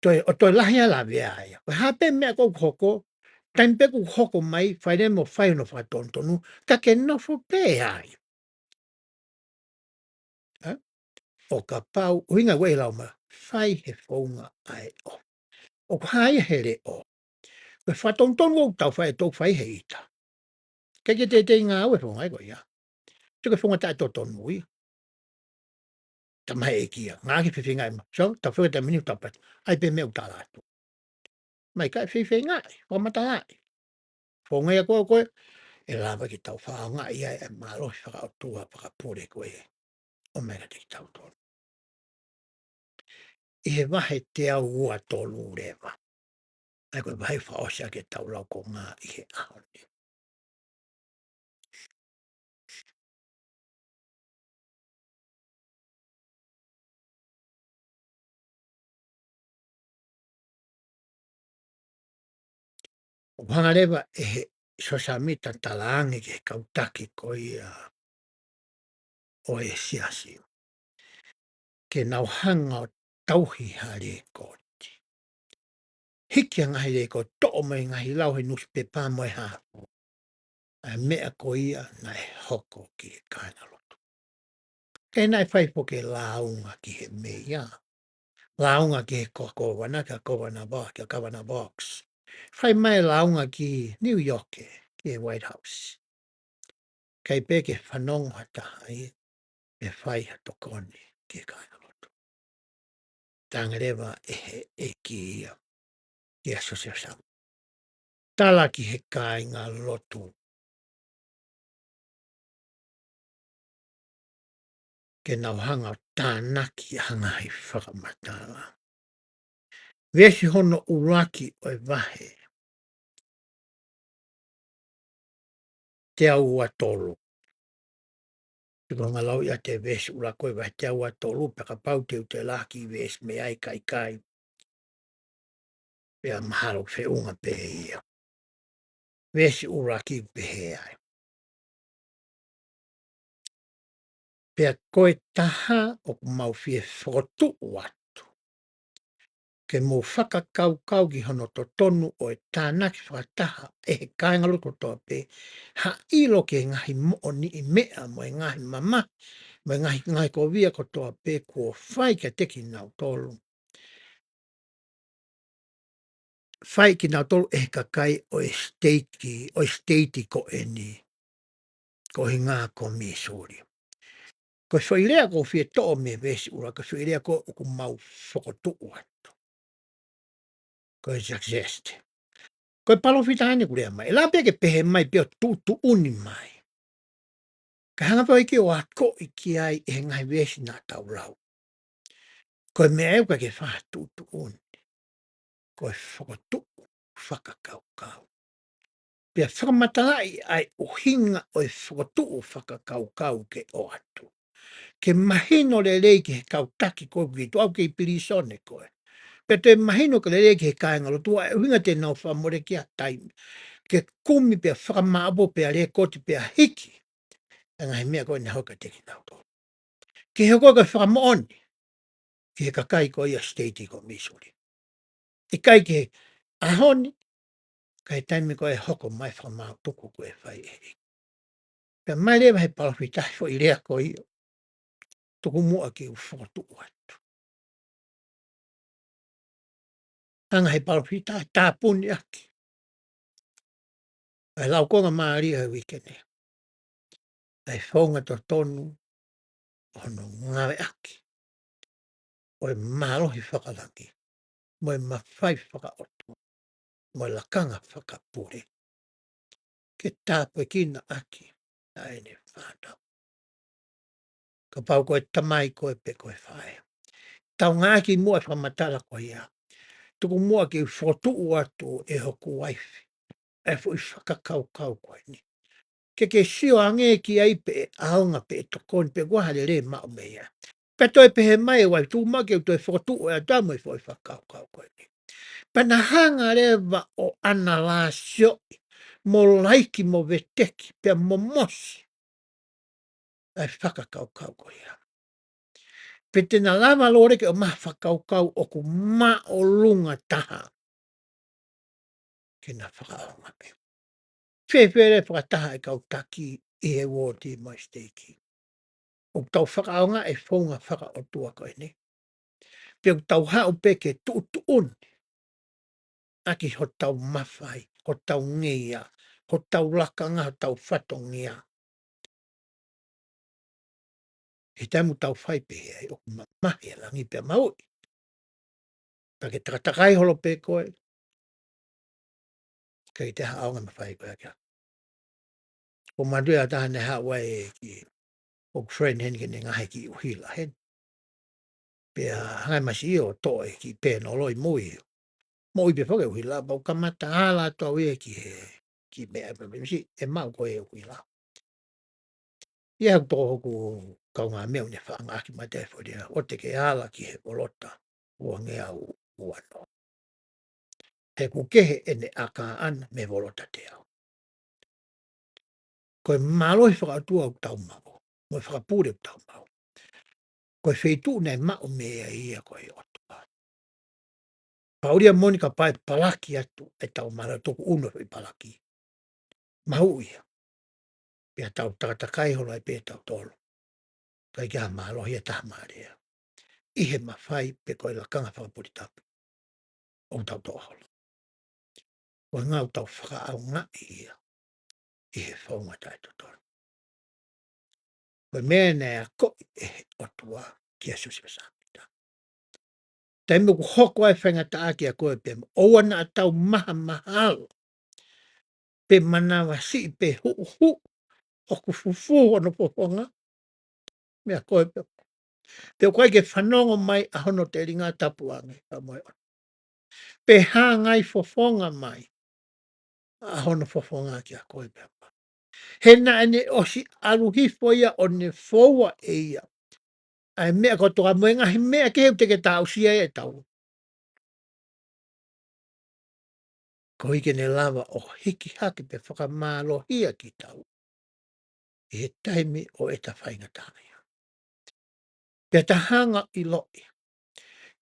toe, ʻo toe lahi ʻa e lavea ia. Ko e hā pē meʻa ko ē ʻoku hoko, taimi pē ʻoku hoko mai, fai leva mo fai hono fakatonutonu, ka ke nofo pē ai. Ē? ʻO kapau, ʻuhinga ʻoku ʻi ai e lau mai, fai he founga ʻa e ʻofa. ʻOku hā ia he leʻo. Ko e fakatonutonu ʻoku tau fai, ʻe tau fai he ʻita. ʻIkai ke teitei ngāue e founga ia ko ia. Te ke founga taʻetotonu ia. Tamaiki ia. Ngāueʻaki e fefeingaʻi ma. So, tau feinga taimi ni tau patu. ʻAi pē meʻa ʻoku tala atu. Mai kai fefeingaʻi, fakamatalaʻi. Founga ia ko ē, ko ē, ʻe lava ke tau fakaʻaongaʻi ai e mālohi fakaʻotua fakapule ko ē. ʻOmai kiate kitautolu. ʻI he vahe teau ua tolu leva. ʻA ia ko e vahe fakaʻosi ʻaki ʻetau laukonga ʻi he ʻaho ni. ʻOku hanga leva ʻe he Siosefa Sāmita ʻo talaange ki he kau taki ko ia ʻo e siasi. Ke nau hanga ʻo tauhi ha lēkooti. Hiki ha ngaahi lēkooti, toʻo mai e ngaahi lau he nusipepa mo e hā fua. ʻA e meʻa ko ia naʻe hoko ki he kāingalotu. Ke naʻe fai foki e lāunga ki he meia. Lāunga ki he ko-, kovana, ki he kovana Bo-, ki he kovana Boggs. Fai mai e lāunga ki New York, ki he White House. ʻIkai pē ke fanongo ha taha ia, pe fai ha tokoni ki he kāingalotu. Talaange leva ʻe he ʻEiki ia kia Siosefa Sāmita. Tala ki he kāingalotu ke nau hanga ʻo tānaki ʻa e ngaahi fakamatala. Veesi hono ʻuluaki ʻo e vahe teau ua tolu. Te u hanga ʻo lau ʻa e veesi ʻuluaki ʻo e vahe teau ua tolu, pea kapau te u toe laka ki he veesi mei ai, ʻikai, ʻikai. Pea mahalo feʻunga pē ia. Veesi ʻuluaki ʻoku pehē ai. Pea ko e taha ʻoku mau fie fokotuʻu atu, ke mou fakakaukau ki hono totonu ʻo e tānaki fakataha ʻe he kāingalotu kotoa pē ha ʻilo ki he ngaahi moʻoniʻi meʻa mo e ngaahi mamahi mo e ngaahi, ngaahi kovi ia kotoa pē kuo fai kiate kinautolu. Fai kinautolu ʻe he kakai ʻo e siteiki, ʻo e siteiti ko eni, ko e ʻuhinga ko Missouri. Ko e foʻi lea ʻoku ou fie toʻo mei he veesi ʻuluaki, ko e foʻi lea ko ē ʻoku mau fokotuʻu atu. Ko e suggest. Ko e palōfita eni ʻoku lea mai. ʻE lava pē ke pehē mai pē ʻo tuʻutuʻuni mai. Ka hanga pē ʻo ʻai ke ʻo akoʻi ki ai ʻe he ngaahi veesi naʻa tau lau. Ko e meʻa ʻoku ʻikai ke faʻa tuʻutuʻuni. Ko e fokotuʻu fakakaukau. Pea fakamatalaʻi ʻa e ʻuhinga ʻo e fokotuʻu fakakaukau ke ʻoatu. Ke mahino lelei ki he kau taki ko ē ʻoku ke tuʻu au ki he pilīsone ko ē. Pea toe mahino ke lelei ki he kāingalotu ʻa e ʻuhinga te nau fakamoleki ʻa e taimi. Ke kumi pea fakamāʻopoʻopo pea lēkooti pea hiki ʻa e ngaahi meʻa ko ē naʻe hoko kiate kinautolu. Ke hoko ko e fakamoʻoni ki he kakai ko ia siteiti ko Missouri. ʻIkai ke ʻaho ni, ka he taimi ko ē hoko mai fakamaau tuku ko ē fai ʻe he ʻEiki. Pea mai leva he palōfita he foʻi lea ko ia. Tuku muʻa ke u fokotuʻu atu. Hanga he palōfita ʻo tāpuni ʻaki ʻa e laukonga mālie ʻo e uike ni. ʻA e founga totonu ʻo hono ngāueʻaki ʻo e mālohi fakalangi, mo e mafai fakaʻotua, mo e lakanga fakapule. Ke tāpuekina ʻaki ʻa ʻene fānau. Kapau ko e tamai koe pe ko e faʻē. Tau ngāueʻaki muʻa e fakamatala ko ia. Tuku muʻa ke u fokotuʻu atu ʻe hoku uaifi ʻa e foʻi fakakaukau ko eni. ke ke sio ange ki ai pe ʻe ʻaonga pe ʻe tokoni pe ʻoku ʻi ai ha lelei ʻe maʻu mei ai. Pea toe pehē mai ʻe Uaifi, tuku muʻa ke u toe fokotuʻu ʻe ʻOtua mo e foʻi fakakaukau ko eni. Pea na hanga leva ʻo ʻanalaisoʻi mo laiki mo veteki pea mo mosi ʻa e fakakaukau ko ia. Pe te na lava lōleki ʻo maʻu ha fakakaukau ʻoku māʻolunga taha ke na fakaʻaongaʻi. Fēfē leva e fakataha ʻa e kau taki ʻi he uooti mo e siteiki? ʻOku tau fakaʻaongaʻi e founga fakaʻotua ko eni, pe ʻoku tau haʻu pē ke tuʻutuʻuni ʻaki hotau mafai, hotau ngeia, hotau lakanga, hotau fatongia? ʻI he taimi ʻoku tau fai pehē ai, ʻoku mamahi ʻa langi pea mo e uʻi. Pea ke takatakai holo pē koe, ʻikai ke toe ʻaonga e mafai ko ia kia. ʻOku ou manatuʻi ʻa e taha naʻe haʻu ai e kiʻi, ʻoku friend heni ke ne ngaohi e kiʻi ʻuhila heni. Pea hanga ʻe Masi ʻo toʻo e kiʻi pēnolo ʻi mui. Moʻui pē foki e ʻuhila, pea u kamata ala atu au ia ki he, kiʻi meʻa pē, pea Masi, ʻe maʻu koe e ʻuhila. ʻI ai haku tokoua, hoku kaungāmeʻa, ʻoku ne fakaʻaongaʻaki mai ʻe ia e foʻi lea, ʻoua te ke ala ki he volota ua ngeau ua noa. He ʻoku kehe ʻene ʻaka ʻana mei he volota teau. Ko e mālohi fakaʻotua ʻoku tau maʻu, mo e fakapule ʻoku tau maʻu, ko e feituʻu naʻe maʻu mei ai ia ko e ʻOtua. Pau ia moʻoni kapau ʻe palaki atu ʻetau mālohi, tuku ʻuno e foʻi palaki. Mahuʻi ia. Pea tau takatakai holo ai pē tautolu. ʻIkai ke ʻi ai ha mālohi ʻe taha mālie ʻi he mafai pe ko e lakanga fakapule tapu ʻoku tau toʻo holo. Ko e ʻuhinga ʻoku tau fakaʻaongaʻi ia ʻi he founga taʻetotonu. Ko e meʻa naʻe akoʻi ʻe he ʻOtua kia Siosefa Sāmita. Taimi ʻoku hoko ai e faingataʻa kia koe pea mo au, ʻoua naʻa tau mahamahalo pe manavasiʻi pe huʻuhuʻu ʻoku fufū hono fofonga meiate koe pea mo au. Pe ʻoku ʻikai ke fanongo mai ʻa hono telinga tapu ange pea mo e ʻOtua, pe hāngai fofonga mai ʻa hono fofonga kia koe pea mo au. He naʻa ne ʻosi ʻalu hifo ia ʻo ne foua ʻe ia ʻa e meʻa kotoa mo e ngaahi meʻa kehe ʻoku te ke taʻusia ai ʻetau. Koeʻuhi ke ne lava ʻo hiki hake pe fakamālohia kitaua ʻi he taimi ʻo ʻeta faingataʻaʻia. Pea ta hanga ʻo ʻiloʻi,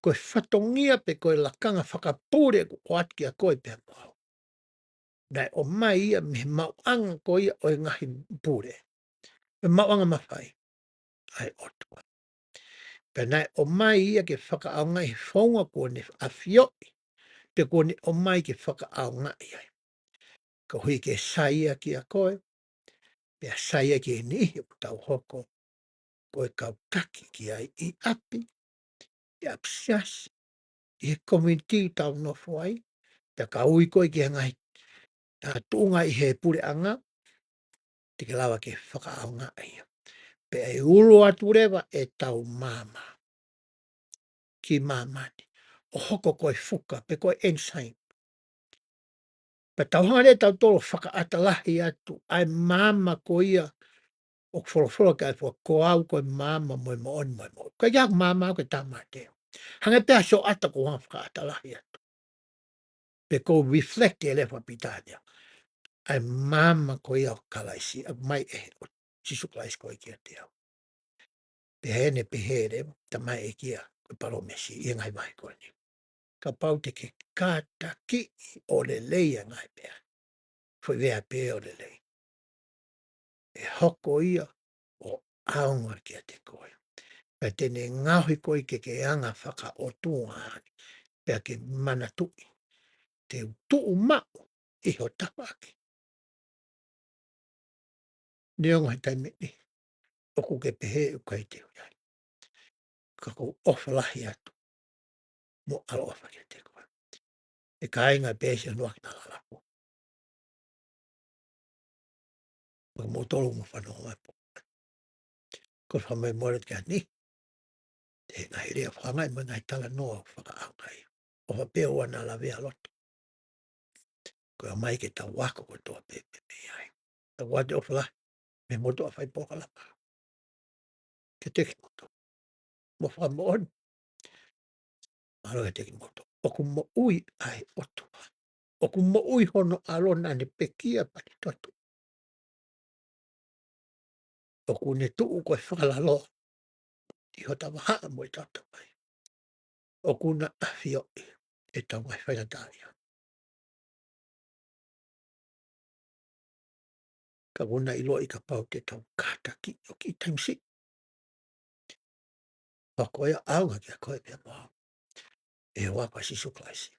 ko e fatongia pe ko e lakanga fakapule ʻoku ʻoatu kia koe pea mo au, naʻe ʻomai ia mei he maʻuʻanga ko ia ʻo e ngaahi pule, e maʻuʻanga mafai ʻa e ʻOtua. Pea naʻe ʻomai ia ke fakaʻaongaʻi he founga kuo ne ʻafioʻi, pe kuo ne ʻomai ke fakaʻaongaʻi ai, koeʻuhi ke sai ia kia koe, pea sai ia ki he niʻihi ʻoku tau hoko ko e kau taki ki ai ʻi ʻapi, ʻi ʻapisiasi, ʻi he community ʻoku tau nofo ai, pea ka ui koe ki he ngaahi, ā, tuʻunga ʻi he puleʻanga, te ke lava ke fakaʻaongaʻi ia. Pea ʻe ulo atu leva ʻetau maama ki māmani, ʻo hoko ko e fuka, pe ko e ensign. Pea tau hanga leva ʻe tautolu ʻo fakaʻata lahi atu ʻa e maama ko ia ʻoku folofola ki ai e folofola, ko au ko e maama mo e moʻoni mo e moʻui. ʻIkai ke ʻi ai haku maama au ke tāmateʻi. Hangē pē ha sioʻata ʻoku ou hanga ʻo fakaʻata lahi atu. Pe ʻoku ou reflect e lea fakapilitānia, ʻa e maama ko ia ʻo Kalaisi, ʻoku ʻomai ʻe Sīsū Kalaisi ko ia kiate au. Pea ʻi heʻene pehē leva, talamai ʻe ia ko e palōmesi ʻi he ngaahi vahe ko eni. Kapau te ke kātakiʻi ʻo lelei ʻa e ngaahi meʻa, foʻi meʻa pē ʻo lelei, ʻe hoko ia ʻo ʻaonga kiate koe. Pea te ne ngaohi koe ke ke anga fakaʻotua ai, pea ke manatuʻi, te u tuʻu maʻu ʻi ho tafaʻaki. Neongo he taimi ni ʻoku ke pehē ʻoku ʻikai te u ʻi ai, ka ʻoku ou ʻofa lahi atu mo ʻaloʻofa kiate koe. ʻE kāinga, pea ʻi he ʻuhinga ki he lalapu, ʻoku mou tolu mo fanongo mai pē. Ko e fakamolemole atu ki ai ni, he ngaahi lea fakaʻaongaʻi mo e ngaahi talanoa ʻoku fakaʻaongaʻi, ʻofa pē ʻoua naʻa lavea loto. Ko e ʻomai ke tau ako kotoa pē mei ai. ʻOku ʻoatu e ʻofa lahi mei he motuʻa fai polokalama kiate kimoutolu. Mo fakamoʻoni, mālō kiate kimoutolu. ʻOku moʻui ʻa e ʻOtua. ʻOku moʻui hono ʻAlo naʻa ne pekia pea ne toto. ʻOku ne tuʻu ko e fakalaloa ʻi hota vahaʻa mo ʻetau tamaí. ʻOku na ʻafioʻi ʻetau ngaahi faingataʻaʻia. Ka ʻoku na ʻiloʻi kapau te tau kātakiʻi ʻo kiʻi taimi siʻi, pea ko ia ʻaonga kiate koe pea mo au ʻe he huafa ʻo Sīsū Kalaisi.